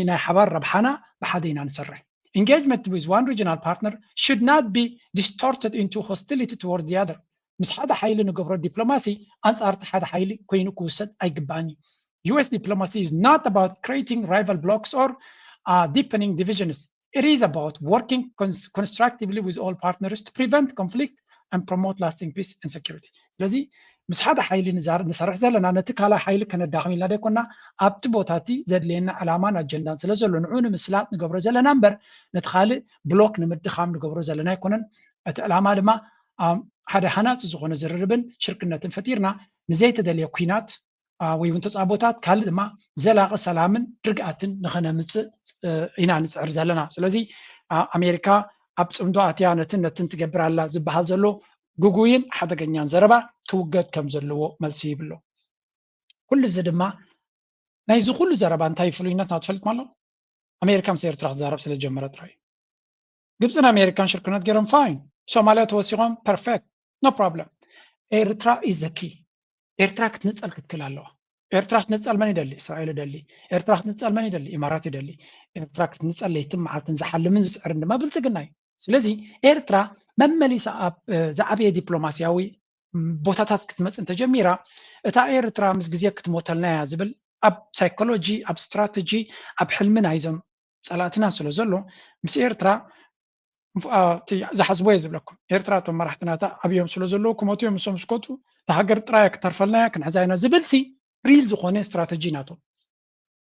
ናይ ሓባር ረብሓና ብሓደ ኢና ንሰርሕ። Engagement with one regional partner should not be distorted into hostility toward the other. ምስ ሓደ ሓይሊ ንገብሮ ዲፕሎማሲ ኣንጻርቲ ሓደ ሓይሊ ኮይኑ ክውሰድ ኣይግባእን እዩ። U S diplomacy is not about creating rival blocs or uh, deepening divisions. It is about working constructively with all partners to prevent conflict and promote lasting peace and security. ስለዚ ምስ ሓደ ሓይሊ ንሰርሕ ዘለና ነቲ ካልእ ሓይሊ ከነዳኽም ኢልና ደይኮና፣ ኣብቲ ቦታ እቲ ዘድልየና ዕላማን ኣጀንዳን ስለ ዘሎ ንዑ ንምስላጥ ንገብሮ ዘለና እምበር ነቲ ካልእ ብሎክ ንምድኻም ንገብሮ ዘለና ኣይኮነን። እቲ ዕላማ ድማ ሓደ ሃናፂ ዝኾነ ዝርርብን ሽርክነትን ፈጢርና ንዘይተደልየ ኲናት ወይ እውን ተፃቦታት ካልእ ድማ ዘላቒ ሰላምን ርግኣትን ንኸነምፅእ ኢና ንፅዕር ዘለና። ስለዚ ኣሜሪካ ኣብ ፅምዶ ኣትያ ነትን ነትን ትገብር ኣላ ዝበሃል ዘሎ ግጉይን ሓደገኛን ዘረባ ክውገድ ከም ዘለዎ መልሲ ይብሎ። ኩሉ እዚ ድማ ናይዚ ኩሉ ዘረባ እንታይ ፍሉይነት ናትፈልጥ ኣሎ? ኣሜሪካ ምስ ኤርትራ ክትዛረብ ስለ ጀመረ ጥራይ። ግብፅን ኣሜሪካን ሽርክነት ገይሮም ፋይን፣ ሶማልያ ተወሲኾም ፐርፌክት፣ no problem። ኤርትራ is the key። ኤርትራ ክትንፀል ክትክል ኣለዋ። ኤርትራ ክትንፀል መን ይደሊ? እስራኤል ይደሊ። ኤርትራ ክትንፀል መን ይደሊ? ኢማራት ይደሊ። ኤርትራ ክትንፀል ለይትን መዓልትን ዝሓልምን ዝፅዕርን ድማ ብልፅግና እዩ። ስለዚ ኤርትራ መመሊሳ ኣብ ዝዓበየ ዲፕሎማስያዊ ቦታታት ክትመፅእ እንተጀሚራ፣ እታ ኤርትራ ምስ ግዜ ክትሞተልና እያ ዝብል ኣብ ሳይኮሎጂ፣ ኣብ ስትራተጂ፣ ኣብ ሕልሚ ናይዞም ፀላእትና ስለ ዘሎ ምስ ኤርትራ ዝሓስቦ እየ ዝብለኩም። ኤርትራ እቶም መራሕትናታ ኣብዮም ስለ ዘለዉ ክሞቱ እዮም። ንሶም ስኮቱ እታ ሃገር ጥራይ ክትተርፈልና እያ፣ ክንሕዛ ኢና ዝብል ሲ ሪል ዝኾነ ስትራተጂ ናቶም።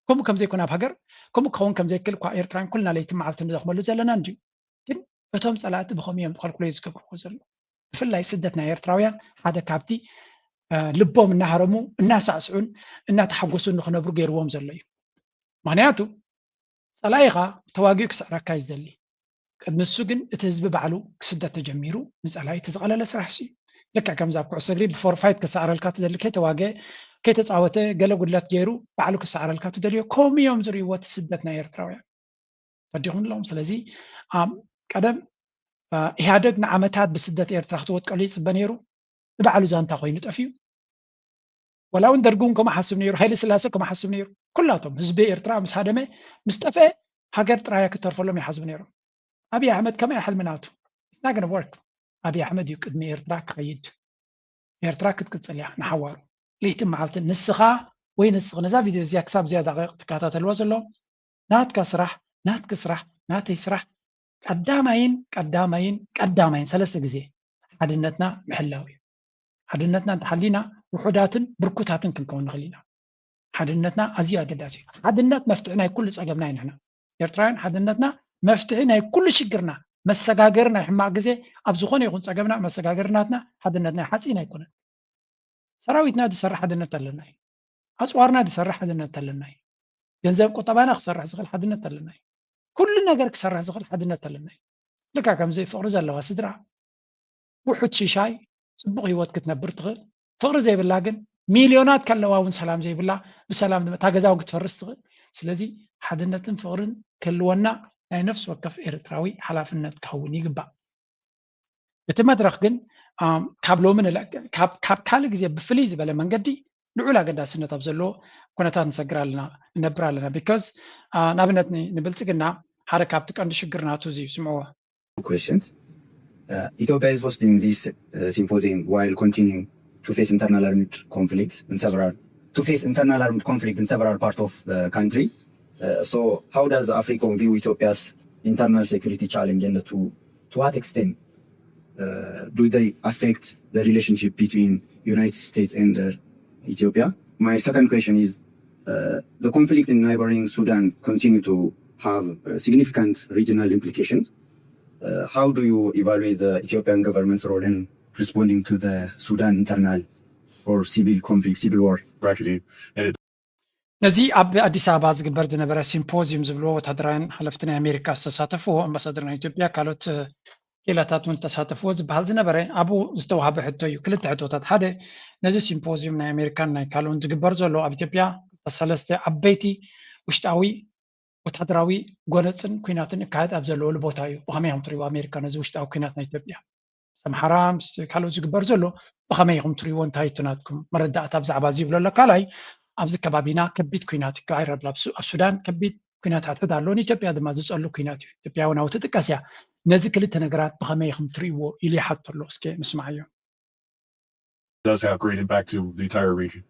ከምኡ ከምዘይኮነ ኣብ ሃገር ከምኡ ክኸውን ከምዘይክእል እኳ ኤርትራን ኩልና ለይቲ መዓልቲ ንደኽመሉ ዘለና እንድዩ። ግን እቶም ፀላእቲ ብኸምኡ እዮም ካልኩሌት ዝገብርዎ ዘለዉ። ብፍላይ ስደት ናይ ኤርትራውያን ሓደ ካብቲ ልቦም እናሃረሙ እናሳዕስዑን እናተሓጎሱን ንክነብሩ ገይርዎም ዘሎ እዩ። ምክንያቱ ፀላኢኻ ተዋጊኡ ክስዕረካ እዩ ዝደሊ። ቅድሚ እሱ ግን እቲ ህዝቢ ባዕሉ ክስደት ተጀሚሩ ንፀላኢ እቲ ዝቐለለ ስራሕ እሱ እዩ። ልክዕ ከምዚ ኣብ ኩዕሶ እግሪ ብፎርፋይት ክሰዕረልካ ትደሊ፣ ከይተዋገ ከይተፃወተ ገለ ጉድለት ገይሩ ባዕሉ ክሰዕረልካ ትደልዮ። ከምኡ እዮም ዝርእይዎ እቲ ስደት ናይ ኤርትራውያን። ፈዲኹም ኣለኹም። ስለዚ ቀደም ኢህኣደግ ንዓመታት ብስደት ኤርትራ ክትወጥቀሉ ይፅበ ነይሩ። ንባዕሉ ዛንታ ኮይኑ ጠፊኡ። ወላ እውን ደርጊ እውን ከምኡ ሓስብ ነይሩ፣ ሃይለ ስላሴ ከምኡ ሓስብ ነይሩ። ኩላቶም ህዝቢ ኤርትራ ምስ ሃደመ ምስ ጠፍአ ሃገር ጥራያ ክትተርፈሎም ይሓስቡ ነይሮም። ኣብይ ኣሕመድ ከመይ ሕልሚ ናቱ? It's not gonna work። ኣብይ ኣሕመድ እዩ ቅድሚ ኤርትራ ክኸይድ። ኤርትራ ክትቅፅል እያ ንሓዋሩ ለይትን መዓልትን። ንስኻ ወይ ንስኺ ነዛ ቪድዮ እዚኣ ክሳብ እዚኣ ደቂቕ ትከታተልዋ ዘሎ ናትካ ስራሕ፣ ናትኪ ስራሕ፣ ናተይ ስራሕ ቀዳማይን ቀዳማይን ቀዳማይን ሰለስተ ግዜ ሓድነትና ምሕላው እዩ። ሓድነትና እንተሓሊና ውሑዳትን ብርኩታትን ክንከውን ንኽእል ኢና። ሓድነትና ኣዝዩ ኣገዳሲ እዩ። ሓድነት መፍትሒ ናይ ኩሉ ፀገምና እዩ። ንሕና ኤርትራውያን ሓድነትና መፍትሒ ናይ ኩሉ ሽግርና፣ መሰጋገሪ ናይ ሕማቕ ግዜ ኣብ ዝኾነ ይኹን ፀገምና መሰጋገሪ ናትና ሓድነትና እዩ። ሓፂን ኣይኮነን። ሰራዊትና ዝሰርሕ ሓድነት ኣለና እዩ። ኣፅዋርና ዝሰርሕ ሓድነት ኣለና እዩ። ገንዘብ ቁጠባና ክሰርሕ ዝኽእል ሓድነት ኣለና እዩ። ኩሉ ነገር ክሰርሕ ዝኽእል ሓድነት ኣለና እዩ። ልክዕ ከምዚ ፍቕሪ ዘለዋ ስድራ ውሑድ ሽሻይ ፅቡቕ ህይወት ክትነብር ትኽእል። ፍቕሪ ዘይብላ ግን ሚልዮናት ከለዋ እውን ሰላም ዘይብላ ብሰላም ድማ እታ ገዛ እውን ክትፈርስ ትኽእል። ስለዚ ሓድነትን ፍቕርን ክህልወና ናይ ነፍሲ ወከፍ ኤርትራዊ ሓላፍነት ክኸውን ይግባእ። እቲ መድረኽ ግን ካብ ሎሚ ካብ ካልእ ግዜ ብፍልይ ዝበለ መንገዲ ልዑል ኣገዳስነት ኣብ ዘለዎ ኩነታት ንሰግር ኣለና ንነብር ኣለና። ቢካዝ ንኣብነት ንብልፅግና ሓደ ካብቲ ቀንዲ ሽግር ናቱ እዚ ስምዕዎ። Questions. Uh, Ethiopia is hosting this uh, symposium while continuing to face internal armed conflicts in several to face internal armed conflict in several parts of the country. Uh, so, how does AFRICOM view Ethiopia's internal security challenge, and to to what extent uh, do they affect the relationship between United States and uh, Ethiopia? My second question is: uh, the conflict in neighboring Sudan continue to have uh, significant regional implications. Uh, how do you evaluate the Ethiopian government's role in responding to the Sudan internal or civil conflict, civil war. Tragedy. And it ነዚ ኣብ ኣዲስ ኣበባ ዝግበር ዝነበረ ሲምፖዚዩም ዝብልዎ ወታደራውያን ሓለፍቲ ናይ ኣሜሪካ ዝተሳተፍዎ ኣምባሳደር ናይ ኢትዮጵያ ካልኦት ክኢላታት እውን ዝተሳተፍዎ ዝበሃል ዝነበረ ኣብኡ ዝተዋሃበ ሕቶ እዩ። ክልተ ሕቶታት፣ ሓደ ነዚ ሲምፖዚዩም ናይ ኣሜሪካን ናይ ካልኦን ዝግበር ዘሎ ኣብ ኢትዮጵያ ሰለስተ ዓበይቲ ውሽጣዊ ወታደራዊ ጎነፅን ኩናትን እካየድ ኣብ ዘለወሉ ቦታ እዩ። ብኸመይ ኢኹም ትሪእዎ ኣሜሪካ ነዚ ውሽጣዊ ኩናት ናይ ኢትዮጵያ? ምስ ኣምሓራ ምስ ካልኦት ዝግበር ዘሎ ብኸመይ ኢኹም ትሪእዎ? እንታይ እቲ ናትኩም መረዳእታ ብዛዕባ እዚ ይብሎ ኣሎ። ካልኣይ ኣብዚ ከባቢና ከቢድ ኩናት ይካየድ ኣሎ። ኣብ ሱ- ኣብ ሱዳን ከቢድ ኩናት ሓድሕድ ኣሎ፣ ንኢትዮጵያ ድማ ዝፀሉ ኩናት እዩ። ኢትዮጵያ እውን ኣብኡ ትጥቀስ እያ። ነዚ ክልተ ነገራት ብኸመይ ኢኹም ትሪእዎ ኢሉ ይሓቶ ኣሎ። እስከ ንስማዓዮ። Does have great impact to the entire region.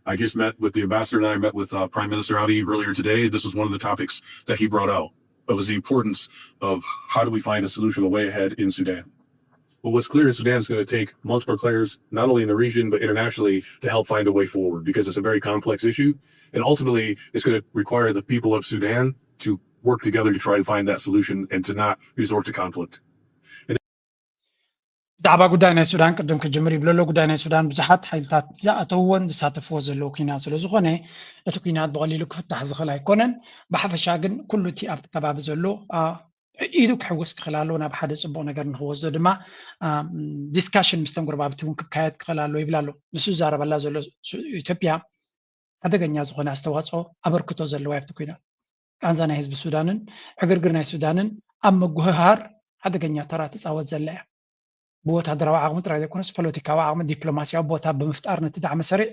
I just met with the ambassador and I met with uh, Prime Minister Abiy earlier today. This was one of the topics that he brought out. It was the importance of how do we find a solution, a way ahead in Sudan. But what's clear is Sudan is going to take multiple players, not only in the region, but internationally, to help find a way forward because it's a very complex issue. And ultimately, it's going to require the people of Sudan to work together to try and find that solution and to not resort to conflict. ብዛዕባ ጉዳይ ናይ ሱዳን ቅድም ክጅምር ይብለሎ። ጉዳይ ናይ ሱዳን ብዙሓት ሓይልታት ዝኣተውዎን ዝሳተፍዎ ዘለዉ ኩናት ስለ ዝኾነ እቲ ኩናት ብቐሊሉ ክፍታሕ ዝኽእል ኣይኮነን። ብሓፈሻ ግን ኩሉ እቲ ኣብቲ ከባቢ ዘሎ ኢዱ ክሕውስ ክኽእል ኣለዎ። ናብ ሓደ ፅቡቕ ነገር ንክወስዶ ድማ ዲስካሽን ምስ ተንጎርባብቲ እውን ክካየድ ክኽእል ኣለዎ ይብል ኣሎ። ንሱ ዝዛረበላ ዘሎ ኢትዮጵያ ሓደገኛ ዝኾነ ኣስተዋፅኦ ኣበርክቶ ዘለዋ ኣብቲ ኩናት ቃንዛ ናይ ህዝቢ ሱዳንን ዕግርግር ናይ ሱዳንን ኣብ ምጉህሃር ሓደገኛ ተራ ትፃወት ዘላ እያ። ብወታደራዊ ዓቕሚ ጥራይ ዘይኮነስ ፖለቲካዊ ዓቕሚ ዲፕሎማሲያዊ ቦታ ብምፍጣር ነቲ ዳዕመ ሰሪዕ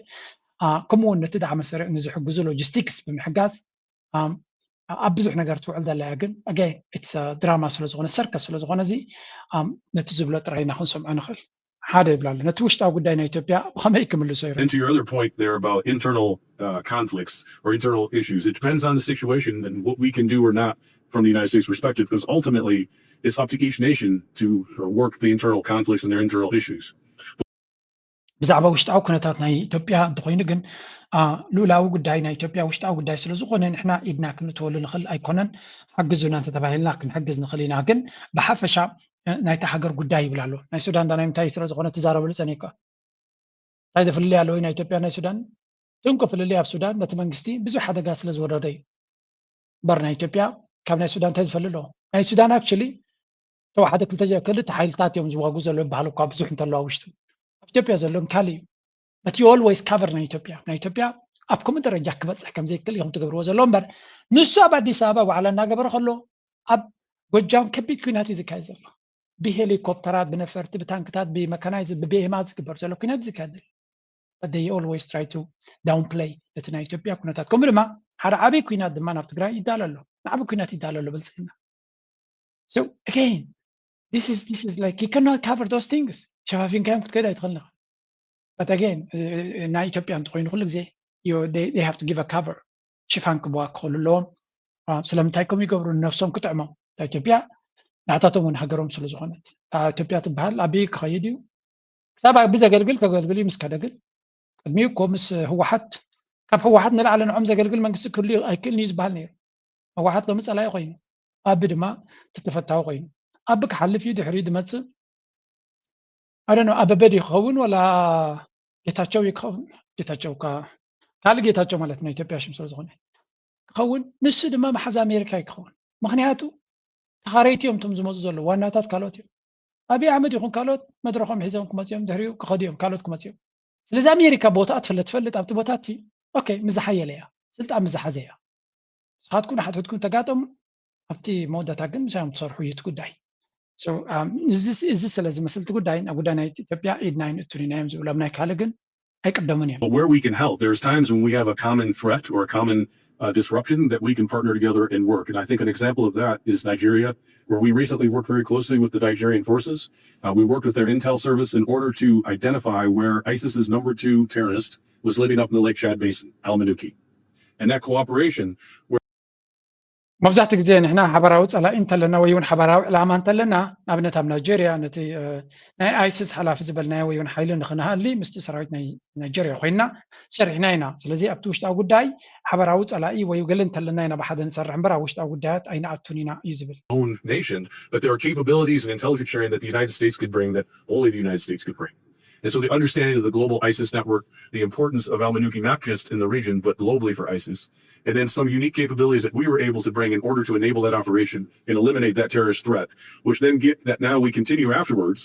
ከምኡ እውን ነቲ ዳዕመ ሰሪዕ ንዝሕግዙ ሎጂስቲክስ ብምሕጋዝ ኣብ ብዙሕ ነገር ትውዕል ዘላ እያ። ግን ኣገ ድራማ ስለዝኾነ ሰርከስ ስለዝኾነ እዚ ነቲ ዝብሎ ጥራይ ኢና ክንሰምዖ ንኽእል። ሓደ ይብላ ኣሎ ነቲ ውሽጣዊ ጉዳይ ናይ ኢትዮጵያ ብኸመይ ክምልሶ ይሩ And to your other point there about internal uh, conflicts or internal issues, it depends on the situation and what we can do or not from the United States perspective, because ultimately it's up to each nation to uh, work the internal conflicts and their internal issues. ብዛዕባ ውሽጣዊ ኩነታት ናይ ኢትዮጵያ እንተኮይኑ ግን ልኡላዊ ጉዳይ ናይ ኢትዮጵያ ውሽጣዊ ጉዳይ ስለዝኮነ ንሕና ኢድና ክንእትወሉ ንኽእል ኣይኮነን። ሓግዙና እንተተባሂልና ክንሕግዝ ንኽእል ኢና። ግን ብሓፈሻ ናይታ ሃገር ጉዳይ ይብል ኣሎ። ናይ ሱዳን ዳ ናይ ምንታይ ስለዝኮነ ትዛረበሉ ፀኒካ እንታይ ዘፍልልይ ኣለወይ ናይ ኢትዮጵያ ናይ ሱዳን? ትንኮ ፍልልይ ኣብ ሱዳን ነቲ መንግስቲ ብዙሕ ሓደጋ ስለዝወረደ እዩ። በር ናይ ኢትዮጵያ ካብ ናይ ሱዳን እንታይ ዝፈልሎ? ናይ ሱዳን ኣክቹሊ ተዋሓደ ክልተ ሓይልታት እዮም ዝዋጉ ዘሎ ይበሃል እኳ ብዙሕ እንተለዋ ውሽጡ ኣብ ኢትዮጵያ ዘሎ ካልእ እዩ። But you always cover ናይ ኢትዮጵያ ናይ ኢትዮጵያ ኣብ ከምኡ ደረጃ ክበፅሕ ከምዘይክእል ኢኹም ትገብርዎ ዘሎ እምበር ንሱ ኣብ ኣዲስ ኣበባ ዋዕላ እናገበረ ከሎ ኣብ ጎጃም ከቢድ ኩናት እዩ ዝካየድ ዘሎ። ብሄሊኮፕተራት ብነፈርቲ ብታንክታት ብመካናይዝ ብቤሄማት ዝግበር ዘሎ ኩናት ዝካየድ ዘሎ they always try to downplay እቲ ናይ ኢትዮጵያ ኩነታት። ከምኡ ድማ ሓደ ዓብዪ ኩናት ድማ ናብ ትግራይ ይዳሎ ኣሎ። ንዓብዪ ኩናት ይዳሎ ኣሎ ብልፅግና። So again, this is this is like you cannot cover those things. ሸፋፊንካዮም ክትከይድ ኣይትኽእል ኢኻ። But again, ናይ ኢትዮጵያ እንተኮይኑ ኩሉ ግዜ they have to give a cover ሽፋን ክብዋ ክኽእሉ ኣለዎም። ስለምንታይ ከም ይገብሩ ንነብሶም ክጥዕሞም እታ ኢትዮጵያ ናታቶም እውን ሃገሮም ስለዝኾነት እታ ኢትዮጵያ ትበሃል ኣበይ ክኸይድ እዩ ክሳብ ኣቢ ዘገልግል ከገልግል እዩ ምስ ከደግል ቅድሚኡ እኮ ምስ ህወሓት ካብ ህወሓት ንላዕሊ ንዖም ዘገልግል መንግስቲ ክህሉ ኣይክእልን እዩ ዝበሃል ነይሩ። ህወሓት ሎሚ ፀላኢ ኮይኑ ኣቢ ድማ ተተፈታዊ ኮይኑ ኣቢ ክሓልፍ እዩ ድሕሪኡ ዝመፅእ ኣደኖ ኣበበ ድዩ ክኸውን ወላ ጌታቸው ይኸውን ጌታቸው ካልእ ጌታቸው ማለት ናይ ኢትዮጵያ ሽም ስለዝኾነ ክኸውን ንሱ ድማ መሓዝ ኣሜሪካ እዩ ክኸውን። ምክንያቱ ተኻረይቲ እዮም እቶም ዝመፁ ዘለዉ ዋናታት ካልኦት እዮም። ኣብይ ኣሕመድ ይኹን ካልኦት መድረኾም ሒዞም ክመፅኦም ድሕሪኡ ክኸዱ እዮም ካልኦት ክመፅኦም። ስለዚ ኣሜሪካ ቦታኣ ትፍለ ትፈልጥ ኣብቲ ቦታ እቲ ኦኬ ምዝሓየለ እያ ስልጣን ምዝሓዘ እያ። ንስኻትኩም ንሓትሕትኩም ተጋጠሙ ኣብቲ መወዳእታ ግን ምሳዮም ትሰርሑ እዩ እቲ ጉዳይ። እዚ ስለ ዝመስል እቲ ጉዳይ ኣብ ጉዳይ ናይ ኢትዮጵያ ኢድና ኣይንእቱን ኢና እዮም ዝብሎም ናይ ካልእ ግን ኣይቅደሙን እዮም። But where we can help, there's times when we have a common threat or a common uh, disruption that we can partner together and work. And I think an example of that is Nigeria, where we recently worked very closely with the Nigerian forces. Uh, we worked with their intel service in order to identify where ISIS's number two terrorist was living up in the Lake Chad Basin, Al Manuki. And that cooperation መብዛሕትኡ ግዜ ንሕና ሓበራዊ ጸላኢ እንተለና ወይ እውን ሓበራዊ ዕላማ እንተለና፣ ንኣብነት ኣብ ናይጀርያ ነቲ ናይ ኣይስስ ሓላፊ ዝበልናዮ ወይ እውን ሓይሊ ንኽንሃሊ ምስቲ ሰራዊት ናይ ናይጀርያ ኮይና ሰሪሕና ኢና። ስለዚ ኣብቲ ውሽጣዊ ጉዳይ ሓበራዊ ጸላኢ ወይ ገለ እንተለና ኢና ብሓደ ንሰርሕ እምበር ኣብ ውሽጣዊ ጉዳያት ኣይንኣቱን ኢና እዩ ዝብል። Own nation, but there are capabilities and intelligence sharing that the United States could bring that only the United States could bring. And so the understanding of the global ISIS network, the importance of al-Manuki, not just in the region, but globally for ISIS, and then some unique capabilities that we were able to bring in order to enable that operation and eliminate that terrorist threat, which then get that now we continue afterwards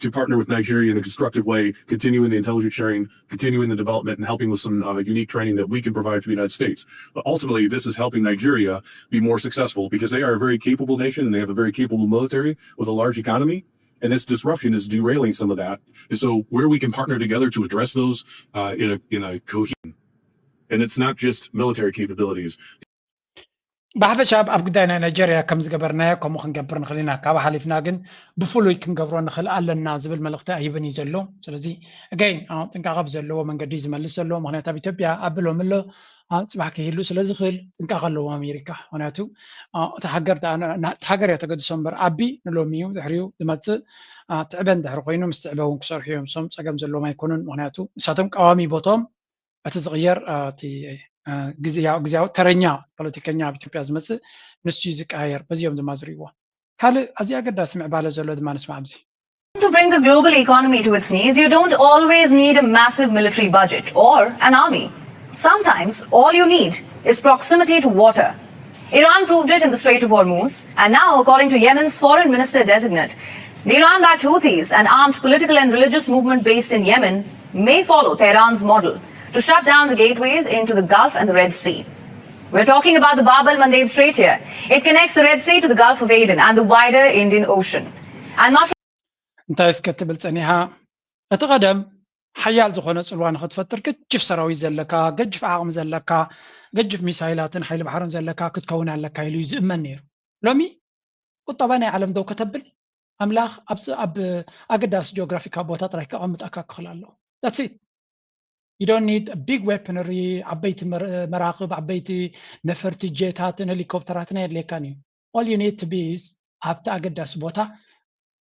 to partner with Nigeria in a constructive way, continuing the intelligence sharing, continuing the development, and helping with some uh, unique training that we can provide to the United States. But ultimately, this is helping Nigeria be more successful because they are a very capable nation and they have a very capable military with a large economy. And this disruption is derailing some of that. And so, where we can partner together to address those uh, in a in a coherent, and it's not just military capabilities. ብሓፈሻ ኣብ ጉዳይ ናይ ናይጀርያ ከም ዝገበርናዮ ከምኡ ክንገብር ንኽእል ኢና። ካብ ሓሊፍና ግን ብፍሉይ ክንገብሮ ንኽእል ኣለና ዝብል መልእኽቲ ኣይህብን እዩ ዘሎ። ስለዚ ኣገይን ጥንቃቐ ብዘለዎ መንገዲ ዝመልስ ዘሎ። ምክንያቱ ኣብ ኢትዮጵያ ኣብ ሎሚ ኣሎ፣ ጽባሕ ክህሉ ስለ ዝኽእል ጥንቃቐ ኣለዎ ኣሜሪካ። ምክንያቱ እቲ ሃገር እቲ ሃገር እያ ተገድሶ እምበር ኣቢ ንሎሚ እዩ፣ ድሕሪኡ ዝመፅእ ትዕበ እንድሕር ኮይኑ ምስ ትዕበ እውን ክሰርሑ እዮም። እሶም ፀገም ዘለዎም ኣይኮኑን። ምክንያቱ ንሳቶም ቀዋሚ ቦቶም እቲ ዝቕየር እቲ ግዝያዊ ተረኛ ፖለቲከኛ ኣብ ኢትዮጵያ ዝመፅእ ንሱ እዩ ዝቀያየር። በዚኦም ድማ ዝርእይዎ። ካልእ ኣዝዩ ኣገዳሲ ምዕባለ ዘሎ ድማ ንስማዕ ኣብዚ። To bring the global economy to its knees, you don't always need a massive military budget or an army. Sometimes all you need is proximity to water. Iran proved it in the Strait of Hormuz, and now, according to Yemen's foreign minister designate, the Iran-backed Houthis, an armed political and religious movement based in Yemen, may follow Tehran's model to shut down the gateways into the Gulf and the Red Sea. We're talking about the Bab al-Mandeb Strait here. It connects the Red Sea to the Gulf of Aden and the wider Indian Ocean. And much እንታይ እስከ ትብል ጸኒሓ? እቲ ቀደም ሓያል ዝኾነ ጽልዋ ንኽትፈጥር ገጅፍ ሰራዊት ዘለካ፣ ገጅፍ ዓቕሚ ዘለካ፣ ገጅፍ ሚሳይላትን ሓይሊ ባሕርን ዘለካ ክትከውን ኣለካ ኢሉ እዩ ዝእመን ነይሩ። ሎሚ ቁጠባ ናይ ዓለም ደው ከተብል ኣምላኽ ኣብ ኣገዳሲ ጂኦግራፊካዊ ቦታ ጥራይ ከቐምጠካ ክኽእል ኣለዎ። That's it. You don't need a big weaponry፣ ዓበይቲ መራኽብ፣ ዓበይቲ ነፈርቲ፣ ጀታትን ሄሊኮፕተራትን ኣየድልየካን እዩ። All you need to be is ኣብቲ ኣገዳሲ ቦታ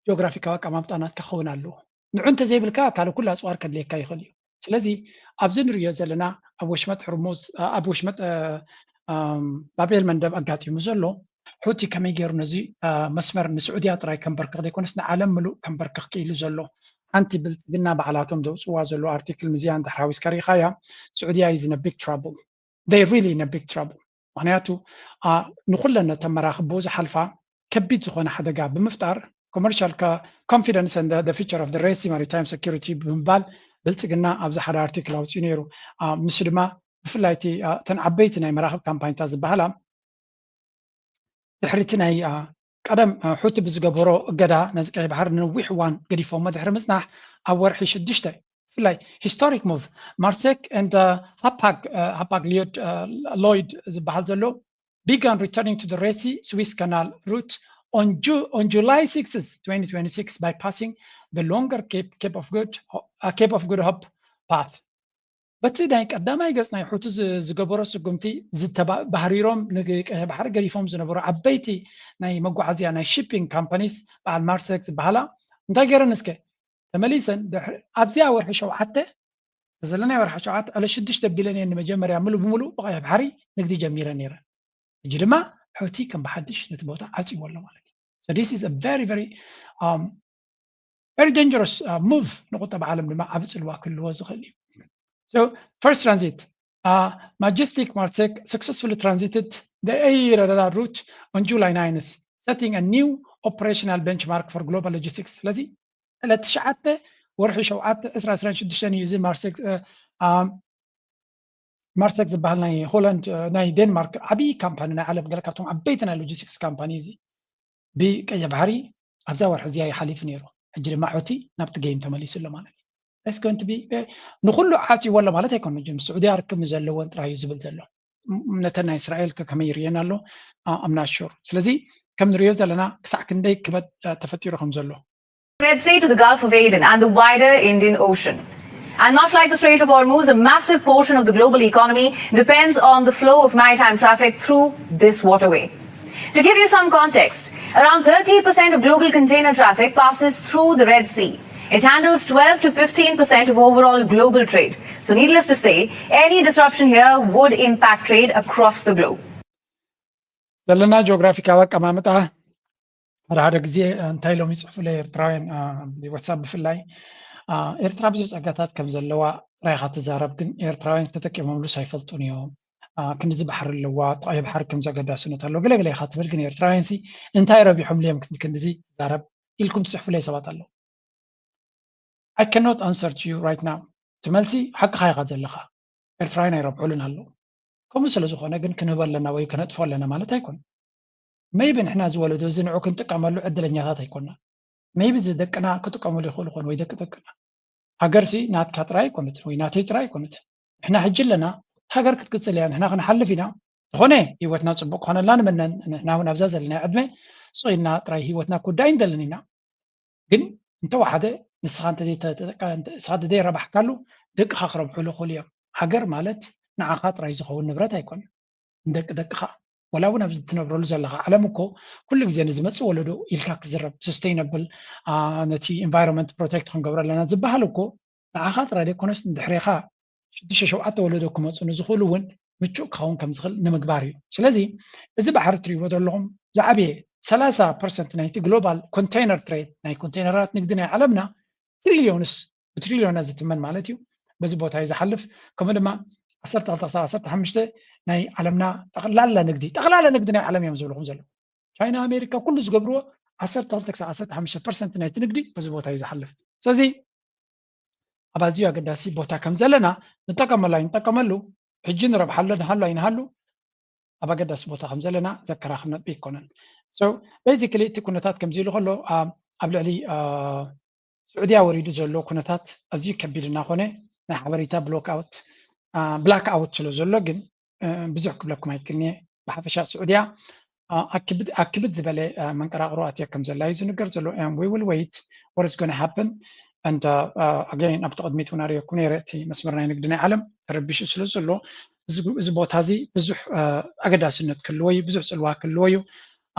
ጂኦግራፊካዊ ኣቀማምጣ ናትካ ክኸውን ኣለዎ። ንዑ እንተዘይብልካ ካልእ ኩሉ ኣፅዋር ከድልየካ ይኽእል እዩ። ስለዚ ኣብዚ ንሪኦ ዘለና ኣብ ወሽመጥ ሕርሙዝ ኣብ ወሽመጥ ባቤል መንደብ ኣጋጢሙ ዘሎ ሑቲ ከመይ ገይሩ ነዚ መስመር ንስዑድያ ጥራይ ከንበርክኽ ዘይኮነስ ንዓለም ምሉእ ከንበርክኽ ክኢሉ ዘሎ ሓንቲ ብልፅግና ባዕላቶም ዘውፅዋ ዘሎ ኣርቲክል ምዚያ እንድሕር ሓዊስካ ርኢኻያ ስዑድያ is in a big trouble። They really in a big trouble። ምክንያቱ ንኩለን ነተን መራኽብ ብኡ ዝሓልፋ ከቢድ ዝኾነ ሓደጋ ብምፍጣር commercial confidence and the future of the Red Sea maritime security ብምባል ብልፅግና ኣብዚ ሓደ ኣርቲክል ኣውፅኡ ነይሩ። ንሱ ድማ ብፍላይ እቲ እተን ዓበይቲ ናይ መራኽብ ካምፓኒታት ዝበሃላ ድሕሪ እቲ ናይ ቀደም ሑቲ ብዝገበሮ እገዳ ነዚ ቀይ ባሕሪ ንነዊሕ እዋን ገዲፎሞ ድሕሪ ምፅናሕ ኣብ ወርሒ ሽዱሽተ ብፍላይ historic move Maersk and Hapag Hapag Lloyd ዝበሃል ዘሎ began returning to the Red Sea Suez Canal route on, Ju on July sixth, twenty twenty-six by passing the longer Cape, Cape, of Good, uh, Cape of Good Hope path. በቲ ናይ ቀዳማይ ገጽ ናይ ሑቲ ዝገበሮ ስጉምቲ ዝተባህሪሮም ንቀይሕ ባሕሪ ገዲፎም ዝነበሩ ዓበይቲ ናይ መጓዓዝያ ናይ shipping companies በዓል ማርሰክ ዝበሃላ እንታይ ገይረን እስከ ተመሊሰን ኣብዚኣ ወርሒ ሸውዓተ ዘለና ወርሒ ሸውዓተ ዕለት ሽዱሽተ ቢልዮን ንመጀመርያ ምሉእ ብምሉእ ብቀይሕ ባሕሪ ንግዲ ጀሚረን ነይረን። ሕጂ ድማ ሑቲ ከም ብሓድሽ ነቲ ቦታ ዓፅይዎ ኣሎ ማለት እዩ። So this is a very very um, very dangerous uh, move ንቁጠባ ዓለም ድማ ዓቢ ፅልዋ ክህልዎ ዝኽእል እዩ። So first transit uh, Majestic Maersk successfully transited the Air route on July ninth, setting a new operational benchmark for global logistics. ስለዚ ዕለት ትሽዓተ ወርሒ ሸውዓተ ዕስራ ዕስራን ሽዱሽተን እዩ እዚ ማርሰክ ማርሰክ ዝበሃል ናይ ሆላንድ ናይ ዴንማርክ ዓብዪ ካምፓኒ ናይ ዓለም ገለ ካብቶም ዓበይቲ ናይ ሎጂስቲክስ ካምፓኒ እዚ ብቀይሕ ባሕሪ ኣብዛ ወርሒ እዚኣ ይሓሊፉ ነይሩ። ሕጂ ድማ ሑቲ ናብቲ ጌም ተመሊሱ ኣሎ ማለት እዩ። ንኩሉ ዓፅይዎ ኣሎ ማለት ኣይኮነ። ስዑድያ ርክብ ዘለወን ጥራይ እዩ ዝብል ዘሎ። ነተን ናይ እስራኤል ከመይ ይርእየን ኣሎ ኣምናሹር። ስለዚ ከም ንሪኦ ዘለና ክሳዕ ክንደይ ክበጥ ተፈጢሩ ከም ዘሎ Red Sea to the Gulf of Aden and the wider Indian Ocean. And much like the Strait of Hormuz, a massive portion of the global economy depends on the flow of maritime traffic through this waterway. To give you some context, around thirty percent of global container traffic passes through the Red Sea. It handles twelve to fifteen percent of overall global trade. So, needless to say, any disruption here would impact trade across the globe. ዘለና ጂኦግራፊካዊ ኣቀማምጣ ሓደ ሓደ ግዜ እንታይ ኢሎም ይፅሕፉለይ ኤርትራውያን፣ አ፣ ብዋትሳፕ ብፍላይ፣ አ፣ ኤርትራ ብዙሕ ፀጋታት ከም ዘለዋ ጥራይ ኢኻ ትዛረብ፣ ግን ኤርትራውያን ተጠቂሞምሉስ ኣይፈልጡን እዮም። አ፣ ክንድዚ ባሕሪ ኣለዋ፣ ጥቓይ ባሕሪ ከምዚ ኣገዳስነት ኣለዎ፣ ገለ ገለ ኢኻ ትብል፣ ግን ኤርትራውያን ሲ እንታይ ረቢሖምሉ እዮም ክንዲ-፣ ክንድዚ ትዛረብ ኢልኩም ትፅሕፉለይ ሰባት ኣለዉ። I cannot answer to you right now። እቲ መልሲ ሓቅኻ ኢኻ ዘለኻ። ኤርትራውያን ኣይረብሑሉን ኣለዉ። ከምኡ ስለ ዝኾነ ግን ክንህቦ ኣለና ወይ ከነጥፍኦ ኣለና ማለት ኣይኮነን። Maybe ንሕና እዚ ወለዶ እዚ ንዑ ክንጥቀመሉ ዕድለኛታት ኣይኮንና። Maybe እዚ ደቅና ክጥቀሙሉ ይኽእሉ ይኾኑ ወይ ደቂ ደቅና። ሃገር ሲ ናትካ ጥራይ ኣይኮነትን ወይ ናተይ ጥራይ ኣይኮነትን። ንሕና ሕጂ ኣለና፣ ሃገር ክትቅጽል እያ፣ ንሕና ክንሓልፍ ኢና። ዝኾነ ህይወትና ጽቡቕ ክኾነልና ንምነን፣ ንሕና እውን ኣብዛ ዘለናዮ ዕድመ ስቕ ኢልና ጥራይ ህይወትና ክውዳእ ኣይንደልን ኢና። ግን እንተወሓደ ንስኻ እንተዘይተጠቀ-፣ እንተ-፣ ንስኻ እንተዘይረባሕካሉ ደቅኻ ክረብሑሉ ይኽእሉ እዮም። ሃገር ማለት ንዓኻ ጥራይ ዝኸውን ንብረት ኣይኮነን። ንደቂ ደቅኻ፣ ወላ እውን ኣብዚ እትነብረሉ ዘለኻ ዓለም እኮ ኩሉ ግዜ ንዝመጽእ ወለዶ ኢልካ ክዝረብ፣ sustainable፣ አ፣ ነቲ environment protect ክንገብሮ ኣለና ዝበሃል እኮ ንዓኻ ጥራይ ዘይኮነስ ንድሕሬኻ ሽዱሽተ ሸውዓተ ወለዶ ክመፁ ንዝኽእሉ እውን ምቹእ ክኸውን ከም ዝኽእል ንምግባር እዩ። ስለዚ እዚ ባሕሪ እትሪእዎ ዘለኹም ዝዓበየ ሰላሳ ፐርሰንት ናይቲ ግሎባል ኮንቴይነር ትሬድ፣ ናይ ኮንቴይነራት ንግዲ ናይ ዓለምና ትሪሊዮንስ፣ ብትሪሊዮናት ዝትመን ማለት እዩ፣ በዚ ቦታ እዩ ዝሓልፍ። ከምኡ ድማ ዓሰርተ ክልተ ክሳብ ዓሰርተ ሓሙሽተ ናይ ዓለምና ጠቕላላ ንግዲ፣ ጠቕላላ ንግዲ ናይ ዓለም እዮም ዝብልኹም ዘለዉ። ቻይና፣ ኣሜሪካ ኩሉ ዝገብርዎ ዓሰርተ ክልተ ክሳብ ዓሰርተ ሓሙሽተ ፐርሰንት ናይቲ ንግዲ በዚ ቦታ እዩ ዝሓልፍ። ስለዚ ኣብ ኣዝዩ ኣገዳሲ ቦታ ከም ዘለና ንጠቀመሉ ኣይንጠቀመሉ፣ ሕጂ ንረብሓሉ ንሃሉ ኣይንሃሉ ኣብ ኣገዳሲ ቦታ ከም ዘለና ዘከራኽር ነጥቢ ኣይኮነን። So basically እቲ ኩነታት ከምዚ ኢሉ ከሎ፣ አ፣ ኣብ ልዕሊ፣ አ፣ ስዑድያ ወሪዱ ዘሎ ኩነታት ኣዝዩ ከቢድ እናኾነ ናይ ሓበሬታ ብሎክ ኣውት፣ አ፣ ብላክ ኣውት ስለ ዘሎ ግን፣ እ፣ ብዙሕ ክብለኩም ኣይክእልን እየ። ብሓፈሻ ስዑድያ፣ አ፣ ኣክብድ-፣ ኣክብድ ዝበለ፣ አ፣ መንቀራቕሮ ኣትያ ከም ዘላ እዩ ዝንገር ዘሎ። And we will wait what is gonna happen. And, አ፣ አ፣ again ኣብቲ ቅድሚት እውን ኣርእየኩም ነይረ፣ እቲ መስመር ናይ ንግዲ ናይ ዓለም ተረቢሹ ስለ ዘሎ እዚ፣ እዚ ቦታ እዚ ብዙሕ፣ አ፣ ኣገዳስነት ክህልዎ እዩ፣ ብዙሕ ጽልዋ ክህልዎ እዩ።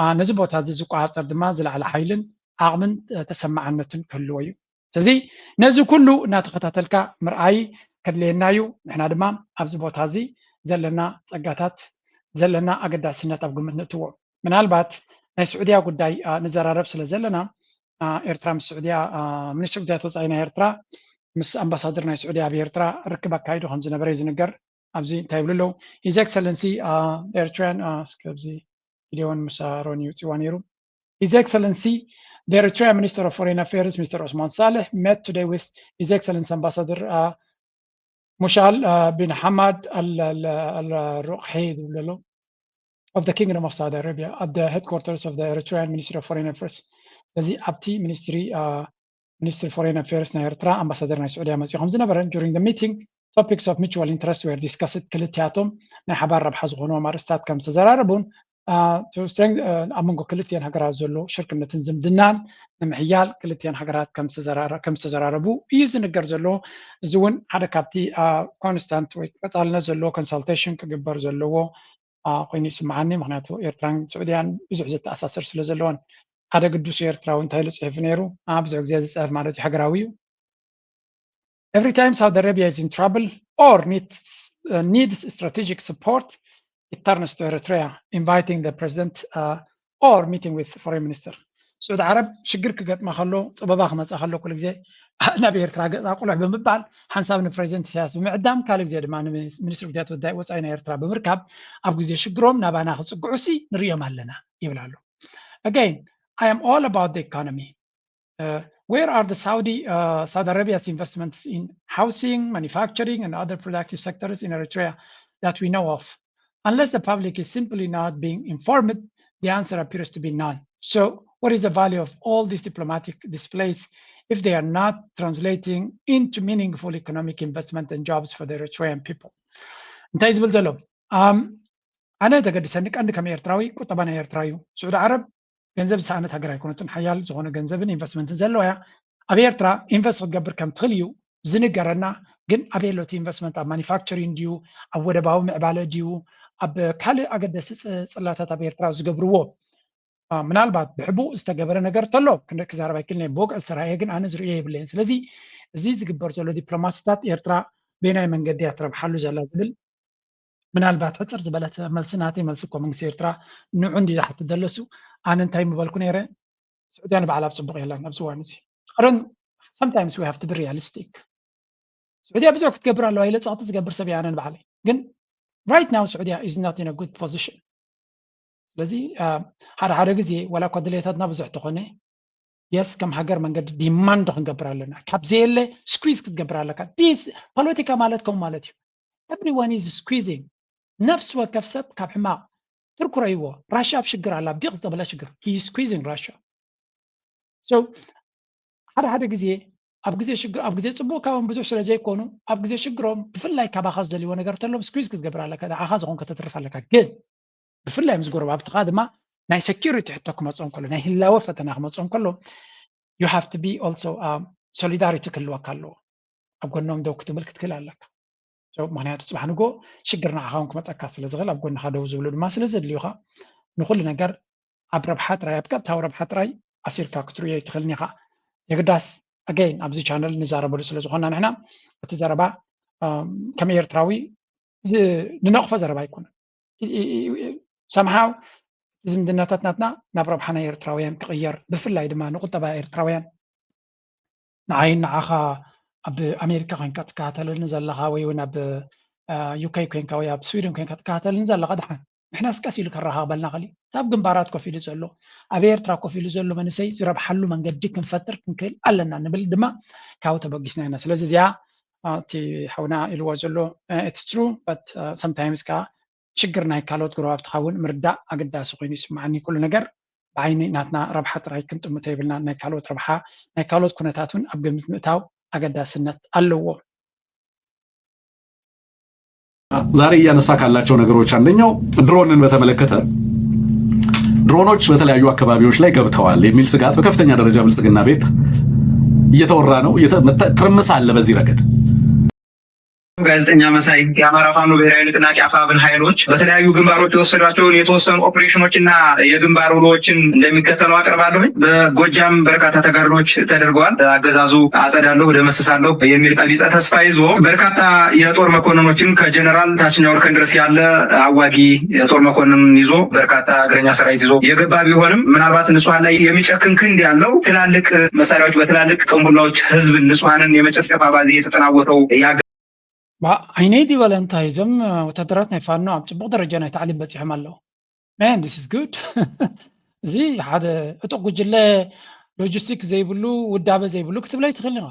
አ፣ ነዚ ቦታ እዚ ዝቆጻጸር ድማ ዝለዓለ ሓይልን ዓቕምን፣ አ፣ ተሰማዓነትን ክህልዎ እዩ። ስለዚ ነዚ ኩሉ እናተኸታተልካ ምርኣይ ከድልየና እዩ። ንሕና ድማ ኣብዚ ቦታ እዚ ዘለና ጸጋታት፣ ዘለና ኣገዳስነት ኣብ ግምት ንእትዎ። ምናልባት ናይ ስዑድያ ጉዳይ፣ አ፣ ንዘራረብ ስለ ዘለና፣ አ፣ ኤርትራ ምስ ስዑድያ፣ አ፣ ሚኒስትሪ ጉዳያት ወጻኢ ናይ ኤርትራ ምስ ኣምባሳደር ናይ ስዑድያ ኣብ ኤርትራ ርክብ ኣካይዱ ከም ዝነበረ እዩ ዝንገር። ኣብዚ እንታይ ይብሉ ኣለዉ? His Excellency, አ፣ Eritrean፣ አ፣ እስከ ኣብዚ ቪድዮ እውን ምስ ሮኒ ይውፅዋ ነይሩ። His Excellency, the Eritrean Minister of Foreign Affairs, Mister Osman Saleh, met today with His Excellency Ambassador, uh, Mushal, uh, bin Hamad Al, Al, Al Ruqhi, of the Kingdom of Saudi Arabia, at the headquarters of the Eritrean Ministry of Foreign Affairs. ስለዚ ኣብቲ ሚኒስትሪ፣ አ፣ ሚኒስትሪ ፎሬን ኣፌርስ ናይ ኤርትራ ኣምባሳደር ናይ ስዑድያ መፂኡ ከም ዝነበረን፣ during the meeting topics of mutual interest were discussed፣ ክልቲኣቶም ናይ ሓባር ረብሓ ዝኾንዎም ኣርእስታት ከም ዝተዘራረቡን፣ አ፣ to strength-፣ አ፣ ኣብ መንጎ ክልቲኤን ሃገራት ዘሎ ሽርክነትን ዝምድናን ንምሕያል ክልቲኤን ሃገራት ከም ዝተዘራረ-፣ ከም ዝተዘራረቡ እዩ ዝንገር ዘሎ። እዚ እውን ሓደ ካብቲ፣ አ፣ ኮንስታንት ወይ ቀጻልነት ዘለዎ ኮንሳልቴሽን ክግበር ዘለዎ፣ አ፣ ኮይኑ ይስምዓኒ። ምኽንያቱ ኤርትራን ስዑድያን ብዙሕ ዘተኣሳስር ስለ ዘለወን። ሓደ ግዱስ ኤርትራዊ እንታይ ኢሉ ጽሒፉ ነይሩ? አ፣ ብዙሕ ግዜ ዝጽሕፍ ማለት እዩ፣ ሃገራዊ እዩ። Every time Saudi Arabia is in trouble or needs, uh, needs strategic support, it turns to Eritrea, inviting the president, uh, or meeting with foreign minister። ስዑድ ዓረብ ሽግር ክገጥማ ከሎ፣ ጽበባ ክመጻ ከሎ፣ ኩሉ ግዜ ናብ ኤርትራ ገጻ ቁልሕ ብምባል ሓንሳብ ንፕሬዚደንት ኢሳያስ ብምዕዳም፣ ካልእ ግዜ ድማ ንሚኒስትሪ ጉዳያት ወዳኢ ወጻኢ ናይ ኤርትራ ብምርካብ፣ ኣብ ግዜ ሽግሮም ናባና ክጽግዑሲ ንርእዮም ኣለና ይብል ኣሎ። Again, I am all about the economy. Uh, where are the Saudi, uh, Saudi Arabia's investments in housing, manufacturing, and other productive sectors in Eritrea that we know of? Unless the public is simply not being informed, the answer appears to be none. So, what is the value of all these diplomatic displays if they are not translating into meaningful economic investment and jobs for the Eritrean people? እንታይ ዝብል ዘሎ? ኣም፣ ኣነ ተገድሰኒ ቀንዲ ከም ኤርትራዊ ቁጠባ ናይ ኤርትራ እዩ። ስዑዲ ዓረብ ገንዘብ ዝሰኣነት ሃገር ኣይኮነትን። ሓያል ዝኾነ ገንዘብን ኢንቨስትመንትን ዘለዋ እያ። ኣብ ኤርትራ ኢንቨስት ክትገብር ከም ትኽእል እዩ ዝንገረና። ግን ኣበይ ኣሎ እቲ ኢንቨስትመንት? ኣብ ማኒፋክቸሪንግ ድዩ? ኣብ ወደባዊ ምዕባለ ድዩ? ኣብ ካልእ ኣገደስቲ ጽ- ጽላታት ኣብ ኤርትራ ዝገብርዎ? አ፣ ምናልባት ብሕቡእ ዝተገበረ ነገር ተሎ ክንደ ክዛረብ ኣይክልን እየ። ብወግዒ ዝተረኣየ ግን ኣነ ዝርእዮ የብለይን። ስለዚ እዚ ዝግበር ዘሎ ዲፕሎማሲታት ኤርትራ በየናይ መንገዲ እያ ትረብሓሉ ዘላ ዝብል ምናልባት ሕጽር ዝበለት መልሲ ናተይ፣ መልሲ እኮ መንግስቲ ኤርትራ ንዑ እንዲ ዝሓትት ዘለሱ፣ ኣነ እንታይ ምበልኩ ነይረ? ስዑድያ ንባዕላ ኣብ ጽቡቕ የላን ኣብዚ እዋን እዚ። I don't- sometimes we have to be realistic። ስዑድያ ብዙሕ ክትገብር ኣለዋ ኢለ ጸቕጢ ዝገብር ሰብ እየ ኣነ ንባዕለይ። ግን right now ስዑድያ is not in a good position። ስለዚ አ፣ ሓደ ሓደ ግዜ ዋላ እኳ ድሌታትና ብዙሕ ተኾነ፣ የስ ከም ሃገር መንገዲ ዲማንድ ክንገብር ኣለና። ካብ ዘየለ ስኩዝ ክትገብር ኣለካ። ዲስ ፖለቲካ ማለት ከምኡ ማለት እዩ። Everyone is squeezing። ነፍሲ ወከፍ ሰብ ካብ ሕማቕ ትርኩረይዎ። ራሽያ ኣብ ሽግር ኣላ፣ ኣብ ዲቕ ዝተበለ ሽግር። He is squeezing Russia። So ሓደ ሓደ ግዜ ኣብ ግዜ ሽግር ኣብ ግዜ ጽቡቕ ካብኦም ብዙሕ ስለ ዘይኮኑ ኣብ ግዜ ሽግሮም ብፍላይ ካባኻ ዝደልይዎ ነገር ተሎም ስኩዝ ክትገብር ኣለካ። ንዓኻ ዝኾንካ ተትርፍ ኣለካ። ግን ብፍላይ ምስ ጎረባብትኻ ድማ ናይ ሴኪሪቲ ሕቶ ክመጾም ከሎ ናይ ህላወ ፈተና ክመጾም ከሎ you have to be also solidarity ክህልወካ ኣለዎ። ኣብ ጎኖም ደው ክትብል ክትክእል ኣለካ። So ምክንያቱ ጽባሕ ንጎ ሽግር ንዓኻ እውን ክመጸካ ስለ ዝኽእል ኣብ ጎንኻ ደው ዝብሉ ድማ ስለ ዘድልዩኻ ንኩሉ ነገር ኣብ ረብሓ ጥራይ ኣብ ቀጥታዊ ረብሓ ጥራይ ኣሲርካ ክትርእዮ ኣይትኽእልን ኢኻ። የግዳስ ኣገይን ኣብዚ ቻነል ንዛረበሉ ስለ ዝኾና ንሕና እቲ ዘረባ ከም ኤርትራዊ ንነቕፎ ዘረባ ኣይኮነን። ሰምሃው ዝምድናታት ናትና ናብ ረብሓ ናይ ኤርትራውያን ክቕየር ብፍላይ ድማ ንቁጠባ ኤርትራውያን ንዓይን ንዓኻ ኣብ ኣሜሪካ ኮይንካ ትከታተለኒ ዘለኻ ወይ እውን ኣብ ዩኬ ኮይንካ ወይ ኣብ ስዊድን ኮይንካ ትከታተለኒ ዘለኻ ድሓን ንሕናስ ቀስ ኢሉ ከረኻኽበልና ክእል እዩ። ኣብ ግንባራት ኮፍ ኢሉ ዘሎ ኣብ ኤርትራ ኮፍ ኢሉ ዘሎ መንእሰይ ዝረብሓሉ መንገዲ ክንፈጥር ክንክእል ኣለና ንብል ድማ ካብኡ ተበጊስና ኢና። ስለዚ እዚኣ እቲ ሓውና ኢልዎ ዘሎ it's true but sometimes ከዓ ሽግር ናይ ካልኦት ጎረባብትኻ እውን ምርዳእ ኣገዳሲ ኮይኑ ይስምዓኒ። ኩሉ ነገር ብዓይኒ ናትና ረብሓ ጥራይ ክንጥምቶ የብልናን። ናይ ካልኦት ረብሓ ናይ ካልኦት ኩነታት እውን ኣብ ግምት ምእታው ኣገዳስነት ኣለዎ። ዛሬ እያነሳ ካላቸው ነገሮች አንደኛው ድሮንን በተመለከተ ድሮኖች በተለያዩ አካባቢዎች ላይ ገብተዋል የሚል ስጋት በከፍተኛ ደረጃ ብልጽግና ቤት እየተወራ ነው። ትርምስ አለ በዚህ ረገድ። ጋዜጠኛ መሳይ፣ የአማራ ፋኖ ብሔራዊ ንቅናቄ አፋብን ኃይሎች በተለያዩ ግንባሮች የወሰዷቸውን የተወሰኑ ኦፕሬሽኖች እና የግንባር ውሎዎችን እንደሚከተለው አቀርባለሁኝ። በጎጃም በርካታ ተጋድሎች ተደርገዋል። አገዛዙ አጸዳለሁ፣ እደመስሳለሁ የሚል ቀቢጸ ተስፋ ይዞ በርካታ የጦር መኮንኖችን ከጀነራል ታችኛው እርከን ድረስ ያለ አዋጊ የጦር መኮንን ይዞ በርካታ እግረኛ ሰራዊት ይዞ የገባ ቢሆንም ምናልባት ንጹሐን ላይ የሚጨክን ክንድ ያለው ትላልቅ መሳሪያዎች በትላልቅ ቅንቡላዎች ህዝብን ንጹሐንን የመጨፍጨፍ አባዜ የተጠናወተው ዓይነይ ዲበለ እንታይ እዞም ወታደራት ናይ ፋኖ ኣብ ጽቡቕ ደረጃ ናይ ታዕሊም በጺሖም ኣለዉ። Man, this is good። እዚ ሓደ ዕጡቕ ጉጅለ ሎጂስቲክ ዘይብሉ ውዳበ ዘይብሉ ክትብለ ኣይትኽእል ኢኻ።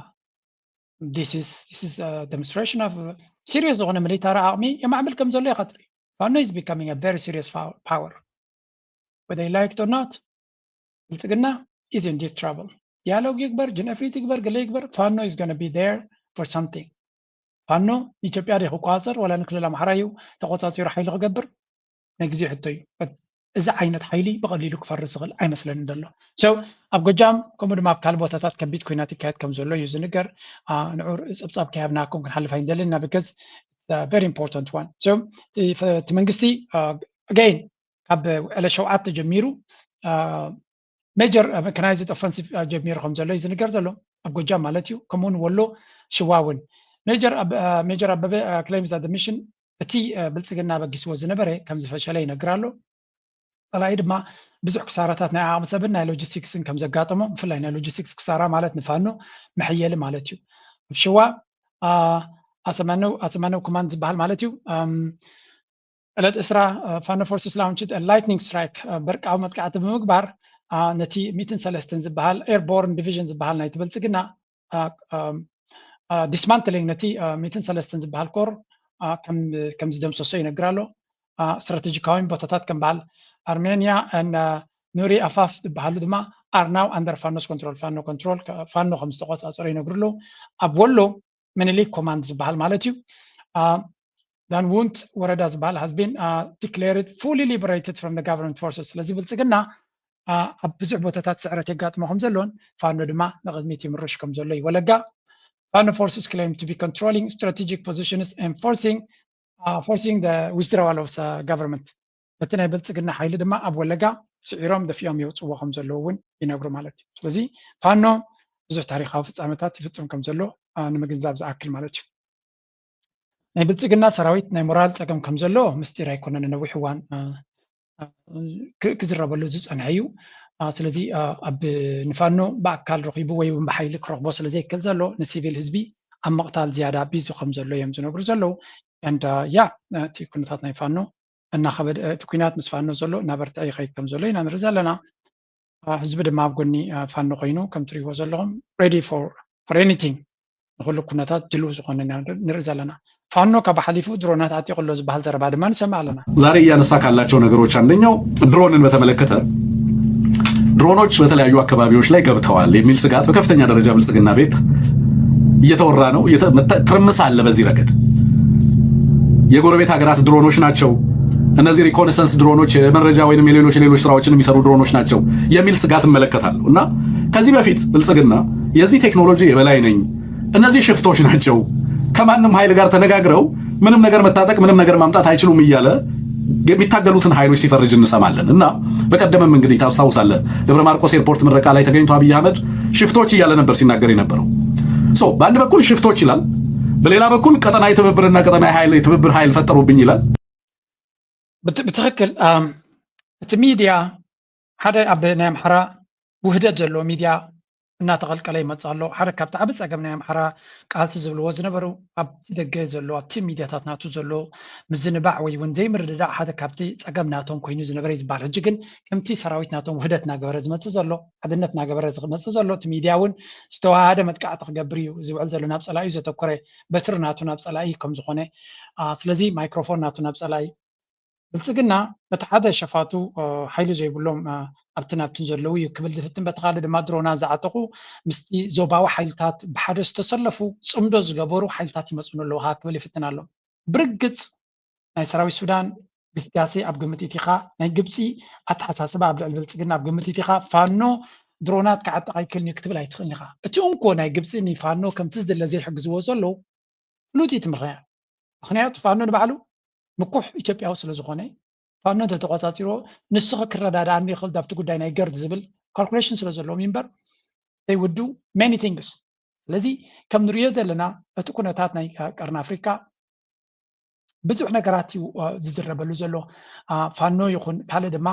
This is demonstration of serious ዝኾነ ሚሊታሪ ዓቕሚ የማዕብል ከም ዘሎ ኢኻ ትርኢ። ፋኖ is becoming a very serious power whether you like it or not። ብልጽግና is in deep trouble። ዲያሎግ ይግበር፣ ጅንእፍሪት ይግበር፣ ገለ ይግበር፣ ፋኖ is gonna be there for something። ፋኖ ንኢትዮጵያ ዶ ክቆጻጸር ዋላ ንክልል ኣምሓራ እዩ ተቆጻጺሩ ሓይሊ ክገብር ናይ ግዜ ሕቶ እዩ። እዚ ዓይነት ሓይሊ ብቐሊሉ ክፈርስ ዝኽእል ኣይመስለንን ዘሎ። So ኣብ ጎጃም ከምኡ ድማ ኣብ ካልእ ቦታታት ከቢድ ኲናት ይካየድ ከም ዘሎ እዩ ዝንገር። ንዑ ጸብጻብ ከይሃብናኩም ክንሓልፍ ኣይንደልን ኢና because very important one። So እቲ መንግስቲ again ካብ ዕለት ሸውዓተ ጀሚሩ major mechanized offensive ጀሚሩ ከም ዘሎ እዩ ዝንገር ዘሎ ኣብ ጎጃም ማለት እዩ። ከምኡውን ወሎ ሽዋ እውን major ኣበበ claims that the mission እቲ ብልጽግና ኣበጊስዎ ዝነበረ ከም ዝፈሸለ ይነግር ኣሎ። ጸላኢ ድማ ብዙሕ ክሳራታት ናይ ዓቕሚ ሰብን ናይ ሎጂስቲክስን ከም ዘጋጠሞ ብፍላይ ናይ ሎጂስቲክስ ክሳራ ማለት ንፋኖ መሐየሊ ማለት እዩ። ኣብ ሽዋ ኣሰማነው ኣሰማነው ኮማንድ ዝበሃል ማለት እዩ ዕለት ዕስራ ፋኖ forces launched lightning strike በርቃዊ መጥቃዕቲ ብምግባር ነቲ ሚትን ሰለስተን ዝበሃል airborne division ዝበሃል ናይቲ ብልጽግና dismantling ነቲ ሚትን ሰለስተን ዝበሃል ኮር ከም ዝደምሰሶ ይነግር ኣሎ። ስትራቴጂካዊ ቦታታት ከም በዓል ኣርሜንያ ኑሪ ኣፋፍ ዝበሃሉ ድማ are now under ፋኖስ control ፋኖ control ፋኖ ከም ዝተቆጻጸሩ ይነግሩ ኣለዉ። ኣብ ወሎ ምኒልክ ኮማንድ ዝበሃል ማለት እዩ። ዳንውንት ወረዳ ዝበሃል has been declared fully liberated from the government forces። ስለዚ ብልጽግና ኣብ ብዙሕ ቦታታት ስዕረት የጋጥሞ ከም ዘሎን ፋኖ ድማ ንቕድሚት ይምርሽ ከም ዘሎ እዩ። ወለጋ Fano forces claim to be controlling strategic positions and forcing, uh, forcing the withdrawal of the government. በቲ ናይ ብልጽግና ሓይሊ ድማ ኣብ ወለጋ ስዒሮም ደፊኦም የውፅዎ ከም ዘለዉ እውን ይነግሩ ማለት እዩ። ስለዚ ፋኖ ብዙሕ ታሪኻዊ ፍጻመታት ይፍጽም ከም ዘሎ፣ አ፣ ንምግንዛብ ዝኣክል ማለት እዩ። ናይ ብልጽግና ሰራዊት ናይ ሞራል ጸገም ከም ዘሎ ምስጢር ኣይኮነን። ነዊሕ እዋን፣ አ፣ አ፣ ክ-፣ ክዝረበሉ ዝጸንሐ እዩ። አ፣ ስለዚ፣ አ፣ ኣብ ንፋኖ ብኣካል ረኺቡ ወይ እውን ብሓይሊ ክረኽቦ ስለ ዘይክእል ዘሎ ንሲቪል ህዝቢ ኣብ ምቕታል ዝያዳ ቢዚ ከም ዘሎ እዮም ዝነግሩ ዘለዉ። And, አ፣ ያ፣ እቲ ኩነታት ናይ ፋኖ እናኸበደ፣ እቲ ኩናት ምስ ፋኖ ዘሎ እናበርትዐ ይኸይድ ከም ዘሎ ኢና ንርኢ ዘለና። አ፣ ህዝቢ ድማ ኣብ ጎኒ፣ አ፣ ፋኖ ኮይኑ ከም ትሪእዎ ዘለኹም ready for, for anything፣ ንኹሉ ኩነታት ድልው ዝኾነ ኢና ንርኢ ዘለና። ፋኖ ካብ ሓሊፉ ድሮናት ዓጢቑ ኣሎ ዝበሃል ዘረባ ድማ ንሰምዕ ኣለና። ዛሬ እያነሳ ካላቸው ነገሮች አንደኛው ድሮንን በተመለከተ ድሮኖች በተለያዩ አካባቢዎች ላይ ገብተዋል የሚል ስጋት በከፍተኛ ደረጃ ብልጽግና ቤት እየተወራ ነው። እየተ-፣ መተ-፣ ትርምስ አለ በዚህ ረገድ። የጎረቤት ሀገራት ድሮኖች ናቸው እነዚህ፣ ሪኮነሰንስ ድሮኖች፣ የመረጃ ወይንም የሌሎች፣ ሌሎች ስራዎችን የሚሰሩ ድሮኖች ናቸው የሚል ስጋት እመለከታለሁ። እና ከዚህ በፊት ብልጽግና የዚህ ቴክኖሎጂ የበላይ ነኝ፣ እነዚህ ሽፍቶች ናቸው፣ ከማንም ኃይል ጋር ተነጋግረው ምንም ነገር መታጠቅ፣ ምንም ነገር ማምጣት አይችሉም እያለ የሚታገሉትን ኃይሎች ሲፈርጅ እንሰማለን። እና በቀደምም እንግዲህ ታስታውሳለህ፣ ደብረ ማርቆስ ኤርፖርት ምረቃ ላይ ተገኝቶ አብይ አህመድ ሽፍቶች እያለ ነበር ሲናገር የነበረው። ሶ በአንድ በኩል ሽፍቶች ይላል፣ በሌላ በኩል ቀጠናዊ ትብብርና ቀጠናዊ ኃይል፣ የትብብር ኃይል ፈጠሩብኝ ይላል። ብት-፣ ብትኽክል፣ ኣም፣ እቲ ሚድያ ሓደ ኣብ ናይ ኣምሓራ ውህደት ዘለዎ ሚድያ እናተቐልቀለ ይመጽእ ኣሎ። ሓደ ካብቲ ዓቢ ጸገም ናይ ኣምሓራ ቃልሲ ዝብልዎ ዝነበሩ ኣብቲ ደገ ዘሎ፣ ኣብቲ ሚድያታት ናቱ ዘሎ ምዝንባዕ ወይ እውን ዘይምርድዳእ ሓደ ካብቲ ጸገም ናቶም ኮይኑ ዝነበረ እዩ ዝበሃል። ሕጂ ግን ከምቲ ሰራዊት ናቶም ውህደት እናገበረ ዝመጽእ ዘሎ፣ ሓድነት እናገበረ ዝመጽእ ዘሎ፣ እቲ ሚድያ እውን ዝተዋሃደ መጥቃዕቲ ክገብር እዩ ዝውዕል ዘሎ፣ ናብ ጸላኢ እዩ ዘተኮረ፣ በትሪ ናቱ ናብ ጸላኢ ከም ዝኾነ፣ አ፣ ስለዚ ማይክሮፎን ናቱ ናብ ጸላኢ። ብልጽግና በቲ ሓደ ሸፋቱ፣ አ፣ ሓይሊ ዘይብሎም፣ አ፣ ኣብቲ ናብትን ዘለዉ እዩ ክብል ዝፍትን፣ በቲ ካልእ ድማ ድሮና ዝዓጠቑ ምስቲ ዞባዊ ሓይልታት ብሓደ ዝተሰለፉ ጽምዶ ዝገበሩ ሓይልታት ይመጽኡን ኣለዉ ኸኣ ክብል ይፍትን ኣሎ። ብርግጽ ናይ ሰራዊት ሱዳን ግስጋሴ ኣብ ግምት ኢቲኻ፣ ናይ ግብጺ ኣተሓሳስባ ኣብ ልዕሊ ብልጽግና ኣብ ግምት ኢቲኻ፣ ፋኖ ድሮናት ክዓጥቕ ኣይክእልን እዩ ክትብል ኣይትኽእልን ኢኻ። እቲ እንኮ ናይ ግብጺ ንፋኖ ከምቲ ዝድለ ዘይሕግዝዎ ዘለዉ ፍሉጥ እዩ እቲ ምኽንያት። ምኽንያቱ ፋኖ ንባዕሉ ምኩሕ ኢትዮጵያዊ ስለ ዝኾነ፣ ፋኖ እንተተቖጻጺርዎ ንሱ ክረዳድኣኒ ይኽእል ኣብቲ ጉዳይ ናይ ገርድ ዝብል ካልኩሌሽን ስለ ዘለዎም እዩ እምበር፣ they would do many things። ስለዚ ከም ንርእዮ ዘለና እቲ ኩነታት ናይ ቀርኒ ኣፍሪካ ብዙሕ ነገራት እዩ፣ አ፣ ዝዝረበሉ ዘሎ። አ፣ ፋኖ ይኹን ካልእ ድማ፣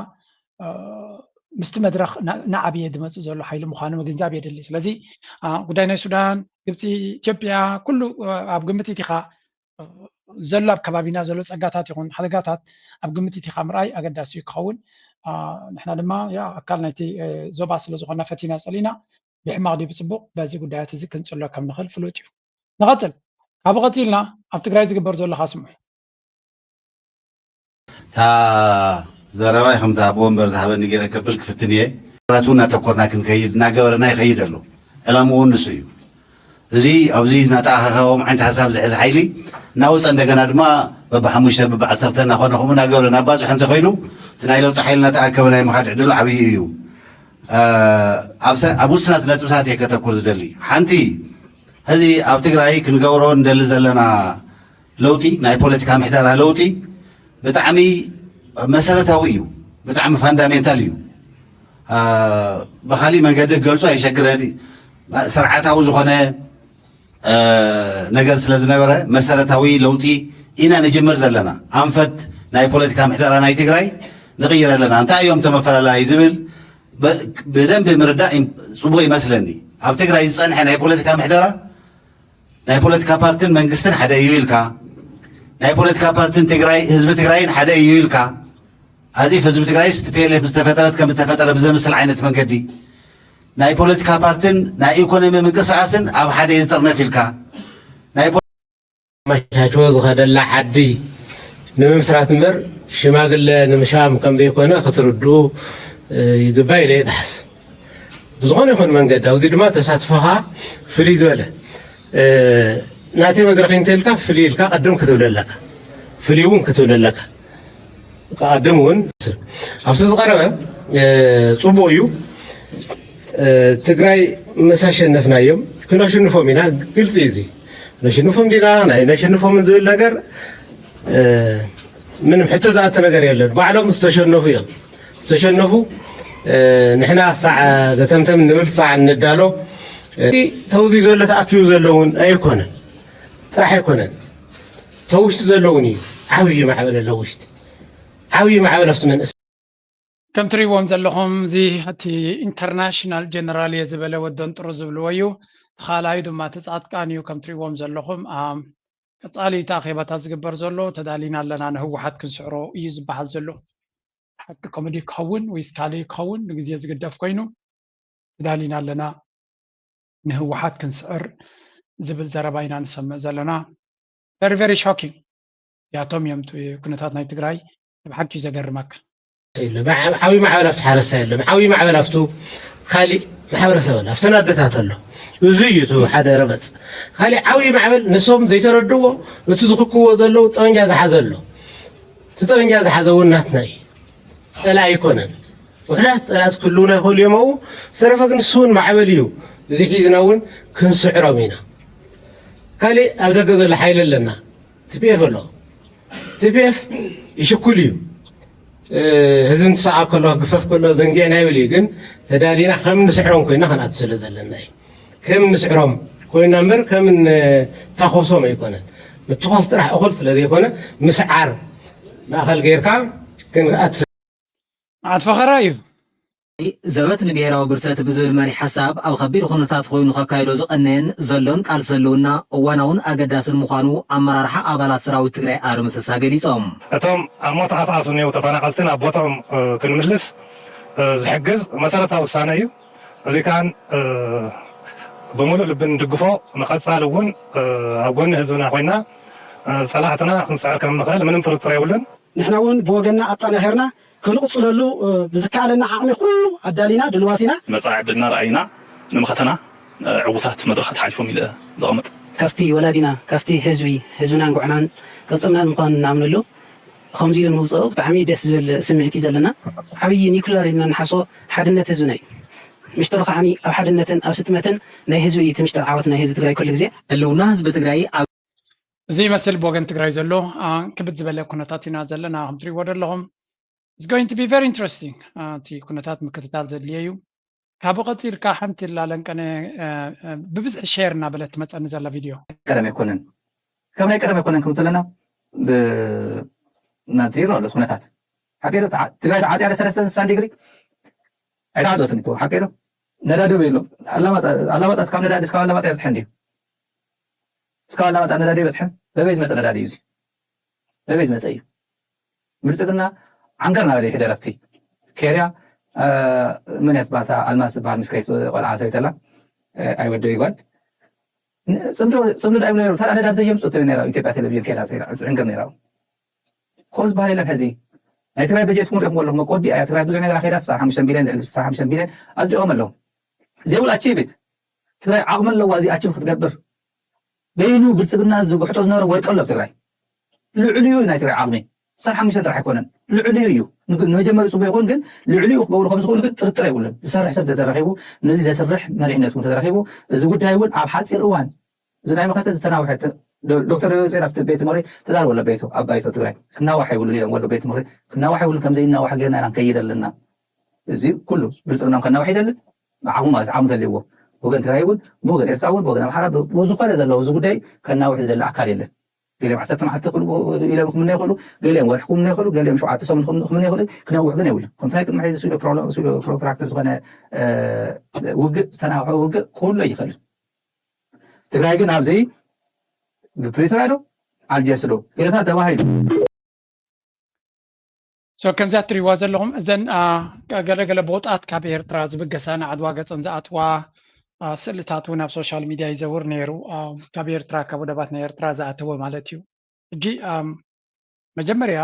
አ፣ ምስቲ መድረኽ እና-፣ እናዓበየ ዝመጽእ ዘሎ ሓይሊ ምዃኑ ምግንዛብ የድሊ። ስለዚ፣ አ፣ ጉዳይ ናይ ሱዳን፣ ግብጺ፣ ኢትዮጵያ፣ ኩሉ፣ አ፣ ኣብ ግምት ኢቲኻ፣ አ፣ ዘሎ ኣብ ከባቢና ዘሎ ጸጋታት ይኹን ሓደጋታት ኣብ ግምት ኢቲኻ ምርኣይ ኣገዳሲ እዩ ክኸውን። አ፣ ንሕና ድማ ያ ኣካል ናይቲ፣ አ፣ ዞባ ስለ ዝኾና ፈቲና ጸሊና ብሕማቕ ድዩ ብጽቡቕ በዚ ጉዳያት እዚ ክንጽሎ ከም ንኽእል ፍሉጥ እዩ። ንቐጽል። ካብኡ ቀጺልና ኣብ ትግራይ ዝግበር ዘሎ ኻስምዑ። እታ ዘረባይ ከምታ ብወንበር ዝሃበኒ ገይረ ከብል ክፍትን እየ። ራቱ እናተኮርና ክንከይድ እናገበረና ይኸይድ ኣሎ። ዕላምኡ ንሱ እዩ። እዚ ኣብዚ እናተኣኻኸቦም ዓይነት ሓሳብ ዝሕዝ ሓይሊ እናወፀ እንደገና ድማ በብሓሙሽተ በብዓሰርተ እናኾነ ከምኡ እናገበረ እናባዝሖ እንተኸይዱ እቲ ናይ ለውጢ ሓይሊ እናተኣከበ ናይ ምኻድ ዕድሉ ዓብዪ እዩ። እ፣ ኣብ ሰ-፣ ኣብ ውስናት ነጥብታት እየ ከተኩር ዝደሊ። ሓንቲ ሕዚ ኣብ ትግራይ ክንገብሮ እንደሊ ዘለና ለውጢ፣ ናይ ፖለቲካ ምሕደራ ለውጢ ብጣዕሚ መሰረታዊ እዩ፣ ብጣዕሚ ፋንዳሜንታል እዩ። አ፣ ብኻሊእ መንገዲ ክገልጾ ኣይሸግረን። ስርዓታዊ ዝኾነ፣ አ፣ ነገር ስለ ዝነበረ መሰረታዊ ለውጢ ኢና ንጅምር ዘለና። ኣንፈት ናይ ፖለቲካ ምሕደራ ናይ ትግራይ ንቕይር ኣለና። እንታይ እዮም ተመፈላላይ ዝብል ብ-፣ ብደንቢ ምርዳእ ይም-፣ ጽቡቕ ይመስለኒ። ኣብ ትግራይ ዝጸንሐ ናይ ፖለቲካ ምሕደራ ናይ ፖለቲካ ፓርትን መንግስትን ሓደ እዩ ኢልካ፣ ናይ ፖለቲካ ፓርትን ትግራይ፣ ህዝቢ ትግራይን ሓደ እዩ ኢልካ፣ ኣዚፍ ህዝቢ ትግራይስ ቲ ፒ ኤል ኤፍ ዝተፈጠረት ከም እተፈጠረ ብዘምስል ዓይነት መንገዲ፣ ናይ ፖለቲካ ፓርትን ናይ ኢኮኖሚ ምንቅስቃስን ኣብ ሓደ እዩ ዝጥርነፍ ኢልካ፣ ናይ ፖ-፣ መሻሽቦ ዝኸደላ ዓዲ ንምምስራት እምበር ሽማግለ ንምሻም ከም ዘይኮነ ክትርድኡ፣ እ፣ ይግባእ ኢለ እየ ዝሓስብ። ብዝኾነ ይኹን መንገዲ፣ ኣብዚ ድማ ተሳትፎኻ ፍልይ ዝበለ፣ እ፣ ናተይ መድረኽ እንተልካ ፍልይ ኢልካ ቅድም ክትብል ኣለካ። ፍልይ እውን ክትብል ኣለካ። ቅድም እውን ኣብቲ ዝቐረበ፣ እ፣ ጽቡቕ እዩ። ትግራይ ምስ ኣሸነፍናዮም ክነሽንፎም ኢና። ግልፂ እዩ እዚ። ነሽንፎም ዲና ናይ ነሽንፎምን ዝብል ነገር ምንም ሕቶ ዝኣተ ነገር የለን። ባዕሎም ዝተሸነፉ እዮም። ዝተሸነፉ ንሕና ሳዕ ገተምተም ንብል፣ ሳዕ ንዳሎ። እቲ ተውዚ ዘሎ ተኣኪቡ ዘለውን ኣይኮነን፣ ጥራሕ ኣይኮነን፣ ተውሽቲ ዘለውን እዩ። ዓብዪ ማዕበል ኣሎ ውሽጢ፣ ዓብዪ ማዕበል ኣብቲ መንእስ ከም ትሪእዎም ዘለኹም እዚ እቲ ኢንተርናሽናል ጀነራል እየ ዝበለ ወደንጥሩ ዝብልዎ እዩ። ተኻላዩ ድማ እቲ ፃጥቃን እዩ። ከም ትሪእዎም ዘለኹም ቀፃሊ እቲ ኣኼባታት ዝግበር ዘሎ ተዳሊና ኣለና ንህወሓት ክንስዕሮ እዩ ዝበሃል ዘሎ። ሓቂ ኮሜዲ ክኸውን ወይስ ካልእ ክኸውን ንግዜ ዝግደፍ ኮይኑ ተዳሊና ኣለና ንህወሓት ክንስዕር ዝብል ዘረባ ኢና ንሰምዕ ዘለና። Very very shocking ያቶም እዮም ኩነታት ናይ ትግራይ ብሓቂ ዘገርመካ። ዓብዪ ማዕበል ኣብቲ ሓረስታይ የለን። ዓብዪ ማዕበል ኣብቱ ካሊእ ማሕበረሰብ ኣሎ፣ ኣብተን ኣደታት ኣሎ። እዚ እዩ እቲ ሓደ ረበፅ። ካሊእ ዓብዪ ማዕበል ንሶም ዘይተረድዎ እቲ ዝኽክዎ ዘለዉ ጠበንጃ ዝሓዘ ኣሎ። እቲ ጠበንጃ ዝሓዘ እውን ናትና እዩ፣ ፀላኢ ኣይኮነን። ውሕዳት ፀላእቲ ክህልውና ይኽእሉ እዮም ኣብኡ። ዝተረፈ ግን እሱ እውን ማዕበል እዩ። እዚ ሒዝና እውን ክንስዕሮም ኢና። ካሊእ ኣብ ደገ ዘሎ ሓይሊ ኣለና። ቲፒኤፍ ኣሎ። ቲፒኤፍ ይሽኩል እዩ። ህዝቢ እንትሰዓብ ከሎ ክግፈፍ ከሎ ዘንጊዕና ይብል እዩ። ግን ተዳሊና ከም ንስዕሮም ኮይና ክንኣቱ ስለ ዘለና እዩ። ከም ንስዕሮም ኮይና እምበር ከም ንታኾሶም ኣይኮነን። ምትኾስ ጥራሕ እኹል ስለ ዘይኮነ ምስዓር ማእኸል ጌርካ ክንኣቱ መዓት ፈኸራ እዩ። ዘበት ንብሄራዊ ብርሰት ብዝብል መሪሕ ሓሳብ ኣብ ከቢድ ኩነታት ኮይኑ ከካይዶ ዝቐነየን ዘሎን ቃልሲ ህልውና እዋናውን ኣገዳስን ምዃኑ ኣመራርሓ ኣባላት ሰራዊት ትግራይ ኣርምስሳ ገሊፆም። እቶም ኣብ ሞት ኣፍኣፍ ዝኒው ተፈናቐልቲ ናብ ቦታኦም ክንምልስ ዝሕግዝ መሰረታዊ ውሳነ እዩ። እዚ ከኣ ብምሉእ ልቢ ንድግፎ፣ ንቐፃሊ እውን ኣብ ጎኒ ህዝብና ኮይና ፀላእትና ክንስዕር ከም ንኽእል ምንም ጥርጥር የብሉን። ንሕና እውን ብወገንና ኣጠናኺርና ክንቕፅለሉ ብዝከኣለና ዓቕሚ ኩሉ ኣዳሊና ድልዋት ኢና። መፃኢ ዕድልና ረኣይና ንመኸተና ዕዉታት መድረኻት ሓሊፎም ኢለ ዘቐምጥ። ካብቲ ወላዲና፣ ካብቲ ህዝቢ፣ ህዝብናን ጉዕናን ቅርፅናን ምዃኑ ንኣምነሉ። ከምዚ ኢሉ ንውፅኦ ብጣዕሚ ደስ ዝብል ስምዒት እዩ ዘለና። ዓብዪ ኒኩላር ኢልና ንሓስቦ ሓድነት ህዝብና እዩ። ምሽጥሩ ከዓኒ ኣብ ሓድነትን ኣብ ስጥመትን ናይ ህዝቢ እዩ እቲ ምሽጥር ዓወት ናይ ህዝቢ ትግራይ ኩሉ ግዜ። ህልውና ህዝቢ ትግራይ ኣብ እዚ ይመስል ብወገን ትግራይ ዘሎ ክብድ ዝበለ ኩነታት ኢና ዘለና ከም ትሪእዎ ዘለኹም። It's going to be very interesting እቲ ኩነታት ምክትታል ዘድልየ እዩ። ካብኡ ቀፂልካ ሓንቲ ላለን ቀነ ብብዝሒ ሼር እናበለት ትመፀኒ ዘላ ቪድዮ። ቀደም ኣይኮነን ከም ናይ ቀደም ኣይኮነን ክምትለና ናንቲ ይሮ ኣሎ ኩነታት ሓቂ ዶ ትግራይ ተዓፅያ ለ ሰለስተ ስሳን ዲግሪ ኣይተዓፀትን እኮ ሓቂ ዶ ነዳዲ በይሎ ኣላማጣ እስካብ ነዳዲ እስካብ ኣላማጣ ይበፅሐ እንዲዩ እስካብ ኣላማጣ ነዳዲ ይበፅሐ በበይ ዝመፀ ነዳዲ እዩ እዚ በበይ ዝመፀ እዩ ብልፅግና ዓንገር ናበለ ይሕደር ኣብቲ ኬርያ መን እያ ትበሃል ኣልማዝ ትበሃል ምስክረይ ቆልዓ ሰበይተላ ኣይወደው ይጓል ፅምዶ ፅምዶ ዳይም ነሩ ታዲያ ነዳብ ዘየምፁ ትብል ነራ ኢትዮጵያ ቴሌቪዥን ከይዳ ዕንቅር ነራ ኮዝ ዝበሃል የለን ሕዚ ናይ ትግራይ በጀት እውን ሪኹም ኣለኹም መቆዲ እያ ትግራይ ብዙሕ ነገር ከይዳ ስሳ ሓሙሽተ ቢልዮን ልዕሊ ስሳ ሓሙሽተ ቢልዮን ኣፅዲቖም ኣለዉ ዘይብሉ ኣቺቭት ትግራይ ዓቕሚ ኣለዋ እዚ ኣቺቭ ክትገብር በይኑ ብልፅግና ዝጉሕጦ ዝነበረ ወርቂ ኣሎ ኣብ ትግራይ ልዕሊኡ ናይ ትግራይ ዓቕሚ ዓሰርተ ሓሙሽተ ጥራሕ ኣይኮነን ልዕሊኡ እዩ ንመጀመሪ ፅቡቅ ይኹን ግን ልዕሊኡ ክገብሩ ከም ዝኽእሉ ግን ጥርጥር የብሉን ዝሰርሕ ሰብ ተተረኪቡ ነዚ ዘስርሕ መሪሕነት እውን ተተረኪቡ እዚ ጉዳይ እውን ኣብ ሓፂር እዋን እዚ ናይ መኸተ ዝተናውሐ ዶክተር ደብረፅዮን ኣብቲ ቤት ምኽሪ ተዛርቦ ኣሎ ቤቱ ኣብ ባይቶ ትግራይ ክናዋሕ የብሉን ኢሎም ወሎ ቤት ምኽሪ ክናዋሕ የብሉን ከም ዘይናዋሕ ጌርና ኢና ንከይድ ኣለና እዚ ኩሉ ብልፅግና ከናውሕ ይደሊ ዓቕሙ ማለት ዓቕሙ ተልይዎ ወገን ትግራይ እውን ብወገን ኤርትራ እውን ብወገን ኣምሓራ ብዝኾነ ዘለዉ እዚ ጉዳይ ከናውሕ ዝደሊ ኣካል የለን ገሊኦም ዓሰርተ መዓልቲ ክብሉ ኢሎም ክምነ ይኽእሉ ገሊኦም ወርሒ ክምነ ይኽእሉ ገሊኦም ሸውዓተ ሰሙን ክምነ ይኽእሉ ክነውሕ ግን የብሉ ከምቲ ናይ ቅድሚ ሕዚ ስኢሉ ፕሮትራክተር ዝኾነ ውግእ ዝተናውሐ ውግእ ክህሉ ይኽእል ትግራይ ግን ኣብዚ ብፕሪቶርያ ዶ ኣልጀርስ ዶ ገለታት ተባሂሉ so ከምዛ ትሪዋ ዘለኹም እዘን ገለገለ ቦጣት ካብ ኤርትራ ዝብገሳ ንዓድዋ ገፀን ዝኣትዋ ስእልታት እውን ኣብ ሶሻል ሚድያ ይዘውር ነይሩ ካብ ኤርትራ ካብ ወደባት ናይ ኤርትራ ዝኣተወ ማለት እዩ ሕጂ መጀመርያ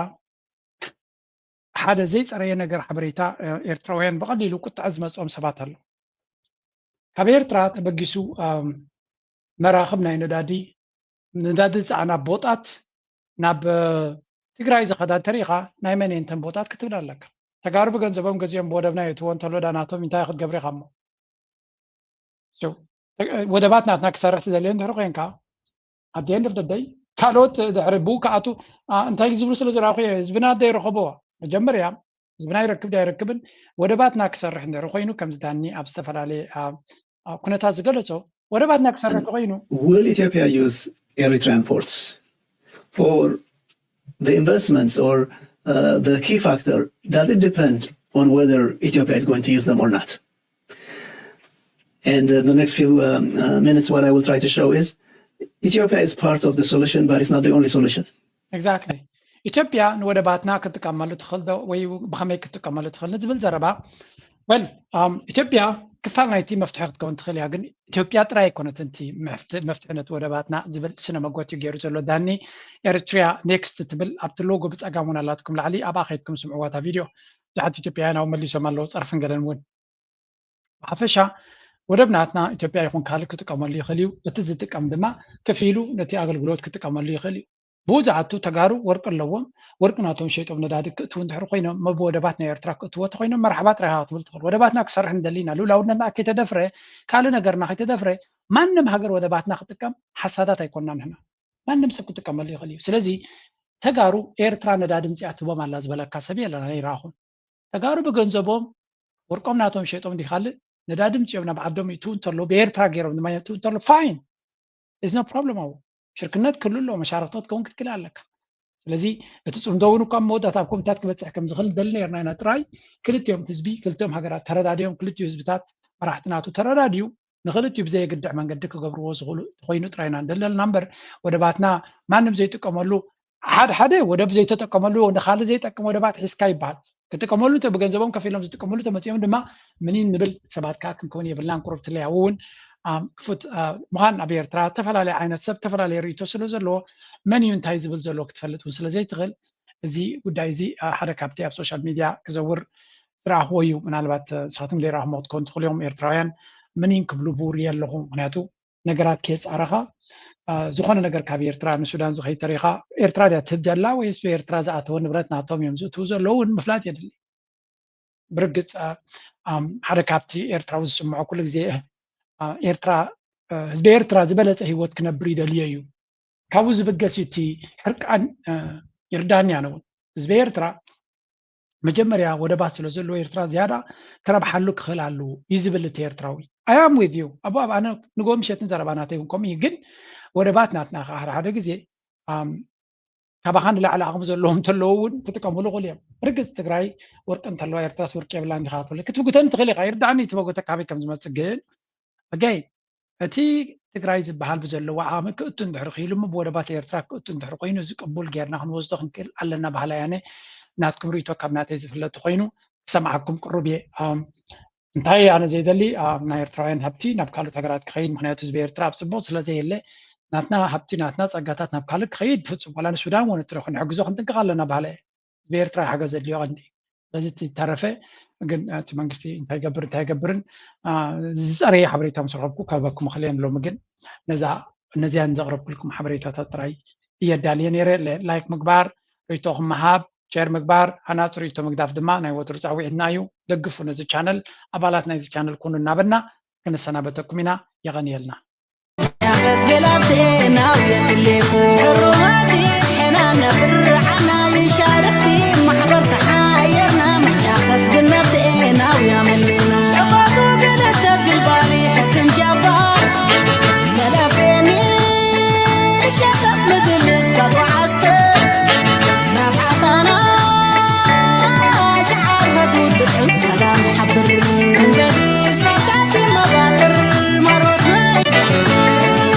ሓደ ዘይፀረየ ነገር ሓበሬታ ኤርትራውያን ብቐሊሉ ቁጥዐ ዝመፅኦም ሰባት ኣሎ ካብ ኤርትራ ተበጊሱ መራኽብ ናይ ነዳዲ ነዳዲ ዝፀዓና ቦጣት ናብ ትግራይ ዝኸዳ እንተሪኢኻ ናይ መን እየን ተን ቦጣት ክትብል ኣለካ ተጋሩ ብገንዘቦም ገዚኦም ብወደብና የእትዎ እንተሎ ዳ ናቶም እንታይ ክትገብር ኢኻ እሞ So ወደባት ናትና ክሰርሕ ትደልዮ እንድሕር ኮይንካ፣ at the end of the day ካልኦት ድሕሪ ብኡ ክኣቱ እንታይ ዝብሉ ስለ ዝረኣኹ እየ። ህዝብና ዘይረኸብዎ መጀመርያ ህዝብና ይረክብ ዶ ኣይረክብን፣ ወደባትና ክሰርሕ እንድሕር ኮይኑ ከምዚ ዳኒ ኣብ ዝተፈላለየ ኩነታት ዝገለጾ፣ ወደባትና ክሰርሕ ተኮይኑ Will Ethiopia use Eritrean ports for the investments or uh, the key factor? Does it depend on whether Ethiopia is going to use them or not? And uh, the next few um, uh, minutes, what I will try to show is Ethiopia is part of the solution, but it's not the only solution. Exactly. ኢትዮጵያ ንወደባትና ክትጥቀመሉ ትኽእል ዶ ወይ ብኸመይ ክትጥቀመሉ ትኽእል ንዝብል ዘረባ፣ well፣ ኢትዮጵያ ክፋል ናይቲ መፍትሒ ክትከውን ትኽእል እያ። ግን ኢትዮጵያ ጥራይ ኣይኮነትን እቲ መፍትሒ ነቲ ወደባትና ዝብል ስነ መጎት እዩ ገይሩ ዘሎ ዳኒ። ኤርትሪያ ኔክስት ትብል ኣብቲ ሎጎ ብፀጋም እውን ኣላትኩም ላዕሊ፣ ኣብኣ ከይድኩም ስምዕዋ እታ ቪድዮ። ብዙሓት ኢትዮጵያውያን ኣብኡ መሊሶም ኣለዉ፣ ፀርፍን ገለን እውን። ብሓፈሻ ወደብ ናትና ኢትዮጵያ ይኹን ካልእ ክጥቀመሉ ይኽእል እዩ። እቲ ዝጥቀም ድማ ከፊሉ ነቲ ኣገልግሎት ክጥቀመሉ ይኽእል እዩ። ብኡ ዝኣቱ ተጋሩ ወርቂ ኣለዎም፣ ወርቂ ናቶም ሸይጦም ነዳዲ ክእትዉ እንድሕር ኮይኖም፣ መብ ወደባት ናይ ኤርትራ ክእትዎ ተኮይኖም መርሓባ ጥራይ ኢኻ ክትብል ትኽእል። ወደባትና ክሰርሕ ንደሊ ኢና። ልኡላውነትና ከይተደፍረ፣ ካልእ ነገርና ከይተደፍረ፣ ማንም ሃገር ወደባትና ክጥቀም ሓሳዳት ኣይኮንና ንሕና። ማንም ሰብ ክጥቀመሉ ይኽእል እዩ። ስለዚ ተጋሩ ኤርትራ ነዳዲ ምጽኣ ትቦም ኣላ ዝበለካ ሰብ የለን ኣይረኣኹን። ተጋሩ ብገንዘቦም ወርቆም ናቶም ሸጦም ድዩ ካልእ ነዳዲ ምጽኦም ናብ ዓዶም ይእትዉ እንተሎ ብኤርትራ ገይሮም ድማ ይእትዉ እንተሎ fine is no problem። ኣብኡ ሽርክነት ክህሉ ኣለዎ፣ መሻርክቲ ክትከውን ክትክእል ኣለካ። ስለዚ እቲ ጽምዶ እውን እኳ ኣብ መወዳእታ ኣብ ኮሚታት ክበጽሕ ከም ዝኽእል ንደሊ ነርና ኢና። ጥራይ ክልቲኦም ህዝቢ ክልቲኦም ሃገራት ተረዳዲኦም ክልቲኡ ህዝብታት መራሕቲ ናቱ ተረዳድዩ ንኽልቲኡ ብዘየግድዕ መንገዲ ክገብርዎ ዝኽእሉ ተኮይኑ ጥራይ ኢና ንደሊ ዘለና እምበር ወደባትና ማንም ዘይጥቀመሉ ሓደ ሓደ ወደብ ዘይተጠቀመሉ ንካልእ ዘይጠቅም ወደባት ሒዝካ ይበሃል። ክጥቀመሉ እንተ ብገንዘቦም ከፊሎም ዝጥቀመሉ ተመፂኦም ድማ ምኒን ንብል ሰባት ከዓ ክንከውን የብልናን። ቁሩብ ትለያዊ እውን ክፉት ምዃን ኣብ ኤርትራ ዝተፈላለየ ዓይነት ሰብ ዝተፈላለየ ርእይቶ ስለ ዘለዎ መን እዩ እንታይ ዝብል ዘሎ ክትፈልጥ እውን ስለ ዘይትኽእል እዚ ጉዳይ እዚ ሓደ ካብቲ ኣብ ሶሻል ሚድያ ክዘውር ዝረኣኽዎ እዩ። ምናልባት ንስኻትኩም ዘይረኣኹሞ ክትኮኑ ትኽእሉ እዮም። ኤርትራውያን ምኒን ክብሉ ብውሪ ኣለኹ። ምክንያቱ ነገራት ከየጻረኻ ዝኾነ ነገር ካብ ኤርትራ ንሱዳን ዝኸይድ ተሪኻ ኤርትራ ድያ ትህብ ዘላ ወይስ ብኤርትራ ዝኣተወ ንብረት ናቶም እዮም ዝእትዉ ዘለዉ እውን ምፍላጥ የድሊ። ብርግጽ ሓደ ካብቲ ኤርትራዊ ዝስምዖ ኩሉ ግዜ ኤርትራ ህዝቢ ኤርትራ ዝበለጸ ህይወት ክነብር ይደልዮ እዩ። ካብኡ ዝብገስ እቲ ሕርቃን ይርዳኒ ኣነ እውን ህዝቢ ኤርትራ መጀመርያ ወደባት ስለ ዘለዎ ኤርትራ ዝያዳ ክረብሓሉ ክኽእል ኣለዎ እዩ ዝብል እቲ ኤርትራዊ። I am with you። ኣቡ ኣብ ኣነ ንጎ ምሸትን ዘረባ ናተይ እውን ከምኡ እዩ። ግን ወደባት ናትና ከዓ ሓደ ሓደ ግዜ ካባኻ ንላዕሊ ዓቕሚ ዘለዎም እንተለዉ እውን ክጥቀምሉ ይኽእሉ እዮም። ርግፅ ትግራይ ወርቂ እንተለዋ ኤርትራስ ወርቂ የብላን ዲኻ ክትብል ክትብግተኒ ትኽእል ኢኻ። ይርዳዕኒ እቲ መጎተ ካበይ ከም ዝመፅእ ግን ኣጋይ እቲ ትግራይ ዝበሃል ብዘለዎ ዓቕሚ ክእቱ እንድሕር ክኢሉ እሞ ብወደባት ኤርትራ ክእቱ እንድሕር ኮይኑ እዚ ቅቡል ጌርና ክንወስዶ ክንክእል ኣለና በሃላይ ኣነ። ናትኩም ርእይቶ ካብ ናተይ ዝፍለ ተኮይኑ ክሰምዓኩም ቅሩብ እየ። እንታይ ኣነ ዘይደሊ ናይ ኤርትራውያን ሃብቲ ናብ ካልኦት ሃገራት ክኸይድ ምክንያቱ ህዝቢ ኤርትራ ኣብ ፅቡቅ ስለ ዘየለ ናትና ሃብቲ ናትና ፀጋታት ናብ ካልእ ክኸይድ ብፍፁም ዋላ ንሱዳን ወነትረ ክንሕግዞ ክንጥንቀቕ ኣለና በሃላይ እየ። ብኤርትራ ሓገዝ ዘድልዮ ቀንዲ። ስለዚ እቲ ተረፈ ግን እቲ መንግስቲ እንታይ ይገብር እንታይ ይገብርን ዝፀረየ ሓበሬታ ምስ ረኸብኩ ክህበኩም እኽእል እየ። ንሎሚ ግን ነዛ ነዚኣን ዘቕረብኩልኩም ሓበሬታታት ጥራይ እየ ኣዳልየ ነይረ። ላይክ ምግባር፣ ርእይቶኹም ምሃብ፣ ሼር ምግባር፣ ሃናፂ ርእይቶ ምግዳፍ ድማ ናይ ወትሩ ፃውዒትና እዩ። ደግፉ ነዚ ቻነል፣ ኣባላት ናይዚ ቻነል ኩኑ እናበልና ክንሰናበተኩም ኢና። የቐንየልና።